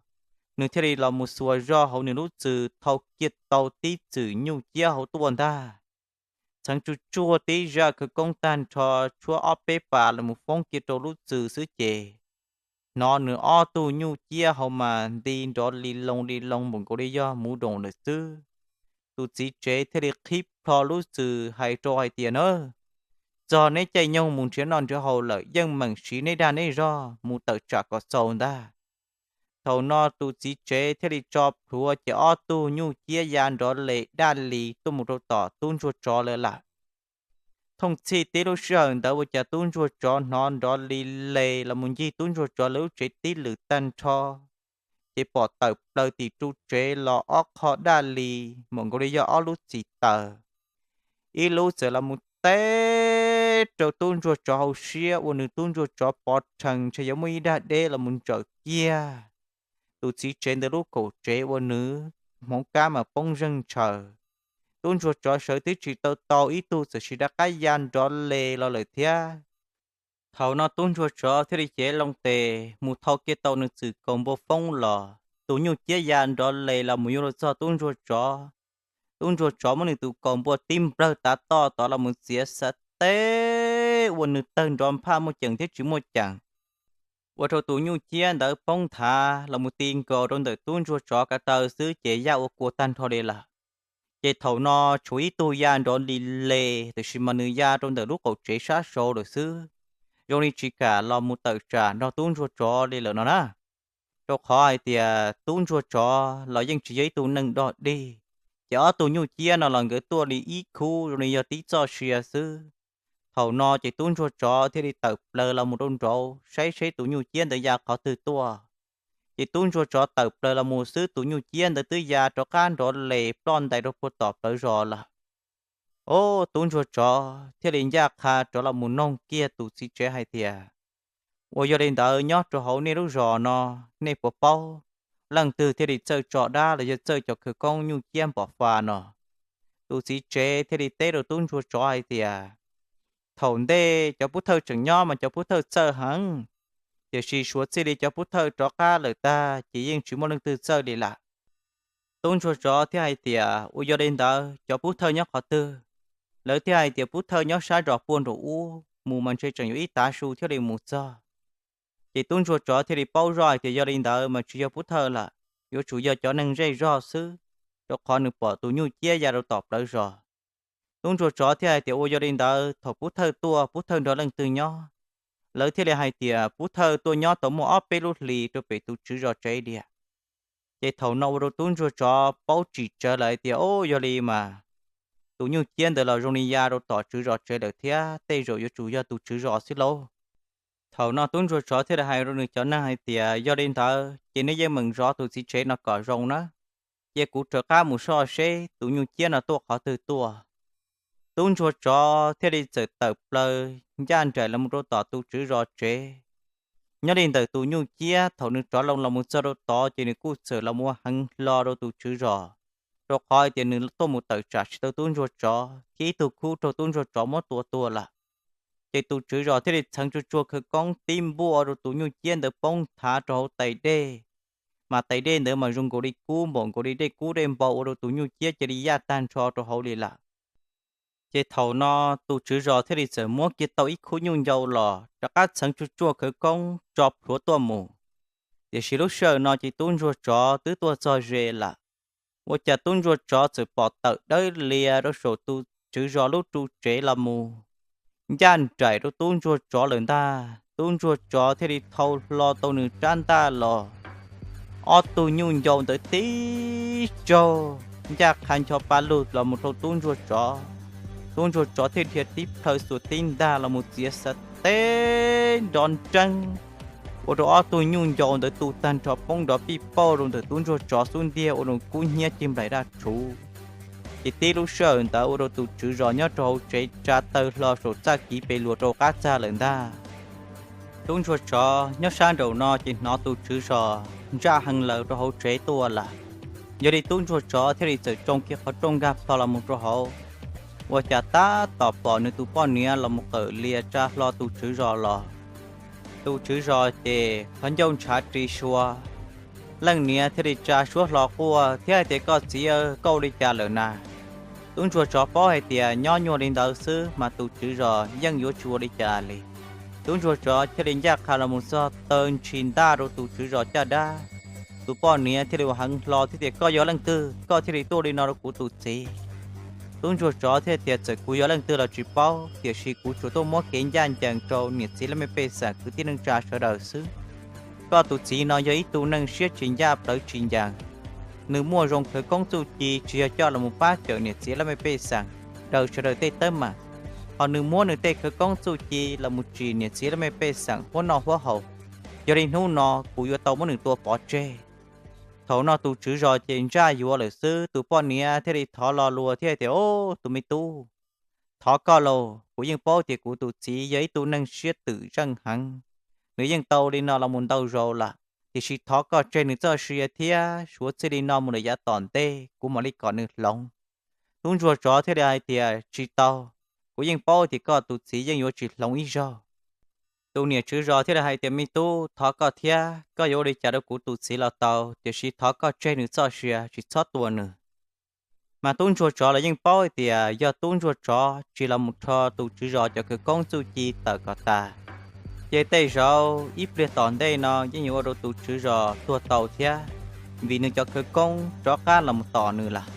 nws thiaj li los mus xuas zog hauv nws lub txwm thau kiag tau tib txwm nyuj ciab hauv tuaj ntag. Txheev tsuj tsuag tib zaj khawv koob tag nrho, tshuab ob peb pas los mus foob kiag rau lub txwm xwb ces hnov nws ob tug nyuj ciab hauv mas nti nrov li loo li loo npaum nkaus li yog muv doom lawm xwb. Tus txiv tsev thiaj li qhib plho lub txwm hais rau hais tias na, txog neb caij nyoog mus nrhiav noj nrhiav haus lawm, yeej meem siv neb dag neb zog mus tawm tsam kom txaus ntag. Thaum no tus txiv tsev thiaj li tso plhuav ces ob tug nyuj ciab ya nrov li daj li tuaj mus rau tom tub ntsuag tsov lawm lawm. Thooj txhij tib lub sij hawm ntawd ua cas tub ntsuag tsov hnov nrov li le los mus ncig tub ntsuag tsov lawv lub tsev tib lwm tag nrho, ces pom tawm plaws tim ru tsev los ob qho daj li, mam nkaus li yog ob lub txim taws. Ib lub txawm los mus teb rau tub ntsuag tsov hauv siab ua nws tub ntsuag tsov pov rhees ntshe yuav muaj ib dag deb los mus ntsawm kiag tus txiv tsev ntawd lub kaum tsev ua nws hmoov kab mas poob zeeg ntshaws. Tub ntsuag tsov sawv twb tsis tau tau ib tug txawm sis rov qab ya nrov le los lawm thiab. Thaum no tub ntsuag tsov thiaj li cev loo tes mus thau kiag tau nws txwm kaus npua foob los, tus nyuj ciab ya nrov le los mus yuav luag txog tub ntsuag tsov. Tub ntsuag tsov muab nws tus kaus npua tib nplawg tav toj tod los mus txiav xav teb ua nws tawg nrov nphaj muaj ceem thiab tsis muaj ceem, ua rau tus nyuj ciab ntawd poob nthav los mus ti nkaus rau ntawm tub ntsuag tsov ko taw xwb ces yaj ua kua tag nrho li lawm. Ces thaum no tshuav ib tug ya nrov li le, tiam sis mas nws ya rau ntawm lub qaum tsev sab saud lawm xwb, zoo li tsis kam los mus tawm tsam nrog tub ntsuag tsov li lawm no na. Rau qhov hais tias tub ntsuag tsov los yeej tsis yog ib tug neeg dog dig, ces ob tug nyuj ciab no los nkawd tuaj li ib khub zoo li yog tib txoj sia xwb. Thaum no ces tub ntsuag tsov thiaj li tawm plaws los mus rau nraud saib seb tus nyuj ciab ntawd ya qhov twg tuaj. Ces tub ntsuag tsov tawm plaws los mus xwb tus nyuj ciab ntawd twb ya rov qab nrov les ploj ntais rau puag tom plawv zos lawm. Ov, tub ntsuag tsov thiaj li ncaj qha rov los mus noog kiag tus txiv tsev hais tias, ua yog li ntawd nyob rau hauv nej lub zos no, nej puas paub leej twg thiaj li txawj tso dab los yog txawj cov khawv koob nyuj ciab npom fa no? Tus txiv tsev thiaj li teb rau tub ntsuag tsov hais tias, thaum ntej cov pub thawj tseem nyob mas cov pub thawj txawj heev, tiam sis suav txij li cov pub thawj rov qab lawm tag ces yeej tsis muaj leej twg txawj li lawm. Tub ntsuag tsov thiaj hais tias, ua yog li ntawd cov pub thawj nyob qhov twg? Lawv thiaj hais tias pub thawj nyob sab zos puag nraum ub, mus mas ntshe tseem yuav ib tav su thiaj li mus txog. Ces tub ntsuag tsov thiaj li paub zoj hais tias yog li ntawd mas tsis yog pub thawj lawm, yuav tsum yog cov neeg zej zog xwb, rau qhov nws pom tus nyuj ciab ya rau tom plawv zos. Tub ntsuag tsov thiaj hais tias ua yog li ntawd thaum pub thawj tuaj pub thawj nrog leej twg nyob? Lawv thiaj li hais tias pub thawj tuaj nyob tau muaj ob peb lub hlis rau pem tus tswv zos tsev tiag. Ces thaum no ua rau tub ntsuag tsov paub tsis tsawv lawm hais tias, o, yog li mas tus nyuj ciab ntawd los zoo li ya rau tom tswv zos tsev lawm thiab, tej zaum yuav tsum yog tus tswv zos xwb lauj. Thaum no tub ntsuag tsov thiaj li hais rau nws cov neeg hais tias yog li ntawd ces nej yeej meem zov tus txiv tsev no kom zoo na, cia kuv rov qab mus soj seb tus nyuj ciab no tuaj qhov twg tuaj. Tub ntsuag tsov thiaj li txawm tawm plaws ncaj nraim los mus rau tom tus tswv zos tsev. Nyob li ntawm tus nyuj ciab thaum nws rov loo los mus txog rau tod ces nws kuj txawm los mus ua heev hlo rau tus tswv zos, rau qhov hais tias nws tuaj mus tawm tsam tsis tau tub ntsuag tsov thiab ib tug khub raug tub ntsuag tsov muab tua tuag lawm. Ces tus tswv zos thiaj li txheev tsuag tsuag khawv koob tib npuaj rau tus nyuj ciab ntawd poob nthav rau hauv tais dej, mas tais dej ntawd mas zoo nkaus li kub npaum nkaus li dej kub dej npau ua rau tus nyuj ciab cia li yaj tag nrho rau hauv li lawm. Ces thaum no tus tswv zos thiaj li txawm muab kiag tau ib khub nyuj ncau los rov qab txheev tsuag tsuag khawv koob tso plhuav tuaj mus. Tiam sis lub sij hawm no ces tub ntsuag tsov twb tuaj txog ze lawm. Ua cas tub ntsuag tsov txawm pom tawm dawb lias rau saum tus tswv zos lub ru tsev los mus ncaj nraim rau tub ntsuag tsov lawm ntag. Tub ntsuag tsov thiaj li thau hlo tau nws rab ntaj los, ob tug nyuj ncau ntawd tib tsaug ncaj qha ncho pa lug los mus rau tub ntsuag tsov. Tub ntsuag tsov thiaj dhia tib plhaw xuas tib ntag los mus txiav xav teb nrov nreeb, ua rau ob tug nyuj ncau ntawd tu tag nrho poob nrov pij pauj rau ntawm tub ntsuag tsov xub ntiag ua rau kub hnyiab cig nplaim daj rhuv. Ces tib lub sij hawm ntawd ua rau tus tswv zos nyob rau hauv tsev tsa taw hlo saum txaj kiv pes luas rau qab txag lawm ntag. Tub ntsuag tsov nyob sab nraum no ces hnov tus tswv zos ntsaj heev lawm rau hauv tsev tuaj lawm. Yog li tub ntsuag tsov thiaj li txawm tsoo kiag qhov rooj nkag plho los mus rau hauv, ua cas tab tom pom nws tus poj niam los mus qawm lias tsa hlo tus tswv zos los. Tus tswv zos ces qhov ncauj ntshav ri sua, leej niam thiaj li tsa suab hlo quaj thiab hais tias, Koj txiv, koj ua li cas lawm na? Tub ntsuag tsov paub hais tias nyob nyuag li ntawd xwb mas tus tswv zos yeej yuav tsis ua li cas li. Tub ntsuag tsov thiaj li ncaj qha los mus txog taw ntshis ntaj rau tus tswv zos caj dab. Tus poj niam thiaj li ua heev hlo thiab tias, Koj yog leej twg koj thiaj li tuaj li no rau kuv tus txiv? Tub ntsuag tsov thiaj tias, Txawm kuv yog leej twg los tsis paub, tiam sis kuv tsuas tuaj muab kev ncaj ncees rau niam txiv laj mej pej xeem kwv tij neej tsa sawv daws xwb. Koj tus txiv no yog ib tug neeg siab tsis ncaj plawv tsis ncees, nws muaj zoo khawv koob txuj ci tsis yog coj los mus pab cawm niam txiv laj mej pej xeem daws sawv daws tej teeb meem, ho nws muab nws tej khawv koob txuj ci los mus tsim niam txiv laj mej pej xeem huab noj huab haus. Yog li hnub no kuv yuav tau muab nws tua pov tseg. Thaum no tus tswv zos ces ntsaj yuav lawm xwb, tus poj niam thiaj li thov lo lus thiab tias, Au, tus me tub, thov koj lauj, kuv yeej paub tias kuv tus txiv yog ib tug neeg siab twm zeej heev, nws yeej tau li no los mus ntau zaus lawm, tiam sis thov koj tseg nws txoj sia thiab suav txij li no mus lawm yav tom ntej kuv mam li kom nws hloov. Tub ntsuag tsov thiaj li hais tias, Tsis tau, kuv yeej paub tias koj tus txiv yeej yuav tsis hloov ib zaug. Tus niam tswv zos thiaj li hais tias, Me tub, thov koj thiab, koj yuav ua li cas rau kuv tus txiv los tau, tiam sis thov koj tseg nws txoj sia, tsis txhob tua nws. Mas tub ntsuag tsov los yeej paub hais tias yog tub ntsuag tsov tsis los mus rho tus tswv zos cov khawv koob txuj ci tawm kom tas, ces tej zaum ib pliag tom ntej no yeej yuav ua rau tus tswv zos tuag tau thiab, vim nws cov khawv koob rov qab los mus tom nws lawm.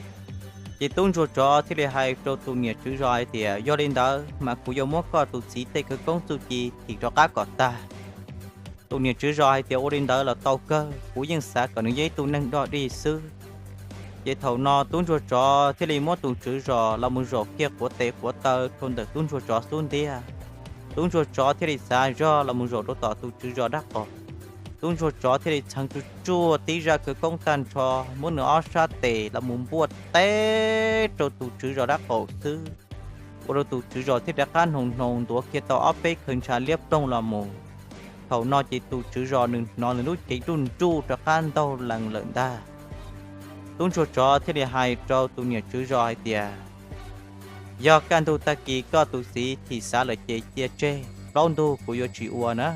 Ces tub ntsuag tsov thiaj li hais rau tus niam tswv zos hais tias, Yog li ntawd mas kuv yuav muab koj tus txiv tej khawv koob txuj ci thim rov qab kom tag. Tus niam tswv zos hais tias, Ua li ntawd los tau kawg, kuv yeej xav kom nws yog ib tug neeg dog dig xwb. Ces thaum no tub ntsuag tsov thiaj li muab tus tswv zos los mus zaum kiag quav tes quav taw rau ntawm tub ntsuag tsov xub ntiag. Tub ntsuag tsov thiaj li xav zog los mus zaum rau tom tus tswv zos dab qaum. Tub ntsuag tsov thiaj li txheev tsuj tsuaj tib zaj khawv koob tag nrho, muab nws ob sab tes los mus npuaj teb rau tus tswv zos dab qaum xwb, ua rau tus tswv zos thiaj rov qab hnoos hnoos ntuav kiag tau ob peb khaw ntsha liab ploog los mus. Thaum no ces tus tswv zos nws hnov nws lub cev nruj nruj rov qab ntaug lees lawm ntag. Tub ntsuag tsov thiaj li hais rau tus niam tswv zos hais tias, Yog kaj ntug tag kis koj tus txiv thim xav lawm ces cia tseg, plaub ntug kuv yuav tsis ua na.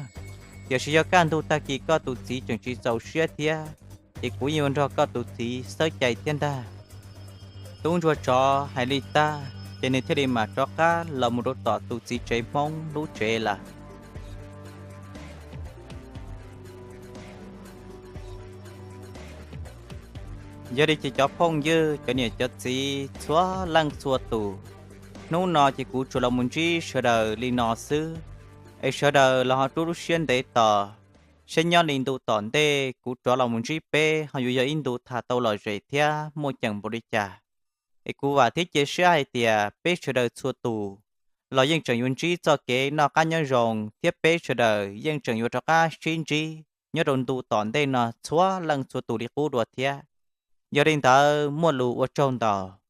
Tiam sis yog kaj ntug tag kis koj tus txiv tseem tsis txaus siab thiab, ces kuv yuav nrog koj tus txiv xawb cai thiab ntag. Tub ntsuag tsov hais li tag, ces nws thiaj li mam rov qab los mus rau tom tus txiv tsev Hmoob lub tsev lawm. Yog li ces cov phooj ywg, cov niam cov txiv txhua leej txhua tus, hnub no ces kuv tsuas los mus ntsib sawv daws li no xwb, es sawv daws los ho rub lub siab ntev tos, saib nyob li ntu tom ntej kuv rov los mus ntsib peb ho yuav yog ib ntu tham tau lom zem thiab muaj ceem npaum li cas. Es kuv vam thiab cia siab hais tias peb sawv daws txhua tus los yeej tseem yuav ntsib txoj kev noj qab nyob zoo thiab peb sawv daws yeej tseem yuav rov qab sib ntsib nyob rau ntu tom ntej no txhua leej txhua tus li qub dua thiab. Yog li ntawd muaj lus ua tsaug ntau.